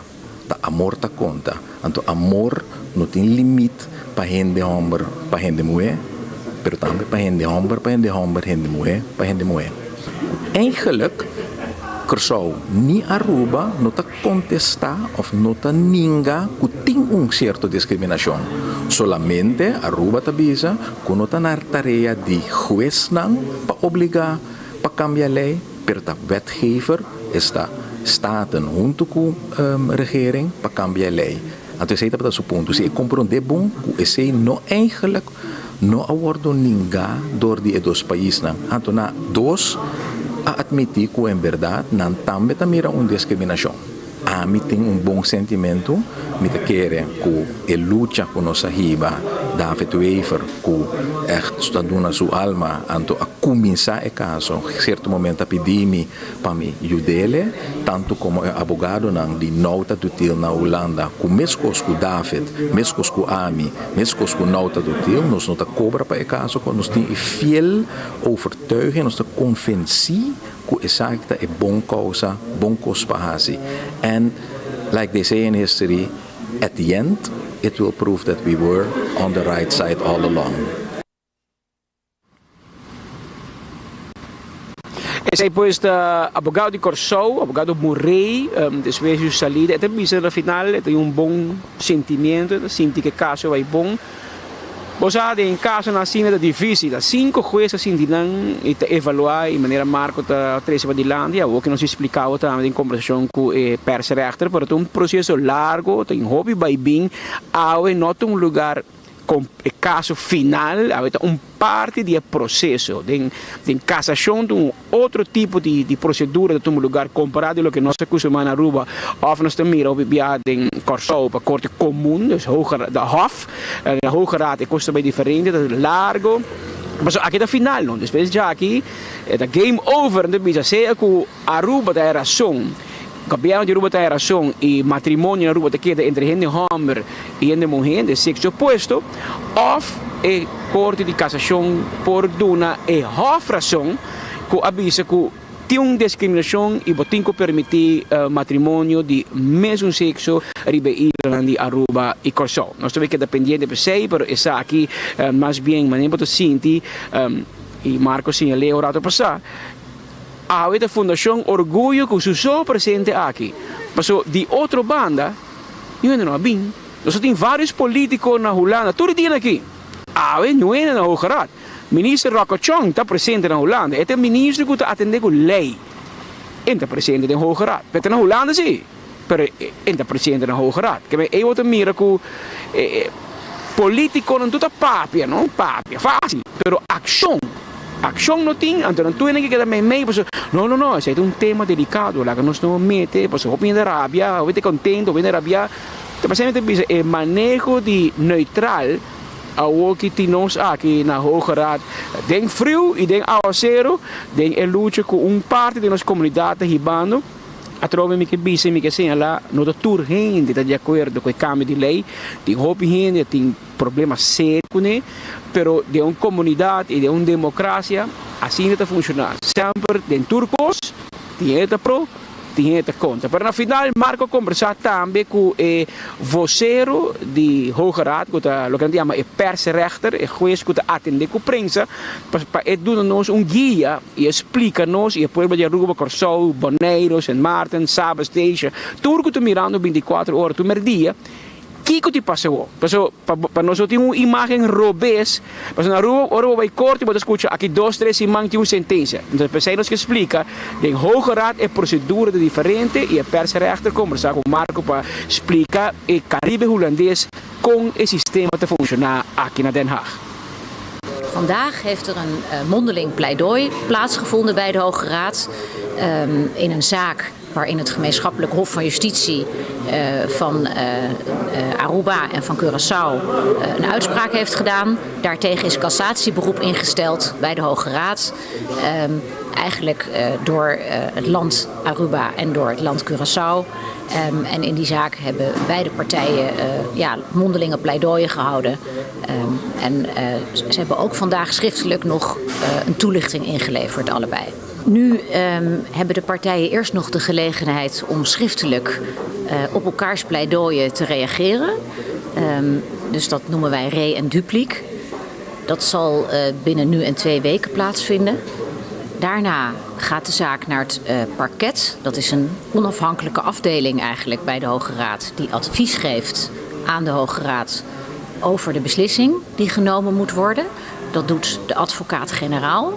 ta amor ta konta, anto amor no tin limit pa hende hòmber pa hende muhé, pero tambe pa hende hòmber pa hende hòmber, hende muhé pa hende muhé. Eigenlijk Kòrsou ni Aruba no ta kontestá òf no ta ninga ku tin un sierto diskriminashon. Solamente Aruba ta bisa ku no ta na tarea di huesnan pa obligá pa kambia lei, pero ta wetgever, esta Staten huntu ku regering pa kambia lei. Anto esei tabata su punto. Si e komprondé bon ku esei no eigenlijk no a wòrdu ningá dor di e dos paisnan. Anto na dos a atmití ku en bèrdat nan tambe ta mira un diskriminashon. Ami tin un bon sentimentu, mi ta kere ku e lucha ku nos a hiba, David Wever ku ègt ta duna su alma, anto a kuminsá e kaso, sierto momento a pidi mi Pa mi yud'ele, tantu komo e abogadonan di Nauta Dutil na Hulanda, ku meskos ku David, meskos ku ami, meskos ku Nauta Dutil, nos no ta kobra pa e kaso, ku nos tin e fiel overtuiging, nos ta konvensí ku esaki ta e bon kousa, bon kos pa hasi. And like they say in history, at the end, it will prove that we were on the right side all along. Esei pues ta abogado di Kòrsou, abogado Murray, despues di su salida e ta bisa na final e tin un bon sentimiento, e ta sinti ku e kaso a bai bon. Bo sa den kasonan asina ta difísil, ta sinku hues a sinti nan i ta evaluá i manera Marco ta trese padilanti, awor ke nos a splika bo tambe den kombersashon ku e persrechter, pero ta un proseso largo, ta tin hopi bai bin, awe no ta un lugar. Con e caso final awe ta un parti di e proceso. Den den casacion ta un otro tipo di di procedura ta tuma lugar compara di loke nos ta custumá na Aruba of nos ta mira hopi bia den Kòrsou pa Corte Comun, dus hoge de Hof, de Hoge Raad e cos ta bay diferente, ta largo. Pasobra aki ta final no, despues djaki e ta game over, nan ta bisa sea cu Aruba ta e rason, Gobierno di Aruba ta e rason y matrimonio na Aruba ta keda entre hende homber y hende muhe, de sexo opuesto, of e Corte di Casacion por duna e Hof rason cu a bisa cu tin un discriminacion y bo tin cu permiti matrimonio di mesun sexo riba e islanan di Aruba y Corsou. Nos ta bay keda pendiente p'esey, pero esaki mas bien manera bo ta sinti y Marco señal'e un rato pasa, Awe ta Fundashon Orguyo ku su so presente aki. Paso di otro banda niun hende no a bin. Nos a tin varios politico na Hulanda tur e dianan aki. Awe niun hende na Hoge Raad. Minister Rocco Chong ta presente na Hulanda. E ta e minister ku ta atende ku ley. E ta presente den Hoge Raad. E ta na Hulanda si, pero e ta presente na Hoge Raad. Keme ey bo ta mira ku e politiconan tur ta papia, no? Papia facil, pero accion. Accion no tin, anto nan tur hende ke keda meimei pasobra no no no esei ta un tema delicado laga nos no mete pasobra hopi hende rabia, hopi hende ta contento, hopi hende rabia. Ta pasei mi ta bisa e maneho di neutral. Awoki tin nos aki na Hoge Raad den friu y den awacero, den e lucha cu un parti di nos comunidad ta hibando. Atrobe mi ke bisa y mi ke señala, no ta tur hende ta di acuerdo cu e cambio di ley. Tin hopi hende tin problema serio cune, pero den un comunidad y den un democracia asina ta funciona. Semper den tur cos tin hende ta pro, Tin hende ta kontra. Pero na final Marco a kombersá tambe ku e vosero di Hoge Raad, ku ta loke nan ta yama e persrechter, e hues ku ta atendé ku prensa, pa pa e duna nos un guia i e splika nos i e pueblo di Aruba, Kòrsou, Boneiru, Sint Maarten, Saba, Statia, tur ku ta mirando bintikuater ora tur merdia, Kiko ti pasa bo? Paso pa pa nos no tin un imagen robes, paso na Aruba ora bo bai korte bo ta skucha aki dos tres siman tin un sentensia. Entonces p'esei nos ke splika den Hoge Raad e prosedura ta diferente i e persrechter kombersá ku Marco pa splika e Karibe Hulandes kon e sistema ta funshoná aki na Den Haag. Vandaag heeft er een mondeling pleidooi plaatsgevonden bij de Hoge Raad in een zaak waarin het gemeenschappelijk hof van justitie eh, van eh, eh, Aruba en van Curaçao een uitspraak heeft gedaan. Daartegen is cassatieberoep ingesteld bij de Hoge Raad. Ehm, eigenlijk door het land Aruba en door het land Curaçao. Ehm, en in die zaak hebben beide partijen ja, mondelinge pleidooien gehouden. Ehm, en ze hebben ook vandaag schriftelijk nog een toelichting ingeleverd, allebei. Nu um, hebben de partijen eerst nog de gelegenheid om schriftelijk uh, op elkaars pleidooien te reageren. Um, dus dat noemen wij re- en dupliek. Dat zal uh, binnen nu en twee weken plaatsvinden. Daarna gaat de zaak naar het uh, parket. Dat is een onafhankelijke afdeling eigenlijk bij de Hoge Raad die advies geeft aan de Hoge Raad over de beslissing die genomen moet worden. Dat doet de advocaat-generaal.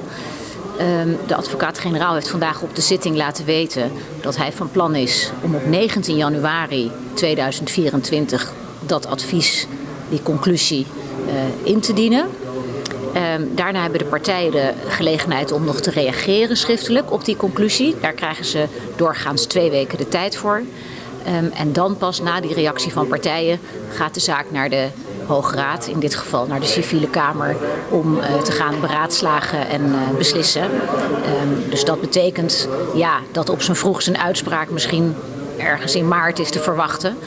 Ehm, de advocaat-generaal heeft vandaag op de zitting laten weten dat hij van plan is om op 19 januari 2024 dat advies, die conclusie, uh, in te dienen. Um, daarna hebben de partijen de gelegenheid om nog te reageren schriftelijk op die conclusie. Daar krijgen ze doorgaans twee weken de tijd voor. Um, en dan pas na die reactie van partijen gaat de zaak naar de Hoge Raad, in dit geval naar de civiele kamer, om uh, te gaan beraadslagen en uh, beslissen. Um, dus dat betekent ja, dat op zijn vroegst een uitspraak misschien ergens in maart is te verwachten.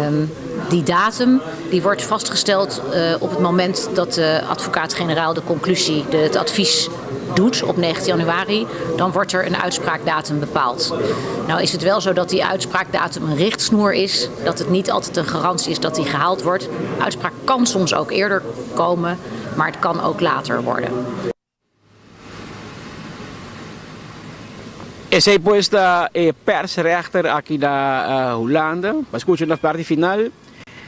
Um, die datum die wordt vastgesteld uh, op het moment dat de advocaat-generaal de conclusie, de, het advies doet op 19 januari, dan wordt er een uitspraakdatum bepaald. Nou is het wel zo dat die uitspraakdatum een richtsnoer is, dat het niet altijd een garantie is dat die gehaald wordt. Uitspraak kan soms ook eerder komen, maar het kan ook later worden. Esey pues ta e persrechter aki na Hulanda. Pa scucha na parti final.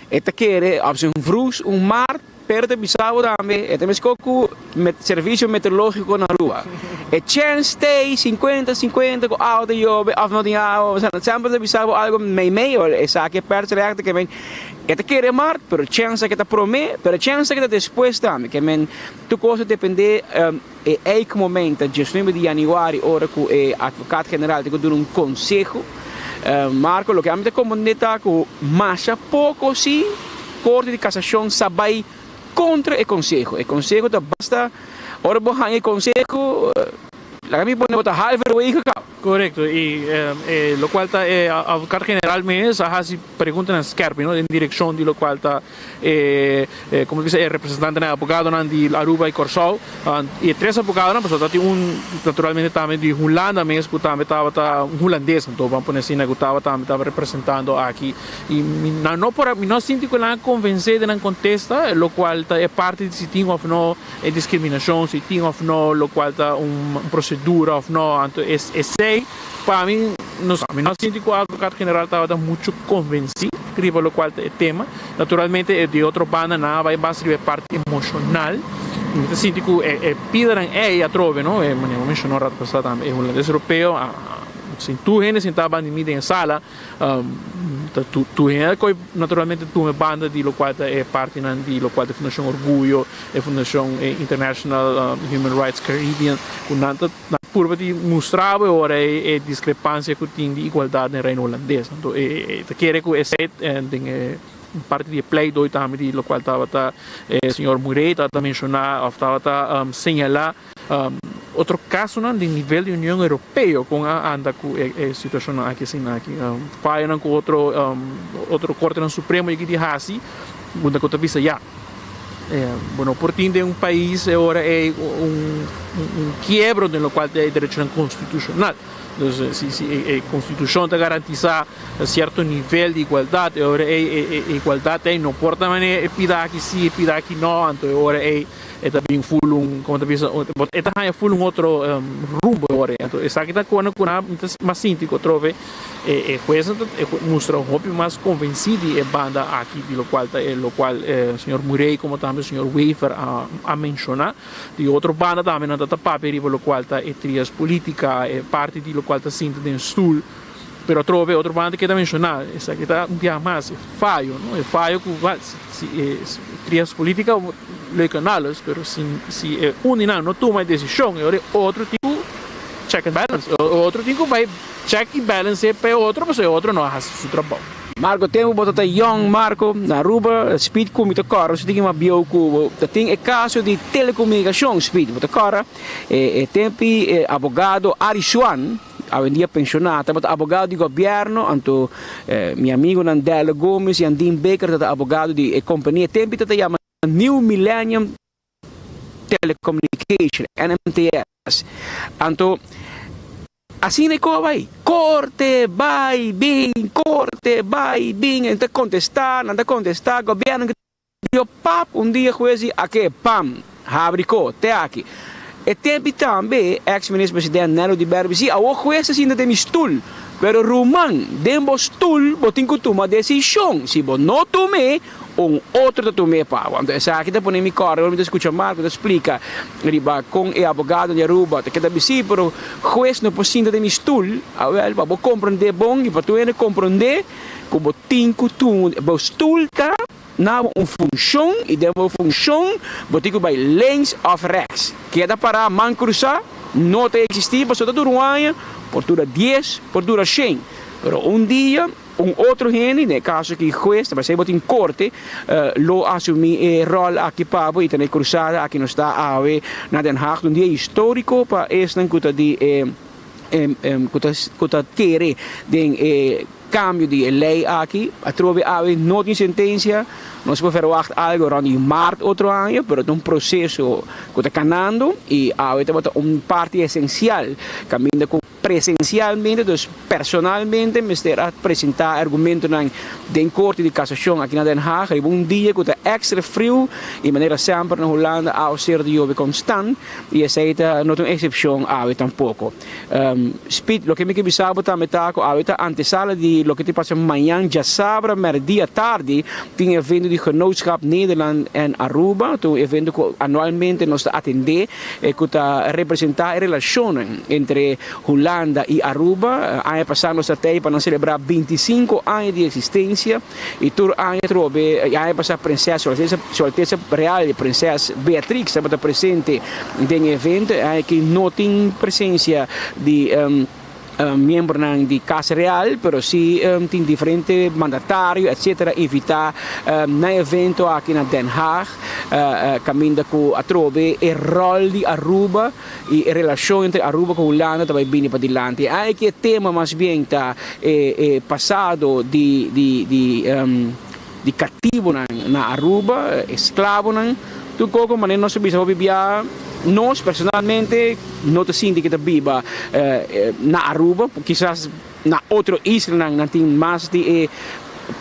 E ta kere op zijn vroegst un maart, pero ta bisa bo tambe e ta mesco cu met servicio meteorologico na Aruba. E chance t'ey cincuenta cincuenta cu awa ta yobe of no tin awa, osea semper ta bisa bo algo mei mei, esaki e persrechter ke men e ta kere maart, pero chance ke ta prome, pero chance ke ta despues tambe, ke men tur cos ta depende e eik moment ta diesnuebe di januari ora cu e advocaat general tin cu duna un conseho. Marco, loke ami ta comprende ta cu masha poco si Corte di Casacion sa bay contra e conseho. E conseho ta basta ora bo haña e conseho, laga mi pone bo ta halverwege caba. Correcto, y e locual ta e advocaat general mes a haci preguntanan skerp, no, den direccion di locual ta e como ta bisa e representantenan e abogadonan di Aruba y Corsou y e tres abogadonan pasobra ta tin un naturalmente tambe di Hulanda mes cu tambe tabata un hulandes anto ban pone asina cu tabata tambe tabata representando aki y mi nan no por a mi no a sinti cu nan a convence den nan contesta locual ta e parti di si tin of no e discriminacion si tin of no locual ta un procedura of no anto esey pa mi no sa mi no a sinti cu advocaat general tabata mucho convenci riba locual ta e tema. Naturalmente e di otro banda nan a bai bas riba e parti emocional. Mi ta sinti cu e e pidanan ey atrobe no, e manera bo mencionó rato pasá tambe, e hulandes europeo a sin tur hende sintá banda di mi den e sala, ta tur tur hende a koy naturalmente tuma e banda di locual ta e partinan di locual ta e Fundacion Orguyo, e Fundacion International Human Rights Caribbean, cu nan ta nan purba di mustra bo e ora ey e discrepancia cu tin di igualdad den Reino Hulandes. Anto e ta kere cu esey den e. Parti di e pleidooi tambe di locual tabata e señor Murray tabata menciona of tabata señala otro casonan di nivel di Union Europeo con a anda cu e situacionnan aki asina aki. Fayonan cu otro otro cortenan supremo yegi di haci unda cu ta bisa ya bo no por tin den un pais e ora ey un kiebro den locual ta e derechonan constitucional. Dus si si e constitucion ta garantisa cierto nivel di igualdad e ora ey e igualdad ey no por ta manera e pida aki si e pida aki no anto e ora ey e ta bin ful un como ta bisa e ta haya ful un otro rumbo e ora ey anto esaki ta cona cu nan ta mas sinti cu atrobe e huesnan ta mustra hopi mas convenci di e banda aki di locual ta e locual señor Murray como tambe señor Wever a menciona. Di otro banda tambe nan ta ta papia riba locual ta e trias politica, e parti di locual ta sinta den stoel. Pero atrobe otro banda keda menciona, esaki ta un biaha mas e fayo, no? E fayo cu si e trias politica leuk en alles, pero si si e un di nan no tuma e decision, e ora e otro tin cu check and balance, e otro tin cu bay check y balance pa e otro pasobra e otro no a haci su trabao. Marco tempo bo ta ta young Marco na Aruba speed cu mi ta cora su tin mas bieu cu bo ta tin e caso di telecomunicacion speed bo ta cora e tempi e abogado Ari Swan awendia pensiona tabata abogado di gobierno anto mi amigonan Della Gomez y Andin Baker ta ta abogado di e compania tempi ta ta yama New Millennium Telecommunication, NMTS. Anto, asina e koba bai. Korte bai bin, korte bai bin. Nan ta kontestá, nan ta kontestá, gobièrnu ke dio pap, un dia hues di ake, pam, habri ko, te aki. E tempi tambe ex minister president Nelo di Berbi si, awor hues ta sinta den mi stul, pero ruman, den bo stul bo tin ku tuma desishon, si bo no tum'é, Un otro ta tuma e pago. Anto esaki ta pone mi kòrda ora mi ta skucha Marco ta splika riba kon e abogado di Aruba ta keda bisí, pero hues no por sinta den mi stul. Awèl, pa bo komprondé bon i pa tur hende komprondé ku bo tin ku tuma bo stul ta na bo un funshon i den bo funshon bo tin ku bai links òf rèks. Keda pará man krusá no ta eksistí pasobra ta dura un aña, por dura dies, por dura shen, pero un dia. Un otro hende, den e kaso aki hues, ta parse bo tin korte, lo asumí e ròl aki pa bo i ta na e krusada aki nos ta awe na Den Haag. Un dia históriko pa esnan ku ta di e ku ta ku ta kere den e kambio di e lei aki. Atrobe awe no tin sentensia, nos por verwagt algu rònt di mart otro aña, pero ta un proseso ku ta kanando i awe tabata un parti esensial kaminda ku. Presencialmente, dus personalmente mester a presenta argumentonan den Corte di Casacion aki na Den Haag riba un dia cu ta extra friu y manera semper na Hulanda a ser di yobe constant y esey ta no ta un excepcion awe tampoco. Speed, loke mi ke bisa bo tambe ta cu awe ta antesala di loke ta pasa mañan djasabra merdia tardi tin evento di Genootschap Nederland en Aruba, ta un evento cu anualmente nos ta atende. E ku ta representá e relashonnan entre Hulanda i Aruba. Aña pasá nos ta tei pa nan selebrá bintisinko aña di eksistensia i tur aña atrobe i aña pasá Prinses Su Altesa Su Altesa Real Prinses Beatrix tabata presente den e evento. E aña aki no tin presensia di miembronan di Casa Real, pero si tin diferente mandatario etcetera invita na e evento aki na Den Haag, caminda cu atrobe e rol di Aruba y e relacion entre Aruba cu Hulanda ta bay bini padilanti. Aki e tema mas bien ta e pasado di di di di katibonan na Aruba, esklabonan, tur koko manera nos ta bisa hopi bia nos personalmente no ta sinti ke ta biba na Aruba, kisas na otro islanan nan tin mas di e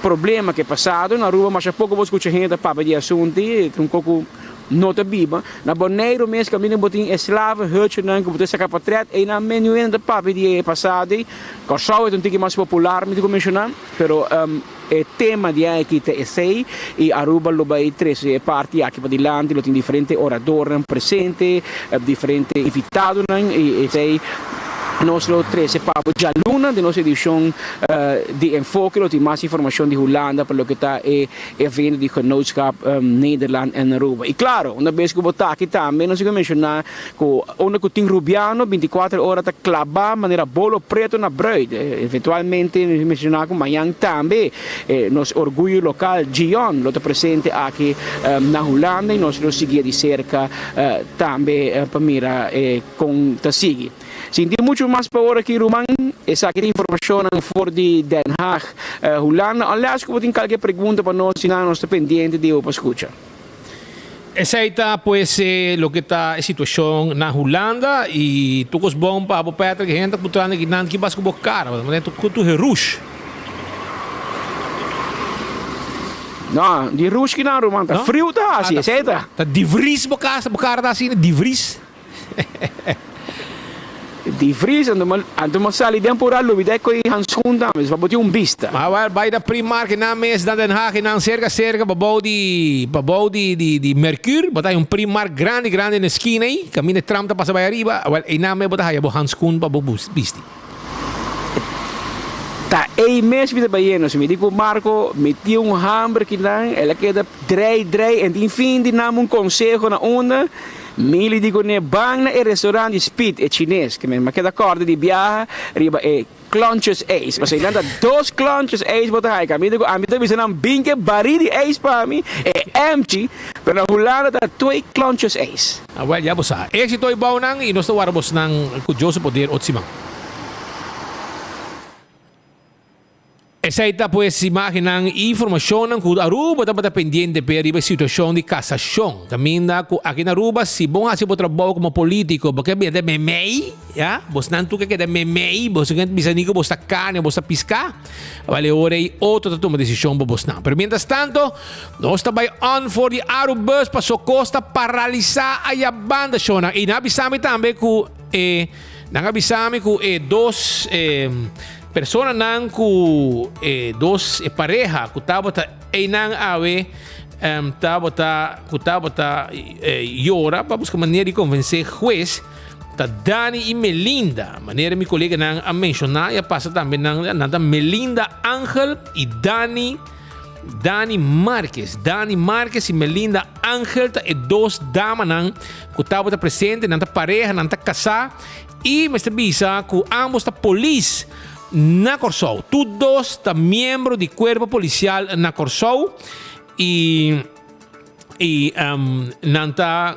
problema ke pasado, na Aruba masha poko bo skucha hende ta papia di e asuntu, tur koko no ta biba. Na Boneiru mes kaminda bo tin e slavenhutjenan ku bo ta saka potret, einan menu hende ta papia di e pasado ei. Kòrsou e ta un tiki mas popular mi ta ku menshoná, pero. E tema di aki ta esey y Aruba lo bay trece e parti aki padilanti, lo tin diferente oradornan presente, diferente invitadonan y esey Nos lo trece pa bo djaluna den nos edicion di Enfoke. Lo tin mas informacion di Hulanda pa loke ta e evento di Genootschap Nederland en Aruba. Y claro, una bes cu bo ta aki tambe nos tin cu menciona cu unda cu tin Rubiano binticuater ora ta claba manera bolo preto na bruid. Eventualmente nos menciona cu mañan tambe nos orguyo local Gion lo ta presente aki na Hulanda y nos lo sigui di cerca tambe pa mira con ta sigui. Sin tin mucho mas pa ora aki ruman, esaki ta informacionnan for di Den Haag, Hulanda. Unless cu bo tin calke pregunta pa nos, si nan nos ta pendiente di bo pa scucha. Esey ta pues loke ta e situacion na Hulanda y tur cos bon pa bo Patrick, hende ta puntrando aki nan ki bas cu bo cara, pasobra nan ta tur herush. No, di rush ki nan ruman, ta friu ta haci, esey ta. Ta divries bo casa, bo cara ta asina, divries. Di vries anto mi a sali den pura lubida e koe handschoen tambe pa bo tin un bista. Ma wel bai na Primark nan mes na Den Haag nan serka serka pabou di pabou di di di Mercure bo ta haya un Primark grandi grandi na e skina ei kaminda e tram ta pasa bai ariba wel einan mes bo ta haya bo handschoen pa bo bisti. Ta ei mes mi ta bayendo si mi di ku Marco mi tin un hamber kinan el a keda drei drei en tin fin di nam un konseho na unda Mili di kuné ban na e restaurant di Speed, e chines, ke men a keda kòrda di biaha riba e klontjes ijs. Pasobra einan ta dos klontjes ijs bo ta haña. Kaminda ku ami ta bisa nan bin ke barí di ijs pa mi, e empty, pero na Hulanda ta twee klontjes ijs. Awel, ya bo sa. Éxito i bounan i nos ta warda bosnan ku Dios su poder otro siman. Esei ta pues imagennan i informashonnan ku Aruba tabata pendiente p'e riba e situashon di kasashon. Kaminda ku aki na Aruba si bon hasi bo trabou komo politiko bo ke bira memei, ya, bosnan tur ke keda memei, bo ke bisa ni ku bo ta karni o bo ta piská, wèl e ora ei otro ta tuma desishon pa bosnan. Pero mientras tanto nos ta bai on for di Arubus paso kos ta paralisá aya banda shonnan. I nan a bisa mi tambe ku e nan a bisa mi ku e dos e. Personanan ku e dos e pareha ku tabata einan awe tabata ku tabata yora pa buska manera di konvensé hues ta Dani i Melinda. Manera mi koleganan a menshoná i a pasa tambe nan nan ta Melinda Angel i Dani Dani Marques. Dani Marques i Melinda Angel ta e dos damanan ku tabata presente. Nan ta pareha, nan ta kasá. I mester bisa ku ambos ta polis na Kòrsou. Tur dos ta miembro di kuerpo polisial na Kòrsou i i nan ta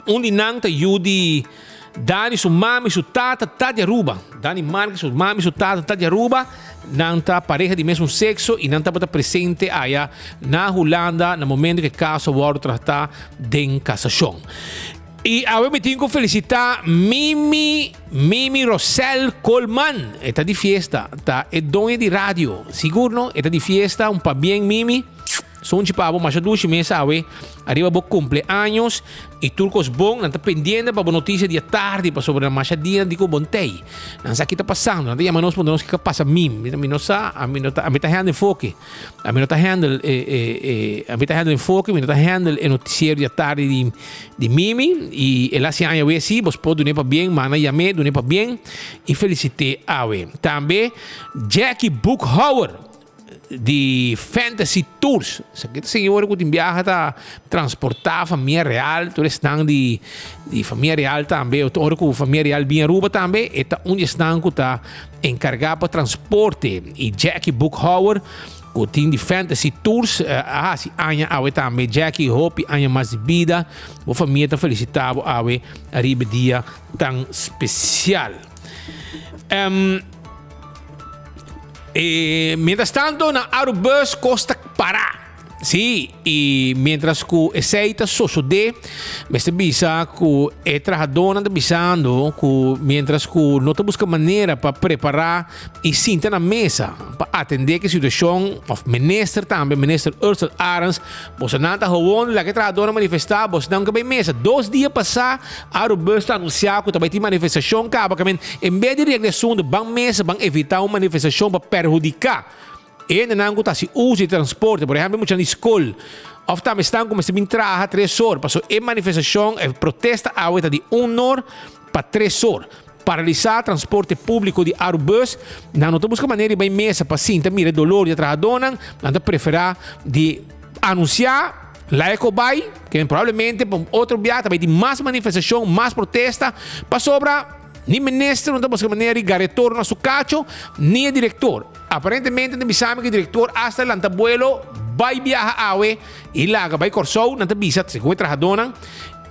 un di nan ta yu di Dani su mami su tata ta di Aruba. Dani Marques su mami su tata ta di Aruba. Nan ta pareha di mesun sekso i nan tabata presente aya na Hulanda na momento ku e kaso a wòrdu tratá den kasashon. I awe mi tin ku felisitá Mimi, Mimi Rosel Colman. E ta di fiesta, ta e doña di radio. Sigur no, e ta di fiesta, un pabien Mimi. Sunchi pa bo masha dushi mes awe ariba bo cumpleaños y tur cos bon. Nan ta pendiente pa bo noticia di atardi pasobra nan masha dia nan di cu bon tey. Nan sa ki ta pasando, nan ta yama nos puntra nos kiko a pasa Mimi. Mi no sa, ami no ta, ami ta hende enfoke. Ami no ta handle e, e, e, ami ta handle enfoke, mi no ta handle e noticiero di atardi di, di Mimi. Y el haci aña we si, bos por dune pa bien, mana yamé, dune pa bien y felicité awe. Tambe Jackie Boekhouwer di Fantasy Tours. Sa ki ta señora ku tin biaha ta transportá famia real, tur esnan di, di famia real tambe, ora ku famia real bin Aruba tambe, e ta un di esnan ku ta Enkargá pa transporte i Jackie Boekhouwer ku tin di Fantasy Tours a hasi aña awe tambe. Jackie hopi aña mas di bida. Bo famia ta felisitá bo awe ariba e dia tan spesial. E mientras tanto na Arubus kos ta pará. Sí, i mientras ku esei ta sosodé, mester bisa ku e trahadónan ta bisando ku mientras ku no ta buska manera pa prepará i sinta na mesa pa atendé ku e situashon, òf minister tambe, minister Ursell Arends, bosonan ta howon laga e trahadónan manifestá, bosonan ke bai mesa. Dos dia pasá Arubus ta anunsiá ku ta bai tin manifestashon kaba, kamen en bes di regla e asuntu ban mesa ban evitá un manifestashon pa perhudiká E hendenan ku ta hasi uso di transporte, por ehèmpel muchanan di skol òf tambe esnan ku mester bin traha tres or, pasobra e manifestashon, e protesta awe ta di un or pa tres or. Paralisá transporte públiko di Arubus, nan no ta buska manera di bai mesa pa sinta mira e dolor di e trahadónan, nan ta preferá di anunsiá laga ku bai, ke probablemente pa un otro bia ta bai tin mas manifestashon, mas protesta, pasobra ni minister no ta buska manera di gara e toro na su kacho, ni e direktor. Aparentemente nan bisa mi ku e direktor asta lanta buelo bai biaha awe i laga bai Kòrsou, nan ta bisa segun e trahadónan.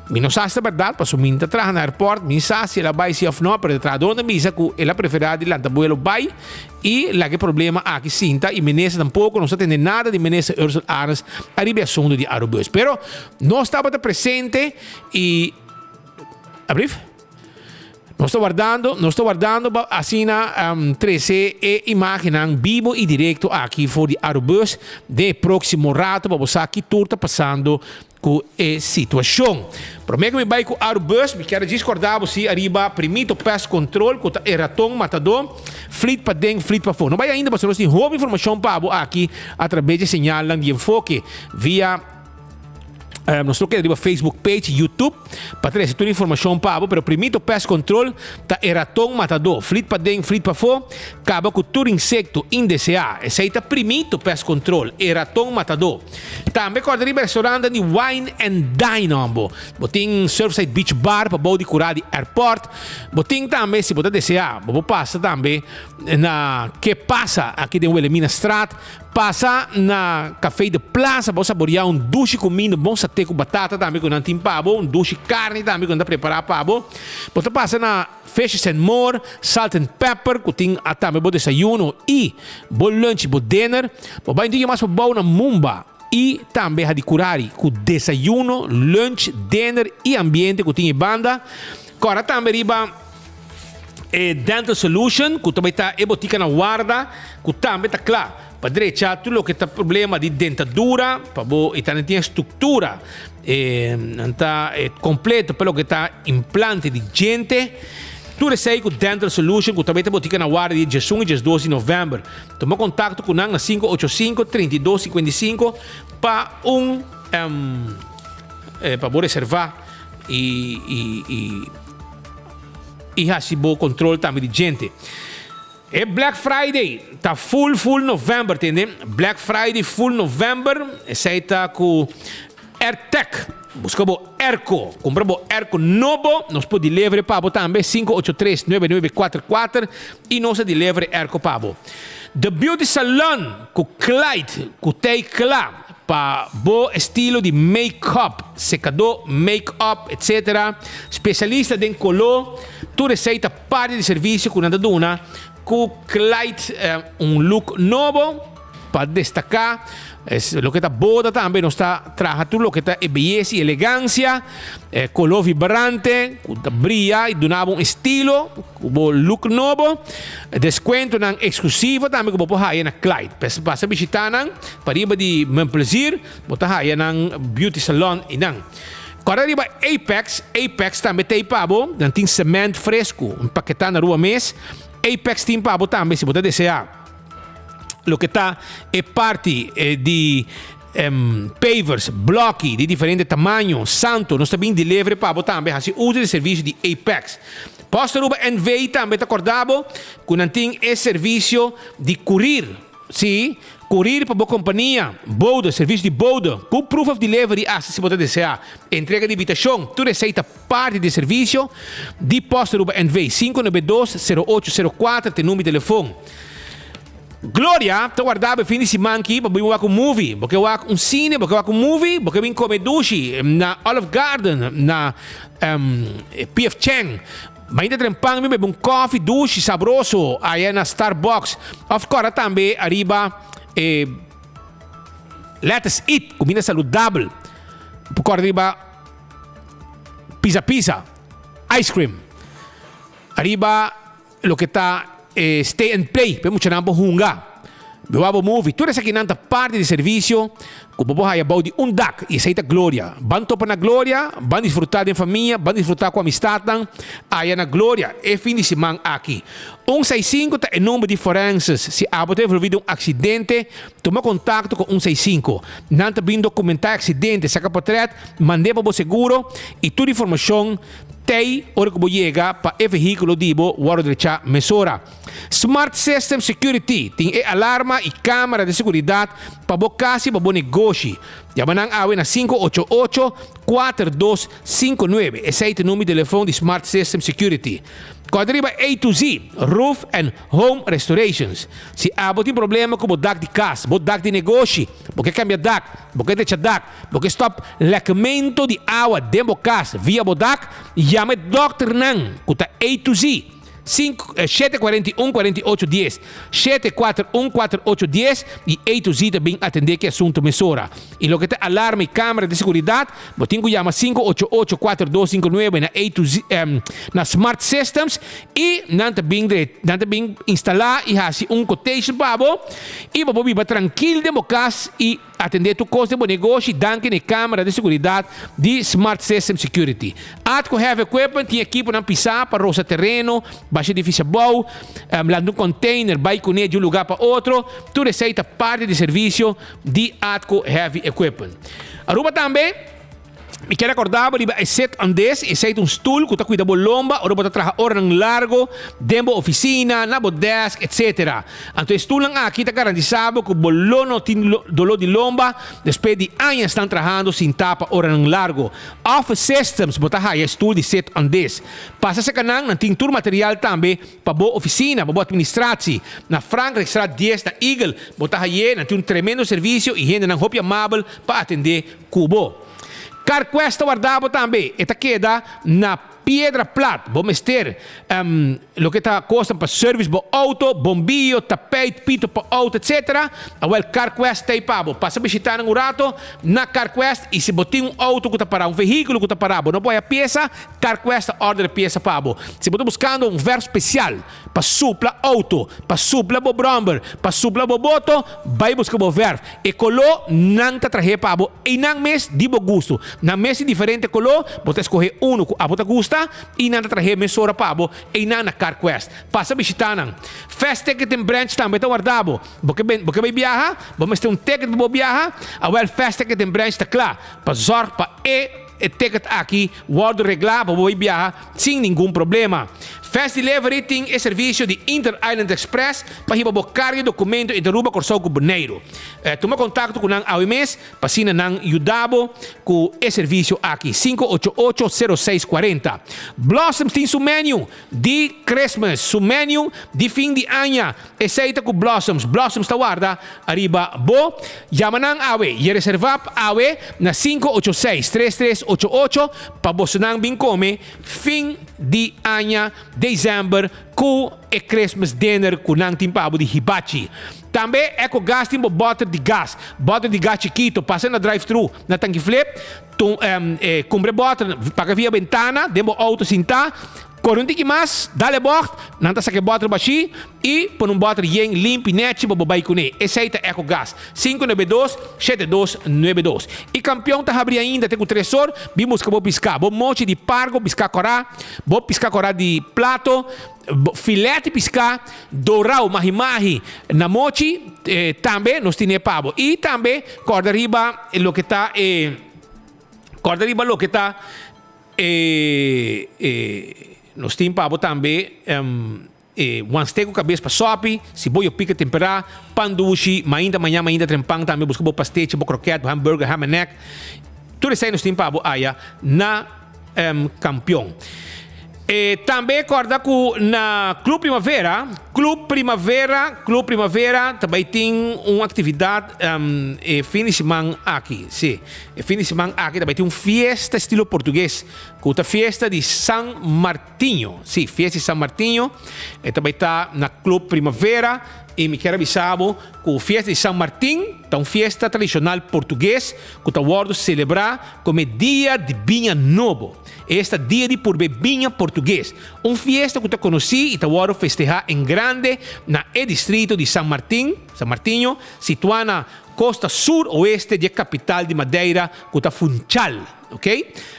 Mi no sa si ta bèrdat, pasobra mi no ta traha na airport, mi no sa si el a bai si òf no, pero e trahadónan ta bisa ku el a preferá di lanta buelo bai i laga e problema aki sinta i minister tampoko no sa tende nada di minister Ursell Arends ariba e asuntu di Arubus. Pero nos tabata presente i ablief? Nos ta wardando, nos ta wardando pa asina trese e imagennan bibo i direkto aki for di Arubus den e próksimo rato pa bo sa ki tur ta pasando ku e situashon. Promé ku mi bai ku Arubus, mi kier a djis kòrda bo si ariba Primito Pest Control ku ta e raton matadó, flit paden, flit pafó. No bai ainda pasobra nos tin hopi informashon pa bo aki atrabes di e señalnan di enfoke via. Nos lo keda riba Facebook page, YouTube, pa trese tur informashon pa bo, pero Primito Pest Control ta e raton matadó, flit paden, flit pafó, kaba ku tur insekto indeseá. Esei ta Primito Pest Control, e raton matadó. Tambe kòrda riba restaurantnan di Wine and Dine hombo. Bo tin Surfside Beach Bar pa bou di kurá di airport. Bo tin tambe, si bo ta deseá, bo por pasa tambe na Ke Pasa aki den Wilhelminastraat. Pasa na Café de Plaza pa bo saboreá un dushi kuminda, un bon saté ku batata tambe ku nan tin pa bo, un dushi karni tambe ku nan ta prepará pa bo. Bo ta pasa na Fishes and More, Salt and Pepper ku tin tambe bo desayuno i bo lunch i bo dinner. Bo bai un tiki mas pabou na Mumba i tambe Hadicurari ku desayuno, lunch, dinner i ambiente ku tin e banda. Kòrda tambe riba e Dental Solution ku ta bai ta e botika na warda ku tambe ta kla pa drecha tur loke ta problema di dentadura pa bo i tambe tin e struktura e nan ta e kompleto pa loke ta implante di djente. Tur esei ku Dental Solution ku ta bai ta botika na warda di djesun i djesdos di novèmber. Tuma kontakto ku nan na 585 32 55 pa un pa bo reserva. I i i i hasi bo control tambe di djente. E Black Friday ta full full November tende. Black Friday full November esei ta ku Airtec. Buska bo airco. Kumpra bo airco nobo. Nos por delivery pa bo tambe 583 9944 i nos a delivery airco pa bo. The Beauty Salon ku Clyde ku tei kla. Pa bo estilo di make-up, sekadó, make-up, etc. Spesialista den koló, tur esei ta parti di servisio ku nan ta duna ku Clyde un look nobo pa destaká. Loke ta boda tambe nos ta traha tur loke ta e beyesa i elegansia, koló vibrante ku ta bria i duna bo un estilo. Ku bo look nobo, deskuentonan eksklusivo tambe ku bo por haya na Clyde. Pasa bishita nan pariba di Mijn Plezier, bo ta haya nan beauty salon einan. Kòrda riba Apex, Apex tambe ta ei pa bo, nan tin cement fresku, empaketá na rua mes. Apex tin pa bo tambe si bo ta deseá loke ta e parti di pavers, bloki di diferente tamaño, santo. Nos ta bin delivery pa bo tambe, hasi uso di servisio di Apex. Post Aruba NV tambe ta korda bo ku nan tin e servisio di kurir, sí, kurir pa bo kompania, bode, servisio di bode, ku proof of delivery hasta si bo ta deseá, entrega di invitashon, tur esei ta parti di e servisio di Post Aruba NV. 592 0804 ta e number di telefon. Gloria ta warda bo e fin di siman ki pa bo bin wak un movie. Bo ke wak un sine, bo ke wak un movie, bo ke bin kome dushi na Olive Garden, na PF Chang. Mainta trempan bin bebe un kofi dushi sabroso aya na Starbucks. Of kòrda tambe ariba e Let Us Eat, kuminda saludabel. Bo por kòrda riba Pizza Pizza, ice cream. Ariba. Loke ta e stay and play pa e muchanan por hunga, biba bo movie, tur esakinan ta parti di servisio ku bo por haya bou di un dak i esei ta Gloria. Ban topa na Gloria, ban disfrutá den famia, ban disfrutá ku amistatnan aya na Gloria e fin di siman aki. Un seis sinku ta e number di forenses. Si abo ta envolví den un aksidente, tuma kontakto ku un seis sinku. Nan ta bin dokumentá e aksidente, saka potrèt, mand'é pa bo seguro i tur informashon. Tei ora ku bo yega pa e vehíkulo di bo wòrdu drechá mesora. Smart System Security tin e alarma i kámara di seguridat pa bo kas i pa bo negoshi. Yama nan awe na 588 4259. Esei ta number di telefòn di Smart System Security. Kòrda riba A to Z Roof and Home Restorations. Si abo tin problema ku bo dak di kas, bo dak di negoshi, bo ke kambia dak, bo ke drecha dak, Bo ke stòp lèkmentu di awa den bo kas via bo dak? Yama e dòkternan ku ta A to Z, 741 48 dies, 741 48 dies, i A to Z ta bin atendé ku e asuntu mesora. I loke ta alarma i kamera di seguridat, bo tin ku yama 588 4259 na A to Z, na Smart Systems i nan ta bin nan ta bin instalá i hasi un quotation pa bo i bo por biba trankil den bo kas i Atendé tur kos den bo negoshi danki na e kamera di seguridat di Smart System Security. Atco Heavy Equipment tin ekiponan pisá pa rosa tereno, basha edifisio abou, lanta un container bai kuné di un lugá pa otro. Tur esei ta parti di servisio di Atco Heavy Equipment. Aruba tambe. Mi kier recorda bo riba e sit on this, esey ta un stoel cu ta cuida bo lomba ora bo ta traha oranan largo den bo oficina, na bo desk, etc. Anto e stoelnan aki ta garantisa bo cu bo lo no tin dolor di lomba despues di añasnan trahando sinta pa oranan largo. Office Systems bo ta haya e stoel di sit on this. Pasa cerca nan, nan tin tur material tambe pa bo oficina, pa bo administratie. Na Frankrijkstraat dies na Eagle bo ta haye, nan tin un tremendo servicio y hendenan hopi amabel pa atende Ku bo. Carquest ta warda bo tambe. E ta keda na Piedra Plat. Bo mester loke ta kosnan pa service bo auto, bombiyo, tapijt, pito pa auto etc. Awel Carquest ta ei pa bo. Pasa bishita nan un rato na Carquest y si bo tin un auto ku ta para, un vehiculo ku ta para, bo no por haya piesa, Carquest ta order e piesa pa bo. Si bo ta buskando un verf spesial pa supla auto, pa supla bo bromber, pa supla bo boto, bai buska bo verf. E koló nan ta trah'é pa bo einan mes di bo gustu. Nan mes tin diferente koló, bo ta eskohé unu ku abo ta gusta i nan ta trah'é mesora pa bo einan na Carquest. Pasa bishitá nan. Fast Ticketing Branch tambe ta warda bo. Bo ke bo ke bai biaha? Bo mester un ticket pa bo biaha? Awèl Fast Ticketing Branch ta kla pa zòrg pa e ticket aki wòrdu reglá pa bo bai biaha sin ningun problema. Fast Delivery tin e servisio di Inter Island Express pa hiba bo karga i dokumento entre Aruba, Kòrsou ku Boneiru. Tuma kontakto ku nan awe mes pa asina nan yuda bo ku e servisio aki, 588 06 40. Blossoms tin su menu di Christmas, su menu di fin di aña. Esei ta ku Blossoms. Blossoms ta warda ariba bo. Yama nan awe i reserva awe na 586 3388 pa bosonan bin kome fin di aña december ku e Christmas dinner ku nan tin pa bo di hibachi. Tambe Ecogas tin bo boter di gas, boter di gas chikito, pasa na drive thru na Tanki Flip, kumpra e boter, paga via bentana den bo auto sintá, kore un tiki mas, dal e bògt, nan ta saka e boter bashí i pone un boter yen limpi nèchi pa bo bai kuné. Esei ta Ecogas. 592 7292. I kampion ta habri ainda te ku tres or, bin buska bo piská, bo mochi di pargo, piská kòrá, Bo piská kòrá di plato, bo filèt di piská dorau mahi-mahi na mochi, tambe nos tine pa bo. I tambe kòrda riba loke ta e, kòrda riba loke ta e, e, nos tin pa bo tambe e wansteek ku kabes pa sòpi, siboyo pika temperá, pan dushi, mainta maña mainta trempan tambe buska bo pastechi, bo krokèt, bo hamburger, ham en egg. Tur esei nos tin pa bo aya na Kampion. E tambe kòrda ku na Club Primavera, Club Primavera, Club Primavera ta bai tin un aktividat e fin di siman aki. Si, e fin di siman aki ta bai tin un fiesta estilo portugues ku ta fiesta di San Martinho. Si, fiesta di San Martinho e ta bai ta na Club Primavera i mi kier a bisa bo ku fiesta di San Martin ta un fiesta tradishonal portugues ku ta wòrdu selebrá Come Dia di Biña Nobo. Esta dia di purbe biña portugues, un fiesta cu ta conoci y ta wordo festeha en grande na e distrito di San Martin. San Martinho, situá na kosta sur oeste di e kapital di Madeira ku ta Funchal. Ok.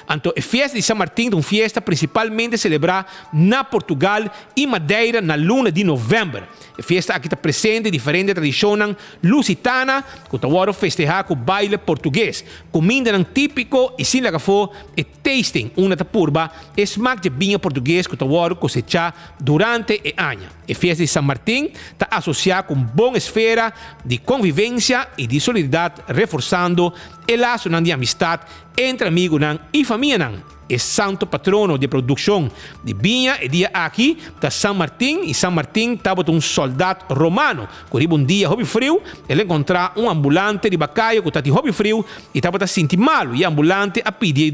Anto e fiesta di San Martin ta un fiesta principalmente celebra na Portugal y Madeira na luna di november. E fiesta aki ta presente diferente tradicionnan lusitana cu ta wordo festeha cu baile Portugues, cumindanan tipico y sin laga afo e tasting unda ta purba e smaak dje biña Portugues cu ta wordo cosecha durante e aña. E fiesta di San Martin ta asocia cu un bon esfera di convivencia y di solidaridad reforsando E lasonan di amistat entre amigunan i famianan. E santo patrono di e produkshon di biña e dia aki ta San Martin i San Martin tabata un sòldat romano ku riba un dia hopi friu el a enkontrá un ambulante riba kaya ku tatin hopi friu i tabata sinti malu i e ambulante a pidi e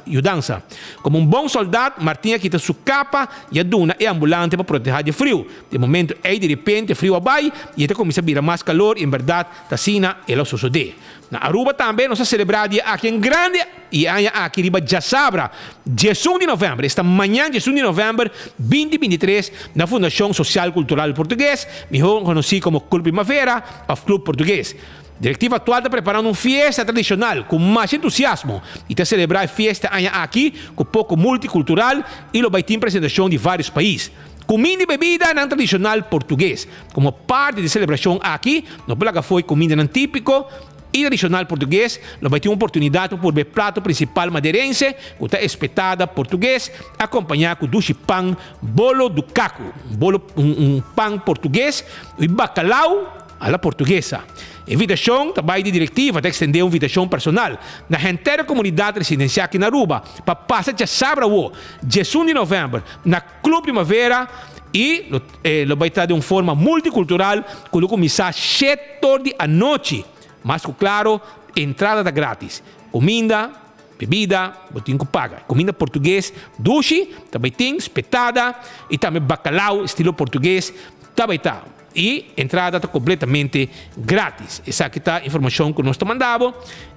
yudansa. Komo un bon sòldat Martin a kita su kapa i a duna e ambulante pa protehá di e friu. Di e momentu ei direpente friu a bai i e ta kuminsá bira mas kalor i en bèrdat ta asina el a sosodé. Na Aruba tambe nos a selebrá dia aki en grande i e aña aki riba djasabra diesun di novèmber, esta mañan diesun di novèmber binti 23 na Fundashon Sosial Kultural Portugues, mihó konosí komo Club Primavera òf Club Portugues. Direktiva aktual ta preparando un fiesta tradishonal ku masha entusiasmo i ta selebrá e fiesta aña aki ku poko multikultural i lo bai tin presentashon di vários pais. Kuminda i bebidanan tradishonal portugues. Komo parti di e selebrashon aki, no por laga afó e kumindanan típiko i tradishonal portugues, lo bai tin un oportunidat pa purba e plato prinsipal maderense, ku ta espetada portugues, akompañá ku dushi pan bolo do caco, un bolo un pan portugues, i bakalau a la portuguesa. E invitashon ta bai di direktiva ta ekstendé un invitashon personal na henter e komunidat residensial aki na Aruba pa pasa djasabra awo, 11 di novèmber, na. Club Primavera y lo lo bay ta den un forma multicultural cu lo cuminsa shetor di anochi. Mas cu claro, entrada ta gratis. Cuminda, bebida, bo tin cu paga. Cuminda Portugues dushi ta bay tin, spetada y tambe bacalao estilo Portugues ta bay ta. Y entrada ta completamente gratis. Esaki ta informacion cu nos ta manda bo.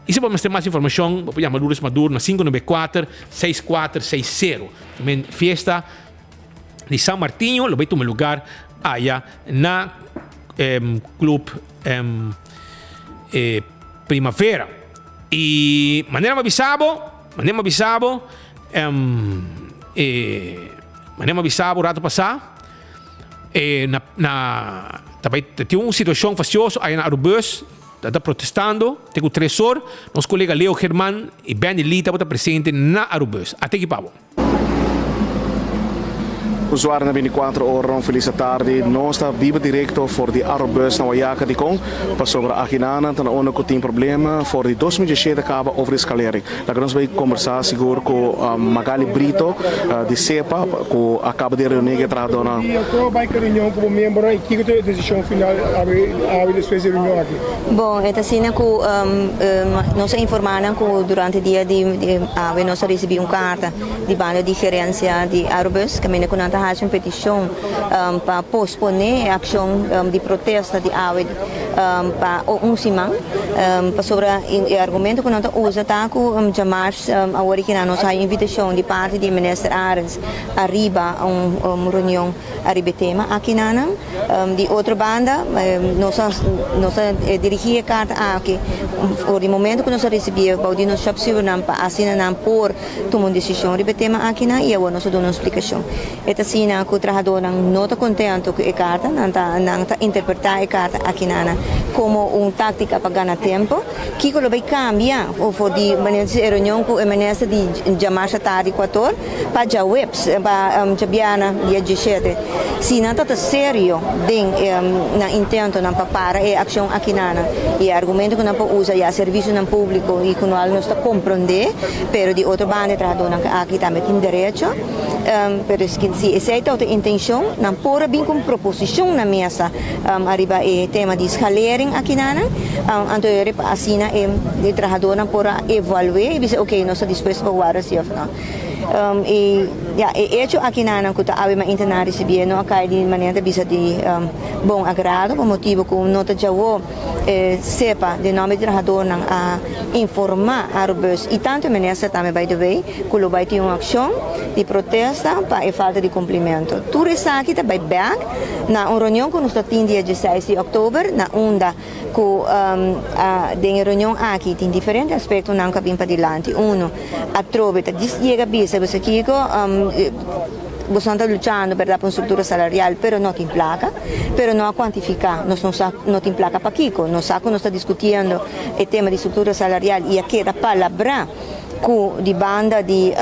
Y si bo mester mas informacion, bo por yama Lourdes Maduro na 594 6460. También fiesta di San Martinho lo bay tuma lugar aya na em, Club em, eh, Primavera. Y manera mi a bisa bo, manera mi a bisa bo, em, eh, manera mi a bisa bo rato pasa, E na na ta bai ta tin un situacion fastioso aya na Arubus ta ta protestando te cu tres or nos colega Leo German y Benny Lee tabata presente na Arubus. Ate aki pa bo. Usuario na 24 ora un felis atardi. Nos ta biba directo for di Arubus na Wayaca dicon pasobra akinana ta na unda cu tin problema for di 2017 caba over di scalering. Laga nos bay combersa sigur cu Magali Brito di SEPA cu a caba di reuni cu e trahadornan. Con a bay cu e reunion cu bo miembronan y kico ta e decision final awe despues di e reunion aki? Bon, e ta asina cu nos a informa nan cu durante dia di awe nos a ricibi un carta di banda di gerencia di Arubus caminda cu nan ta haci un peticion pa pospone e accion di protesta di awe pa un siman pasobra e argumento ku nan ta usa ta ku djamars awor ki nan nos haya invitashon di parti di minister Arends ariba un reunion ariba e tema aki nan. Di otro banda nos a nos a dirigi e karta aki for di momento ku nos a risibié bou di nos shòpsiunan pa asina nan por tuma un desishon riba e tema aki nan i awor nos a duna un splikashon. E ta asina ku trahadónan no ta kontentu ku e karta, nan ta nan ta interpretá e karta akinana komo un táktika pa gana tempu. Kiko lo bai kambia for di e reunion ku e minister di djamarsa tardi kuator pa djaweps pa djabièrnè dia dieshete? Si nan ta ta serio den nan intentonan pa para e akshon akinana i e argumento ku nan por usa ya servisionan públiko i ku no nos ta komprondé, pero di otro banda e trahadónan aki tambe tin derecho. Pero si esei ta otro intencion, nan por a bin cu un proposicion na mesa ariba e tema di schalering akinanan, anto e asina e trahadornan por a evalu'e y bisa ok nos ta dispuesto pa warda si of no. I ya, e echo akinanan ku ta awe mainta nan a risibié no a kai di manera ta bisa di bon agrado pa motibu ku no ta djawo sepa den nòmber di trahadornan a informá Arubus i tantu e minister tambe by the way ku lo bai tin un akshon di protesta pa e falta di kumplimentu. Tur esaki ta bai bèk na un reunion ku nos ta tin dia dieseis di òktober na unda ku den e reunion aki tin diferente aspektonan ku a bin padilanti. Uno, atrobe ta djis yega bisa boso kiko bosonan ta luchando berdad pa un struktura salarial pero no tin plaka, pero no a kuantifiká, nos no sa no tin plaka pakiko, nos sa ku nos ta diskutiendo e tema di struktura salarial i a keda palabrá ku di banda di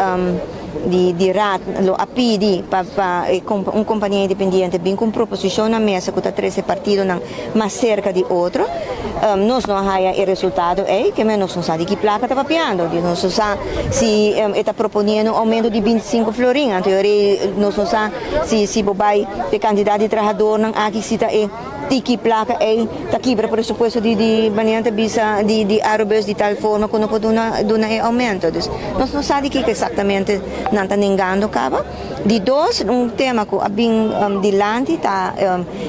di di raad lo a pidi pa pa e un kompania independiente bin ku un proposishon na mesa ku ta trese partidonan mas serka di otro. Nos no a haya e resultado ei, keme nos no sa di ki plaka ta papiando, di nos no sa si e ta proponiendo un oumento di bintisinko florin, anto e ora ei nos no sa si si bo bai e kantidat di trahadornan aki si ta e tiki plaka ei ta kibra presupuesto di di manera ta bisa di di Arubus di tal forma ku no por duna duna e oumento. Dus nos no sa di kiko eksaktamente nan ta nengando kaba. Di dos, un tema ku a bin dilanti ta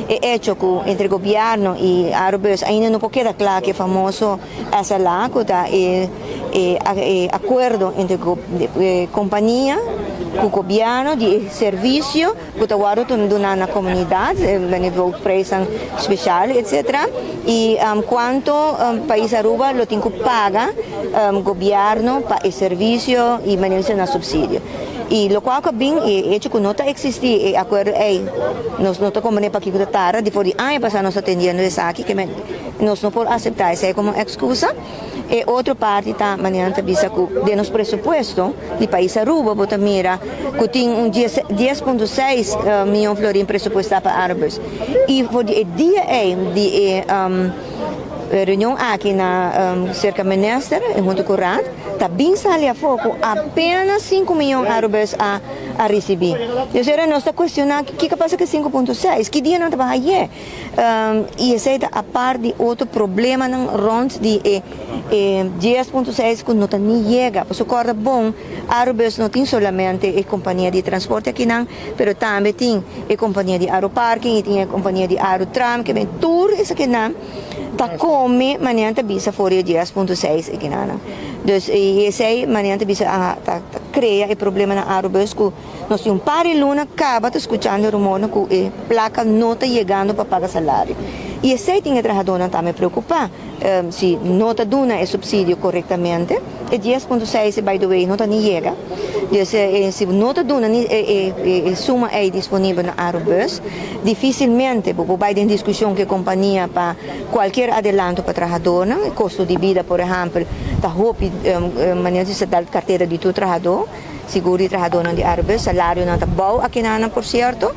e echo ku entre gobièrnu i Arubus ainda no por keda kla ku e famoso SLA ku ta e e akuerdo entre kompania ku gobièrnu di e servisio ku ta wòrdu duna na komunidat, wanneer broodprijsnan spesial etcetera, i kuantu pais Aruba lo tin ku paga gobièrnu pa e servisio i manera di na supsidio. I lokual ku a bin e hecho ku no ta eksistí e akuerdo ei, nos no ta komprendé pakiko ta tarda, di for di aña pasá nos ta atendiendo esaki, ke men nos no por aseptá esei komo ekskusa. E otro parti ta manera nan ta bisa ku den nos presupuesto di pais Aruba bo ta mira ku tin un 10.6 mion florin presupuestá pa Arubus. I for di e dia ei di e reunion aki na serka minister huntu ku raad, Ta bin sali afó ku apenas sinku miyon Arubers a a risibí. Dios era nos ta kuestioná kiko pasa ku e 5.6, ki dia nan ta baha yé? I esei ta apart di otro problemanan rònt di e e 10.6 ku no ta ni yega. Pasobra kòrda bon, Arubus no tin solamente e kompania di transporte akinan, pero tambe tin e kompania di Aruparking i tin e kompania di Arutram, ke men tur esakinan. Ta come manera ta bisa for di e 10.6 ekinana. Dus y esey manera ta bisa a ta crea e problema na Arubus cu nos tin un par di luna caba ta scuchando rumornan cu e placa no ta yegando pa paga salario. Y esey tin e trahadornan tambe preocupa. Si no ta duna e subsidio corectamente, e 10.6 by the way no ta ni yega. Dus si no ta duna ni e suma ey disponibel na Arubus, Dificilmente bo por bay den discusion cu e compania pa cualkier adelanto pa trahadornan. E costo di bida, por ehempel, ta hopi manera di sa dal cartera di tur trahador, sigur di trahadornan di Arubus. Salarionan ta bou akinanan, por cierto.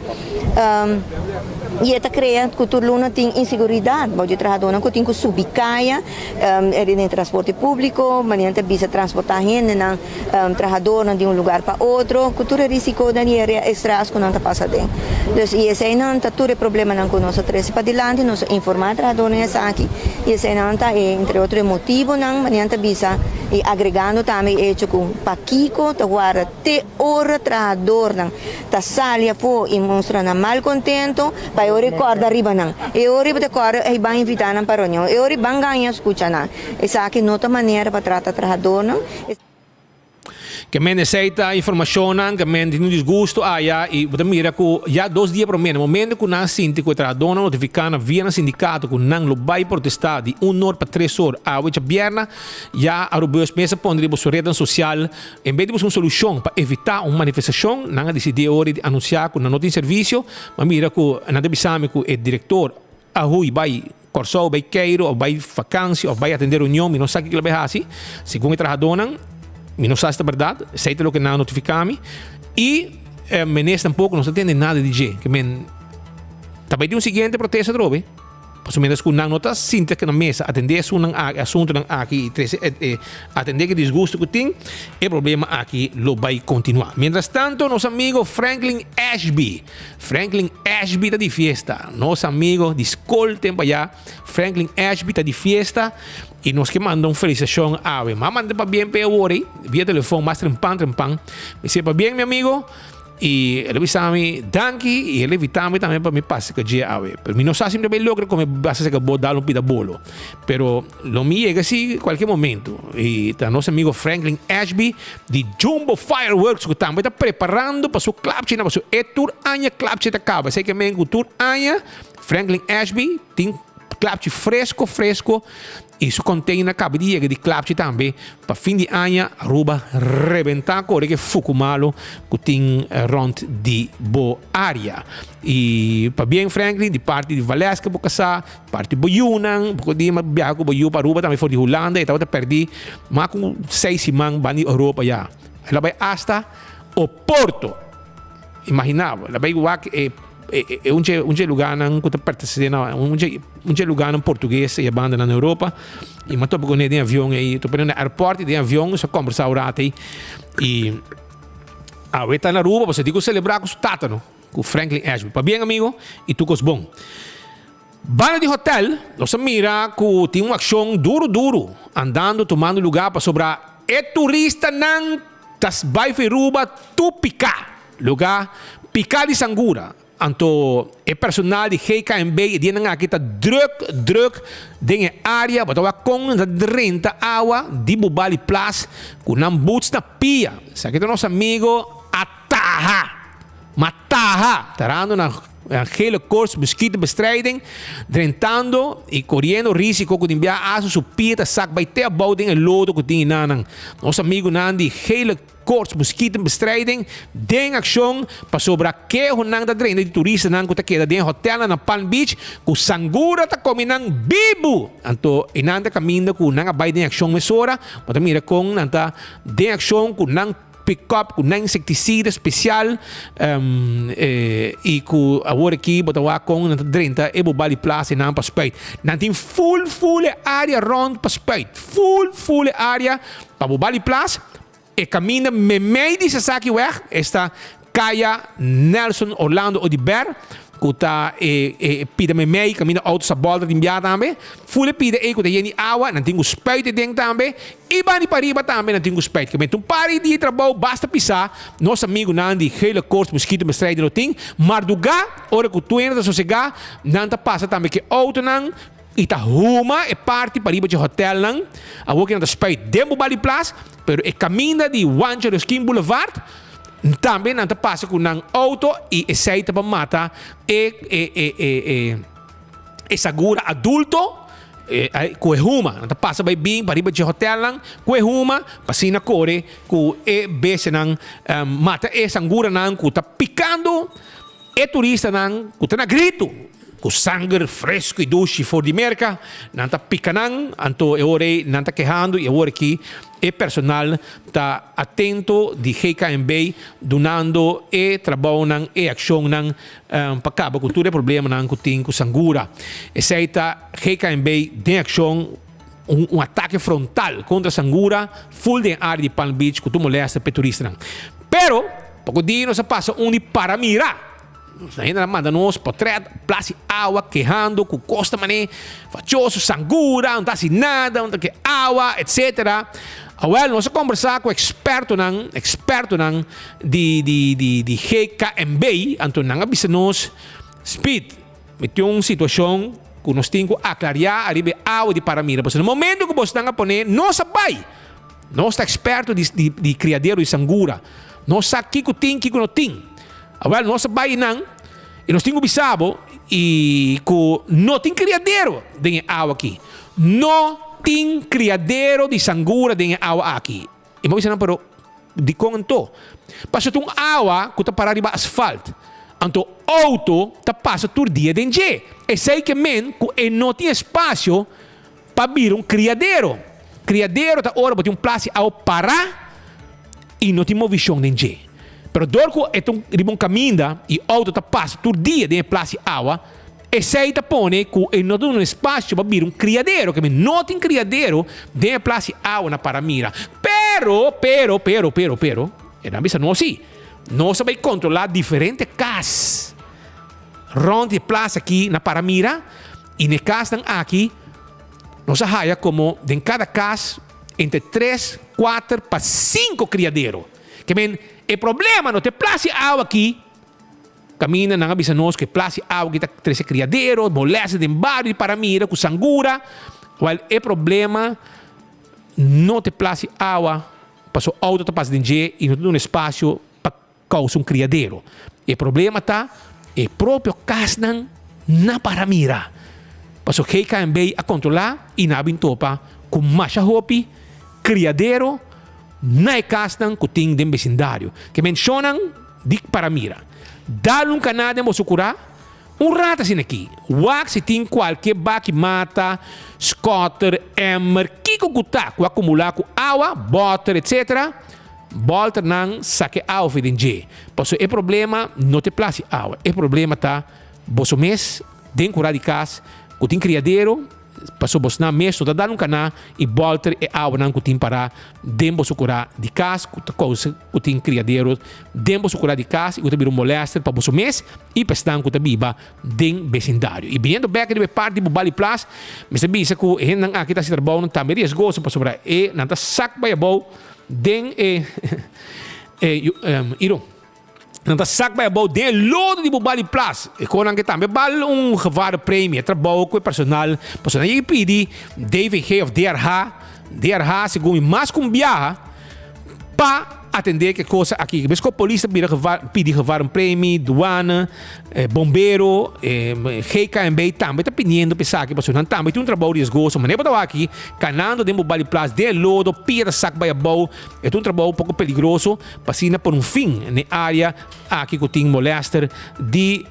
Y e ta crea cu tur luna tin inseguridad bou di trahadornan cu tin cu subi caya den transporte publico, manera ta bisa transporta hendenan. Trahadornan di un lugar pa otro, ku tur e risikonan i e estras ku nan ta pasa den. Dus i eseinan ta tur e problemanan ku nos a trese padilanti, nos a informá e trahadornan esaki i eseinan ta e entre otro e motibonan manera nan ta bisa i agregando tambe e echo ku pakiko ta warda te ora trahadornan ta sali afó i mustra nan malkontento pa e ora e kòrda riba nan. E ora e ta kòrda ei ban invitá nan pa reunion, e ora e ban gaña skucha nan. Esaki no ta manera pa trata trahadornan. Ke men esei ta informashonnan ke men tin un disgusto aya i bo ta mira ku ya dos dia promé na momento ku nan sinti ku e trahadónan notifiká nan via nan sindikato ku nan lo bai protestá di un or pa tres or awe djabièrna ya Arubus mes a pone riba su retnan sosial en bes di buska un solushon pa evitá un manifestashon nan a disidí e ora di anunsiá ku nan no tin servisio bo a mira ku nan ta bisa mi ku e direktor a hui bai Kòrsou bai keiru òf bai fakansi òf bai atendé reunion, mi no sa kiko lo bai hasi. Segun e trahadónan, mi no sa si ta bèrdat, esei ta loke nan a notifiká mi. I e minister tampoko no sa tende nada di dje. Ke men ta bai tin un siguiente protesta atrobe. Pasobra mientras ku nan no ta sinta na mesa atendé esunnan aki, asuntunan aki i trese e atendé ku e disgusto ku tin, e problema aki lo bai kontinuá. Mientras tanto nos amigo Franklin Ashby, Franklin Ashby ta di fiesta, nos amigo di skol tempu ayá, Franklin Ashby ta di fiesta i nos ke manda un felisitashon awe. M'a manda pabien p'e awor ei via telefon mas trempan trempan. Mi se pabien mi amigo. I el a bisa mi, Danki, i el a invitá mi tambe pa mi pasa ku dje awe. Pero mi no sa si mi ta bai logra kome basta serka bo dal un pida bolo. Pero lo mi yega si kualke momento. I ta nos amigo Franklin Ashby di Jumbo Fireworks ku tambe ta preparando pa su klapchi na pasobra e tur aña klapchi ta kaba. Esei ke men ku tur aña Franklin Ashby tin klapchi fresco fresco I su container caba di yega di klapchi tambe pa fin di aña Aruba rebenta core ke fuku malo ku tin rond di bo area. I pabien Franklin di parti di Valeska bo kasá, parti bo yunan, bo di ma biaha ku bo yu pa Aruba tambe for di Hulanda e tabata perdi mas ku seis siman ban di Europa ya. El a bai hasta Oporto. Imagina bo, el a bai wak e E un dje un dje lugarnan ku ta pertenesé na un dje un dje lugarnan portugues e banda nan Europa i mi a topa kuné den avion ei topa na airport i den avion nos a kombersá un rato ei i awe ta na Aruba pasobra tin ku selebrá ku su tata no ku Franklin Ashby. Pabien amigo i tur kos bon. Banda di hotel nos a mira ku tin un akshon duru duru andando tumando lugá pasobra e turistanan ta bai for Aruba tur piká. Lugá, Piká di sangura. Anto e personal di GKNB e dianan aki ta druk druk den e área. Bo ta wak kon nan ta drenta awa di Bubali Plas ku nan boots na pia. Esaki ta nos amigo Ataha. Mataha! Tarando na gele koorts mosquitobestrijding, drentando i koriendo risiko ku tin bia aso su pia ta sak bai te abou den e lodo ku tin enanan. Nos amigunan di gele. Koorts Mosquitobestrijding den akshon pasobra kehonan ta drenta di turistanan ku ta keda den hotelnan na Palm Beach ku sangura ta kome nan bibu. Anto e nan ta kaminda ku nan a bai den akshon mesora. Bo ta mira kon nan ta den akshon ku nan pick-up ku nan insektisida spesial i ku awor aki bo ta wak kon nan ta drenta e Bobali Plaza einan pa spuit. Nan tin ful ful e área rònt pa spuit. Ful ful e área pa Bobali Plaza. E kaminda memei di Sasakiweg, esta Kaya Nelson Orlando Oduber, ku ta e e pida memei kaminda outo sa bòlta tin bia tambe. Ful e pida ei ku ta yen di awa, nan tin ku spuit aden tambe. I bani pariba tambe nan tin ku spuit. Kementi un par di dia trabou basta pisá, nos amigunan di Gele Koorts Mosquitobestrijding lo tin. Mardugá, ora ku tuena ta sosegá, nan ta pasa tambe ku e outonan. I ta huma e parti pariba dje hotelnan. Awor ki nan ta spuit den Bubali Plas, pero e kaminda di Juancho Ruskin Boulevard tambe nan ta pasa ku nan outo i esei ta pa mata e e e e e e sagura adulto ku e huma. Nan ta pasa bai bin pariba dje hotelnan ku e huma pa asina kore ku e bestianan mata e sanguranan ku ta pikando E turistanan ku ta na gritu ku sanger fresku i dushi for di Merka, nan ta pika nan, anto e ora ei nan ta kehando i awor aki e personal ta atento di GKNB dunando e trabounan, e akshonnan pa kaba ku tur e problemanan ku tin ku sangura. Esei ta GKNB den akshon, un atake frontal kontra sangura ful den área di Palm Beach ku tur molèster pa e turistanan. Pero. Poko dia nos a pasa un di para mira. Nos hende a manda nos potret, plas di awa, kehando ku kos ta manera fachoso, sangura, no ta hasi nada, no ta ke awa, etsetera. Awel, nos a kombersá ku ekspertonan, ekspertonan di di di di GKMB, anto nan a bisa nos, Speed, mi tin un situashon ku nos tin ku aklariá ariba e awa di para mira, pasobra na momento ku bosnan a pone, nos a bai. Nos ta eksperto di di di kriadero di sangura. Nos sa kiko tin, kiko no tin. Awel, nos a bai einan i nos tin ku bisa bo i ku no tin kriadero den e awa aki. No tin kriadero di sangura den e awa aki. I bo bisa nan, pero dikon anto? Pasobra ta un awa ku ta pará riba asfalt. Anto outo ta pasa tur dia den dje. Esei ke men ku e no tin espasio Pa bira un kriadero. Kriadero ta ora bo tin un plas di awa pará i no tin movishon den dje. Pero dor ku e ta riba un kaminda i outo ta pasa tur dia den e plas di awa, Esei ta pone ku e no ta duna un espasio pa bira un kriadero, ke men no tin kriadero den e plas di awa na Paramira. Pero, pero, pero, pero, pero, e nan bisa nos si, nos a bai kontrolá diferente kas rònt di e plas aki na Paramira i na e kasnan aki nos a haya komo den kada kas entre tres, kuater pa sinku kriadero. Ke men e problema no ta e plas di awa aki. Kaminda nan a bisa nos ku e plas di awa ki ta trese kriadero, molèstia den bario di Paramira ku sangura. Wèl, e problema no ta e plas di awa pasobra outo ta pasa den dje i no ta duna espasio pa kousa un kriadero. E problema ta e propio kasnan na Paramira. Pasobra GKNB a kontrolá i nan a bin topa ku masha hopi kriadero na e kasnan ku tin den besindario. Ke menshonan di Paramira. Dal un kaná den boso kurá un rat asina aki. Wak si tin kualke baki mata, skòter, èmmer, kiko ku ta ku a kumulá ku awa, bòter, etc. Bòlter nan saka e awa for den dje. Pasobra e problema no ta e plas di awa. E problema ta boso mes den kurá di kas ku tin kriadero. Pasobra bosnan mes no ta dal un kaná i bòlter e awanan ku tin pará den boso kurá di kas, ku ta kousa ku tin kriadero den boso kurá di kas i ku ta bira un molèster pa boso mes i pa esnan ku ta biba den besindario. I biniendo bèk riba e parti di Bubali Plas, mester bisa ku e hendenan aki ta hasi trabounan tambe riesgoso pasobra e nan ta sak bai abou den e e iro. Nan ta sak bai abou den e lodo di Bubali Plas. E konan ke tambe bal un gevarenpremie. E trabou ku e personal pasobra nan yega pidi DVG of DRH, DRH segun mi mas ku un biaha pa atende ku e kosa aki. Bes ku polis ta bira gevaar pidi gevarenpremie, douane, bombero, GKNB tambe ta pidiendo pa esaki pasobra nan tambe tin un trabou riesgoso. Manera bo ta wak aki kanando den Bubali Plas den e lodo, pia ta sak bai abou. E ta un trabou poko peligroso. Pa asina pone un fin n'e área aki ku tin molèster di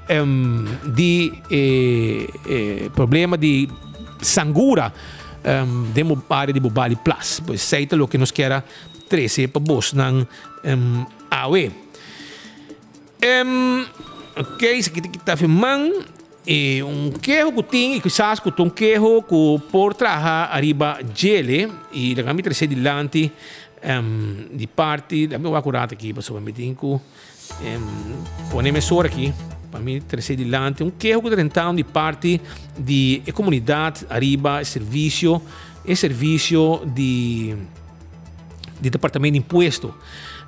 di e problema di sangura den bo área di Bobali Plas. Pues esei ta loke nos kier a trese pa bosnan awe. Ok, esaki ta kita fi man. E un keho ku tin i kisas ku ta un keho ku por traha ariba djele i laga mi trese dilanti di parti, laga mi wak un rato aki pasobra mi tin ku pone mesora aki pa mi trese dilanti un keho ku ta rentando di parti di e komunidat ariba e servisio e servisio di di departamento di impuesto.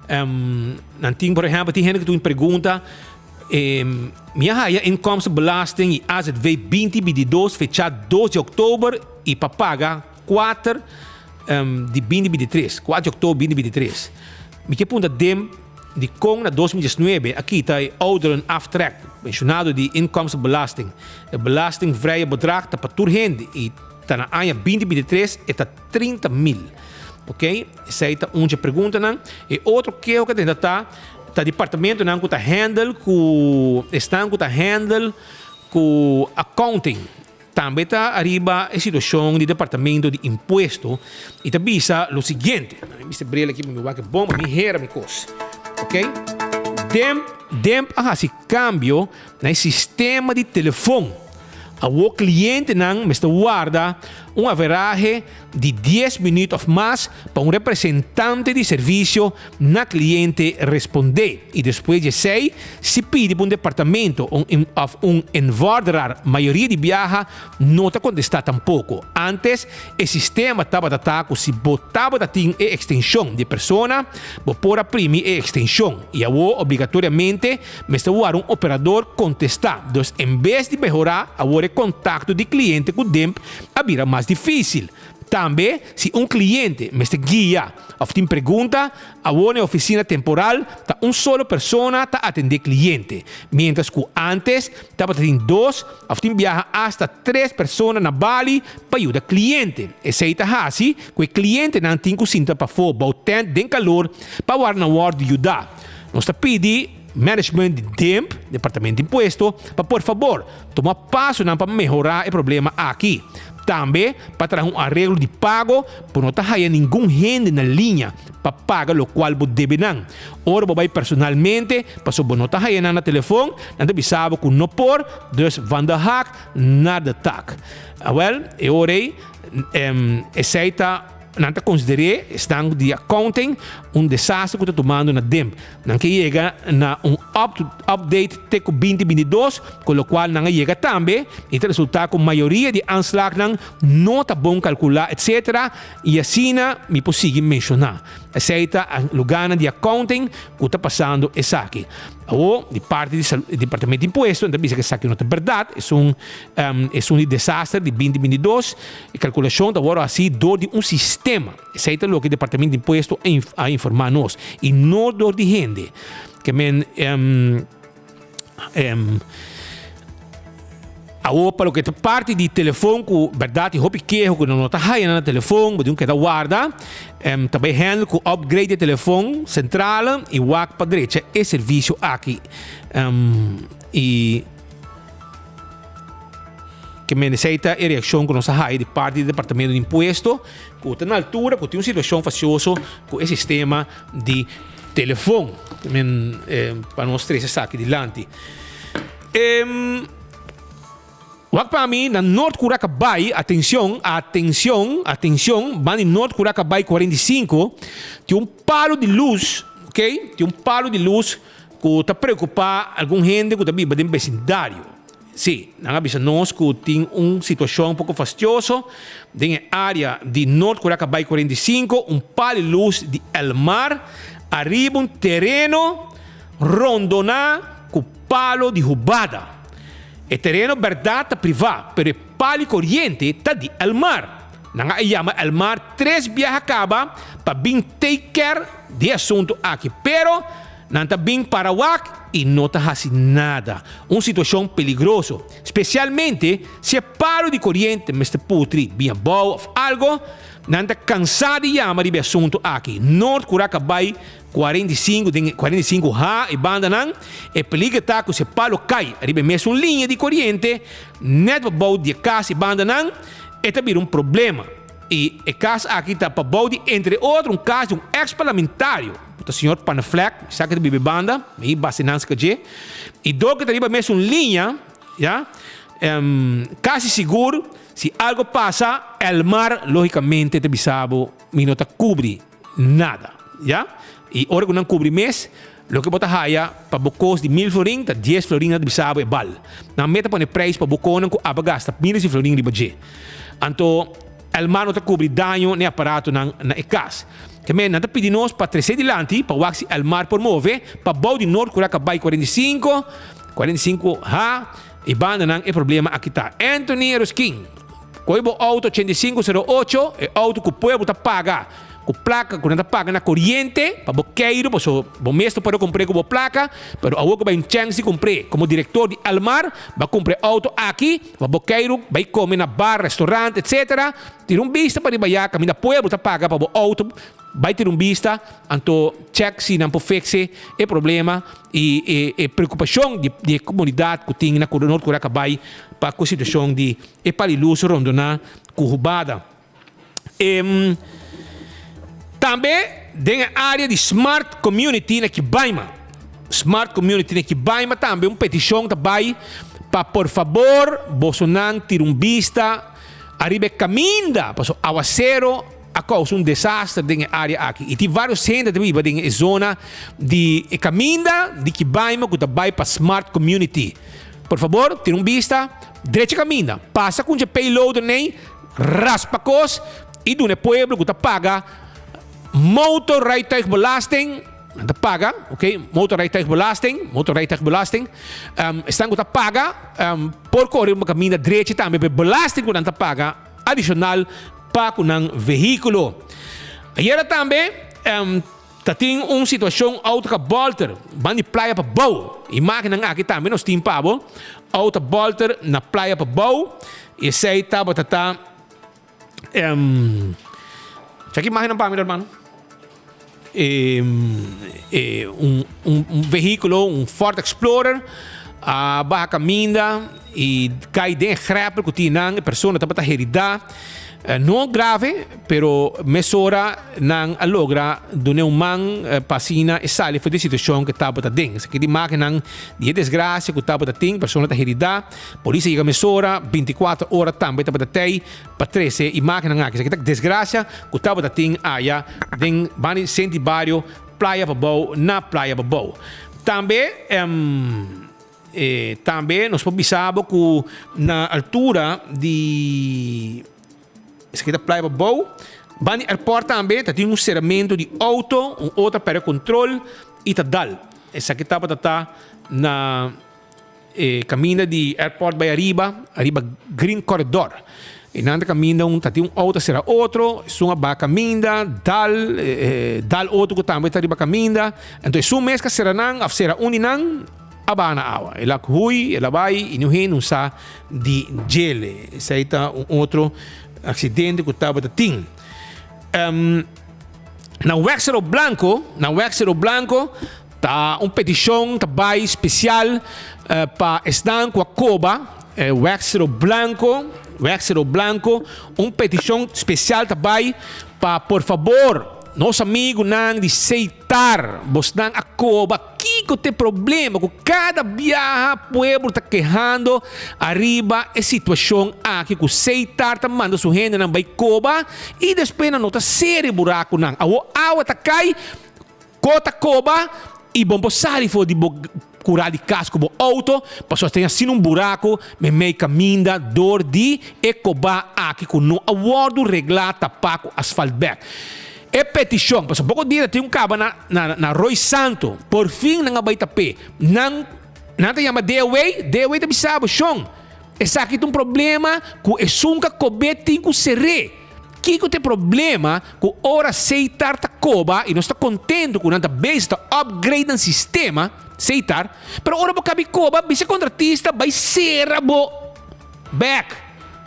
Nan tin por ehèmpel tin hende ku tin pregunta. Mi a haya inkomstenbelasting i azv binti bintidos fechá dos di oktober i pa paga kuater di binti bintitres, kuater di oktober binti bintitres. Mi ke punta den dikon na 2019 a kita e ouderenaftrek menshonado di inkomstenbelasting. E belastingvrije bedrag ta pa tur hende i ta na aña binti bintitres e ta 30 mil. Ok, esei ta un dje preguntanan. E otro keho ku a tenta ta Ta departamentonan ku ta handle ku esnan ku ta handle ku accounting. Tambe ta ariba e situashon di departamento di impuesto i ta bisa lo siguiente. Mi bisti bril aki pa mi wak e bon pa mi hera mi kos. Ok. Demp Demp a hasi kambio na e sistema di telefon. Awor klientenan mester warda un averahe di dies minuut of mas pa un representante di servisio na kliente respondé i despues di esei si pidi pa un departamento of un envorderaar mayoria di biaha no ta kontestá tampoko. Antes e sistema tabata ta ku si bo tabata tin e ekstenshon di e persona bo por a primi e ekstenshon i awor obligatoriamente mester wara un operador kontestá. Dus en bes di mehorá awor e kontakto di kliente ku DIMP a bira mas difísil. Tambe, si un kliente mester guia òf tin pregunta, awor na e ofisina temporal ta un solo persona ta atendé kliente, miéntras ku ántes tabata tin dos òf tin biaha asta tres persona na bali pa yuda kliente. Esei ta hasi ku e klientenan tin ku sinta pafó bou tènt den kalor pa wòrdu nan wòrdu yudá. Nos ta pidi management di DIMP, Departamento di Impuesto, pa por fabor tuma pasonan pa mehorá e problema aki. Tambe pa traha un areglo di pago, bo no ta haya ningun hende na liña pa paga locual bo debe nan. Ora bo bay personalmente, pasobra bo no ta haya nan na telefon, nan ta bisa bo cu no por, dus van de hak naar de tak. Awel, e ora ey, esey ta. Nan ta konsider'é esnan di accounting un desaster ku ta tumando na DIMP. Nan ke yega na un update te ku 2022, ku lokual nan a yega tambe i ta resultá ku mayoria di aanslagnan no ta bon kalkulá etc. I asina mi por sigui menshoná. Esei ta lugánan di accounting ku ta pasando esaki. Awor, di parti di Departamento di Impuesto nan ta bisa ku esaki no ta bèrdat, esun esun di desaster di 2022. E kalkulashon ta wòrdu hasí dor di un sistema. Esei ta loke Departamento di Impuesto a informá nos, i no dor di hende. Ke men awor pa loke ta parti di telefon ku bèrdat tin hopi keho ku nan no ta haya nan na telefon, bo tin ku keda warda. Ta bai handle ku upgrade e telefon sentrale i wak pa drecha e servisio aki. I. Ke men esei ta e reakshon ku nos a haya di parti di Departamento di Impuesto ku ta na altura ku tin un situashon fasioso ku e sistema di telefon. Ke men pa nos trese esaki dilanti. Wak pa mi na Noord Curacabai, atencion, atencion, atencion, ban di Noord Curacabai 45 tin un palo di lus, ok, tin un palo di lus ku ta preokupa algun hende ku ta biba den besindario. Sí, nan a bisa nos ku tin un situashon poko fastioso den e área di Noord Curacabai 45, un pal di lus di Elmar ariba un tereno rondoná ku palo di hubada. E tereno bèrdat ta privá, pero e pal di koriente ta di Elmar. Nan a yama Elmar tres biaha kaba pa bin take care di e asuntu aki, pero nan ta bin para wak i no ta hasi nada. Un situashon peligroso, spesialmente si e palu di koriente mester putri bin abou òf algo. Nan ta kansá di yama riba e asuntu aki. Noord Curaca bai 45 den 45 ha e bandanan. E peliger ta ku si e palu kai riba e mesun liña di koriente nèt pabou di e kas e bandanan, E ta bira un problema. I e kas aki ta pa bou di entre otro un kas di un ex parlamentario, ku ta señor Panneflek, mi sa ke ta biba e banda, mi base nan ska dje. I dor ke ta riba mesun liña, ya, kasi sigur si algo pasa, Elmar logicamente ta bisa bo mi no ta kubri nada, ya. I ora ku nan kubri mes, Loke bo ta haya pa bo kos di mil florin ta dies florin nan ta bisa bo e bal. Nan meta pone prijs pa bo konan ku aba gasta miles di florin riba dje. Anto Elmar no ta kubri daño n'e aparatonan na e kas. Te men nan ta pidi nos pa trese dilanti pa wak si Elmar por move pa bou di Noord Curaca bai 45, 45 ha, e bandanan e problema aki ta. Anthony Eroskin, Koe bo auto 85 08, e auto ku pueblo ta paga. Ku plaka ku nan ta paga na koriente pa bo keiru paso bo mes no por a kumpr'é ku bo plaka, pero awor ku bai un chèns di kumpr'é komo direktor di Elmar bo a kumpra e outo aki pa bo keiru bai kome na bar, restaurant etsetera, tira un bista pa riba ya kaminda pueblo ta paga pa bo outo bai tira un bista anto chèk si nan por fikse e problema i e e preokupashon di di e komunidat ku tin na Noord Korea bai pa ku e situashon di e palilus rondoná ku hubada. Em, tambe den e área di Smart Community na Kibaima. Smart Community na Kibaima tambe un petishon ta bai pa por fabor bosonan tira un bista ariba e kaminda paso awasero a kousa un desaster den e área aki. I tin vários hende ta biba den e zona di e kaminda di Kibaima ku ta bai pa Smart Community. Por fabor tira un bista, drecha kaminda, pasa ku un dje payloader nei. Raspa kos i duna e pueblo ku ta paga motorrijtuigbelasting, nan ta paga, ok, motorrijtuigbelasting, motorrijtuigbelasting, esnan ku ta paga por kore un kaminda drechi tambe pa e belasting ku nan ta paga adishonal pa ku nan vehíkulo. Ayera tambe ta tin un situashon outo ka bòlter ban di Playa Pabou. Imágennan aki tambe nos tin pa bo. Outo bòlter na Playa Pabou. Esei tabata ta Chek imágennan pa mi hermano. Un, un, un vehíkulo, un Ford Explorer. A baha kaminda i kai den e grèpel ku tin nan. E persona tabata heridá, no grave, pero mesora nan a logra dun'é un man pa asina e sali for di e situashon ku e tabata den. Esaki di imágennan di e desgrasia ku tabata tin, persona ta heridá, polis a yega mesora, bintikuater ora tambe tabata tei pa trese imágennan aki. Esaki ta desgrasia ku tabata tin aya den banda di sentro di bario Playa Pabou na Playa Pabou. Tambe tambe nos por bisa bo ku na altura di esaki ta Playa Pabou banda di airport tambe ta tin un seramentu di outo, un outo a perde kontrol i ta dal. Esaki tabata ta na. E kaminda di airport bai ariba, ariba Green Corridor. E nan ta kaminda un ta tin un outo a sera otro, esun a baha kaminda, dal, dal otro ku tambe ta riba kaminda. Anto esun mes ku a sera nan òf sera un di nan a baha na awa. El a hui, el a bai i niun hende no sa di djele. Esei ta un otro aksidente ku tabata tin. Na Wèg Sero Blanko, na Wèg Sero Blanko. Ta un petishon ta bai spesial pa esnan ku a koba wèg Sero Blanko, wèg Sero Blanko, un petishon spesial ta bai pa por fabor nos amigunan di Seitar, bosnan a koba, kiko ta e problema ku kada biaha pueblo ta kehando ariba e situashon aki ku Seitar ta manda su hendenan bai koba i despues nan no ta sera e burakunan, awor awa ta kai. Ko ta koba i bon por sali for di bo kura di kas ku bo outo, pasobra tin asina un buraku meimei kaminda dor di e koba aki ku no a wòrdu reglá tapá ku asfalt bèk. E petishon, pasobra poko dia ta tin un kaba na na na Rooi Santo, porfin nan a bai tap'é. Nan nan ta yama DOW, DOW ta bisa bo, Shon, esaki ta un problema ku esun ka kob'é tin ku ser'é. Kiko ta e problema ku ora Seitar ta koba i nos ta kontentu ku nan ta bezig ta upgrade nan sistema, Seitar, pero ora bo kabi koba bisa e kontratista bai sera bo bek,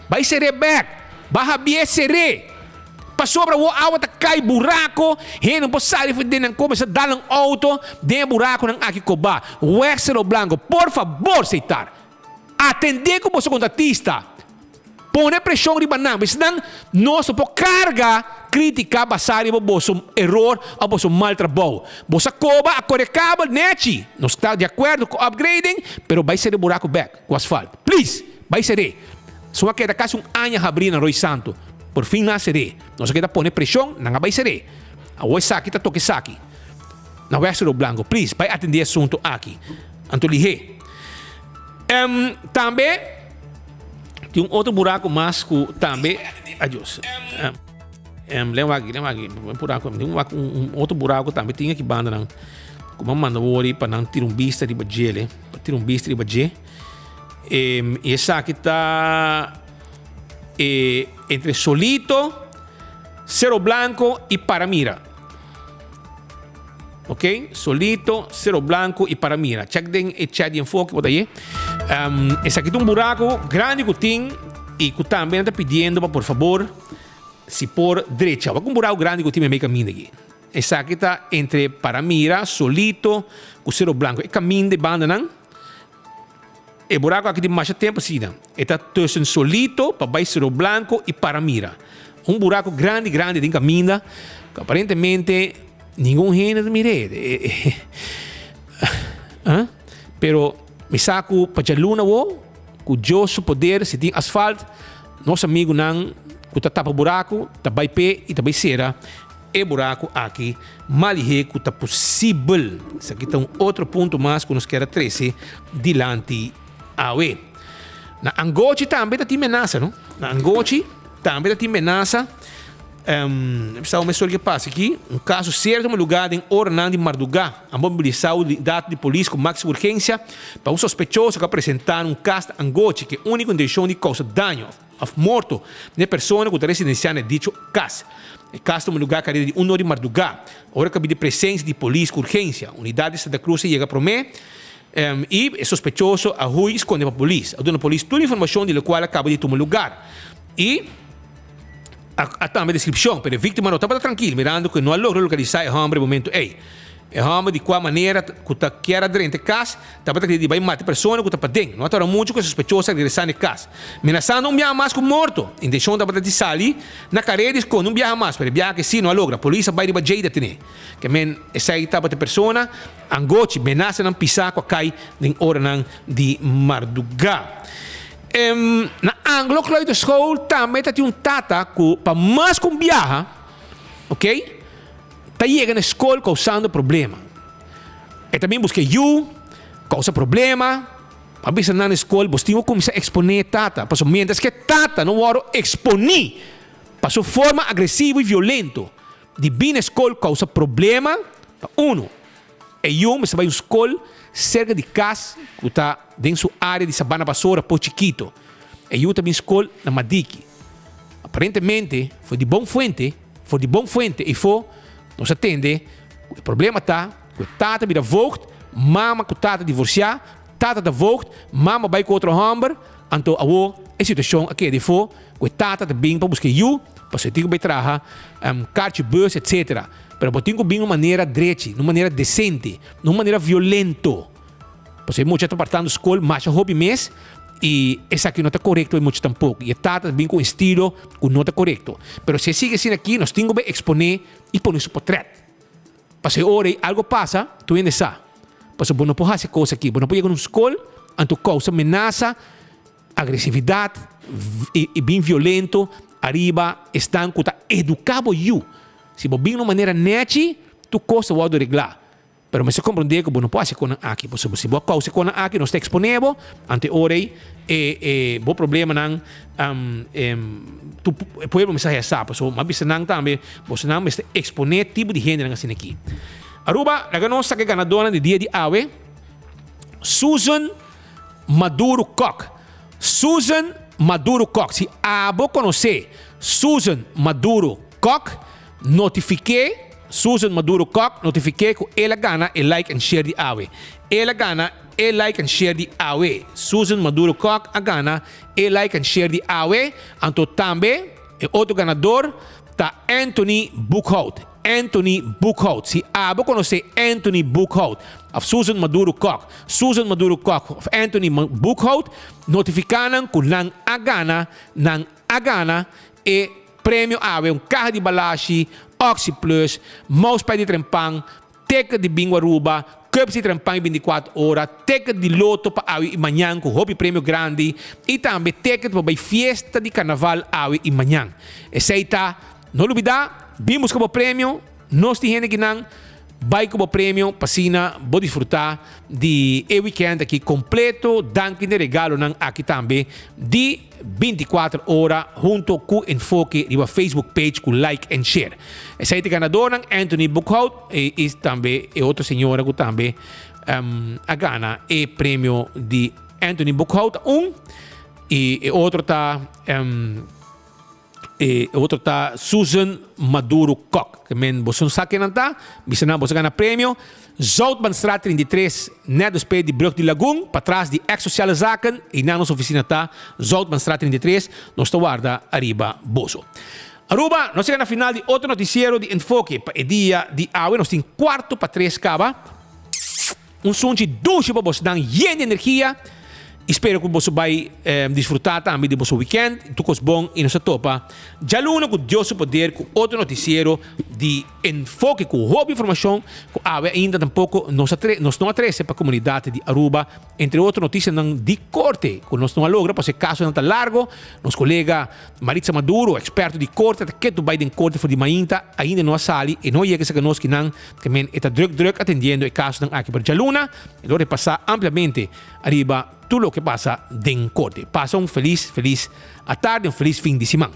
bai ser'é bek, bai habié ser'é. Pasobra awor awa ta kai burako, hende no por sali for den nan koba, mester dal nan outo den e burakonan aki koba. Wèg Sero Blanko, por fabor Seitar, Atendé ku boso kontratista. Pone preshon riba nan. Bisa nan, Nos no por karga krítika basá riba boso eror òf boso mal trabou. Boso a koba, a kore kabel nèchi. Nos ta di akuerdo ku upgrading, pero bai sere buraku bèk ku asfalt. Please! Bai ser'é. Su a keda kasi un aña habrí na Rooi Santu. Por fin nan a ser'é. Nos a keda pone preshon, nan a bai ser'é. Awor esaki ta toka esaki. Na Wèstero Blanko. Please, bai atendé e asuntu aki. Anto lihé. Em, tambe tin un otro buraco mas cu tambe, adios. Em, em, len wak, len wak, un buraco, tin un, un otro buraco tambe tin aki banda nan. Cu man manda wori pa nan tira un bista riba djele, pa tira un bista riba dje. Em, y esaki ta e, entre Solito, Cerro Blanco y Paramira. Ok, Solito, Cerro Blanco y Paramira. Check den e chat di Enfoke bo ta ye. Um, esaki ta un buraco grandi cu tin y cu tambe nan ta pidiendo pa por favor si por drecha. Wak un buraco grandi cu tin meimei caminda aki. Esaki ta entre Paramira, Solito cu Cerro Blanco. E caminda e bandanan. E buraco aki tin masha tempo asina. E ta tussen Solito pa bai Cerro Blanco y Paramira. Un buraco grandi grandi den caminda cu aparentemente ningun hende ta mir'é. Pero mi sa cu pa djaluna awo cu Dios su poder si tin asfalt nos amigunan cu ta tapa buraco ta bai p'e y ta bai cera E buraku aki malihé ku ta posibel. Esaki ta un otro punto mas ku nos kier a trese dilanti awe. Na Angochi tambe ta tin menasa, no? Na Angochi tambe ta tin menasa. Um, sa un mesor ke pasa aki. Un kaso serio tuma lugá den oranan di mardugá. A mobilisá unidat di polis ku máksima urgensia pa un sospechoso ku a presentá na un kas na Angochi ku e úniko intenshon di kousa daño. Of morto n'e persona ku ta residensiá na e dicho kas. E kas tuma lugá kareda di un or di mardugá. Ora ku a bini presensia di polis ku urgensia, unidat di Santa Cruz a yega promé i e sospechoso a hui i skonde pa polis. A duna polis tur informashon di lokual a kaba di tuma lugar i a tambe deskripshon, pero e víktima no tabata trankil mirando ku e no a logra lokalisá e hòmber e momentu ei. E hòmber di kua manera ku ta kier a drenta e kas, tabata kere di bai mata e persona ku ta paden. No a tarda muchu ku e sospechoso a regresá na e kas, menasando un biaha mas ku morto. Intenshon tabata di sali na kareda i skonde un biaha mas, pero e biaha ke si no a logra. Polis a bai riba djei detené. Ke men esei tabata e persona angochi, menasanan pisá ku a kai den oranan di mardugá. Na Anglo Kleuterschool tambe ta tin un tata ku pa mas ku un biaha, ok, Ta yega na skol kousando problema. E ta bin buska e yu, kousa problema. A bisa nan na skol, bos tin ku kuminsá eksponé e tata. Pasobra miéntras ku e tata no wòrdu eksponí pa su forma agresivo i violento di bin na skol kousa problema, pa unu, e yu mester bai un skol serka di kas ku ta den su área di Sabana Basora, Pos Chikito. E yu ta bin skol na Madiki. Aparentemente, for di bon fuente, For di bon fuente eifó nos a tende ku e problema ta ku e tata bira voogd, mama ku tata divorsiá, tata ta voogd, mama bai ku otro hòmber, anto awó e situashon a keda eifó ku e tata ta bin pa buska e yu, pasobra e tin ku bai traha karchi bus etsetera. Pero bo tin ku bin un manera drechi, un manera desente, no un manera violento. Pasobra e mucha ta partando skol masha hopi mes i esaki no ta korekto e mucha tampoko. I e tata ta bin ku un estilo ku no ta korekto. Pero si e sigui asina aki nos tin ku bai eksponé i pone su potrèt. Pasobra e ora ei algo pasa, tur hende sa. Pasobra bo no por hasi e kos aki. Bo no por yega na un skol anto kousa menasa, agresividat i bin violento ariba esnan ku ta eduká bo yu. Si bo bin na un manera nèchi, tur kos ta wòrdu reglá. Pero mester komprondé ku bo no por hasi e konan aki, pasobra si bo a kousa e konan aki nos ta eksponé bo, ante ora ei e e bo problemanan tur e pueblo mester haya sa. Pasobra mi a bisa nan tambe, bosonan mester eksponé tipo di hendenan asina aki. Aruba, laga nos saka e ganadónan di dia di awe, Susan Maduro Kok. Susan Maduro Kok. Si abo konosé Susan Maduro Kok, Notifiké Susan Maduro Kok notifiké ku el a gana e like and share di awe. El a gana e like and share di awe. Susan Maduro Kok a gana e like and share di awe. Anto tambe e otro ganador ta Anthony Boekhout. Anthony Boekhout. Si abo konosé Anthony Boekhout of Susan Maduro Kok, Susan Maduro Kok of Anthony Boekhout, notifiká nan ku nan a gana, nan a gana e Premio awe, un kaha di balashi, Oxi Plus, mousepad di trempan, ticket di Bingo Aruba, cups di trempan i binticuatro ora, ticket di loto pa awe i mañan cu hopi premio grandi i tambe ticket pa bay fiesta di carnaval awe i mañan. Esey ta, no lubida, bin busca bo premio, nos tin hende kinan bay cu bo premio pa asina bo disfruta di e weekend aki completo, danki n'e regalonan aki tambe di. 24 ora hunto cu Enfoke riba Facebook page cu like en share. Esey ta e ganadornan, Anthony Boekhout y tambe e otro señora cu tambe a gana e premio di Anthony Boekhout un y e otro ta e otro ta Susan Maduro Kok. Ke men boso no sa ken nan ta, bisa nan boso gana premio. Zoutmanstraat 33, net despues di brug di Lagun, patras di ex Sociale Zaken, einan nos oficina ta, Zoutmanstraat 33, nos ta warda ariba boso. Aruba, nos yega na final di otro noticiero di Enfoke pa e dia di awe, nos tin cuarto pa tres caba. Un sunchi dushi pa bosnan yen di energia y spero cu boso bay disfruta tambe di boso weekend. Tur cos bon y nos ta topa djaluna cu Dios su poder cu otro noticiero di Enfoke cu hopi informacion cu awe ainda tampoco nos a nos no a trece pa comunidad di Aruba, entre otro noticianan di corte cu nos no a logra pasobra e casonan ta largo. Nos colega Maritza Maduro, experto di corte, ta ketu bay den corte for di mainta, ainda no a sali, e no yega cerca nos kinan, ke men e ta druk druk atendiendo e casonan aki. Pero djaluna e lo repasa ampliamente ariba tur loke pasa den corte. Pasa un feliz feliz atardi, un feliz fin di siman.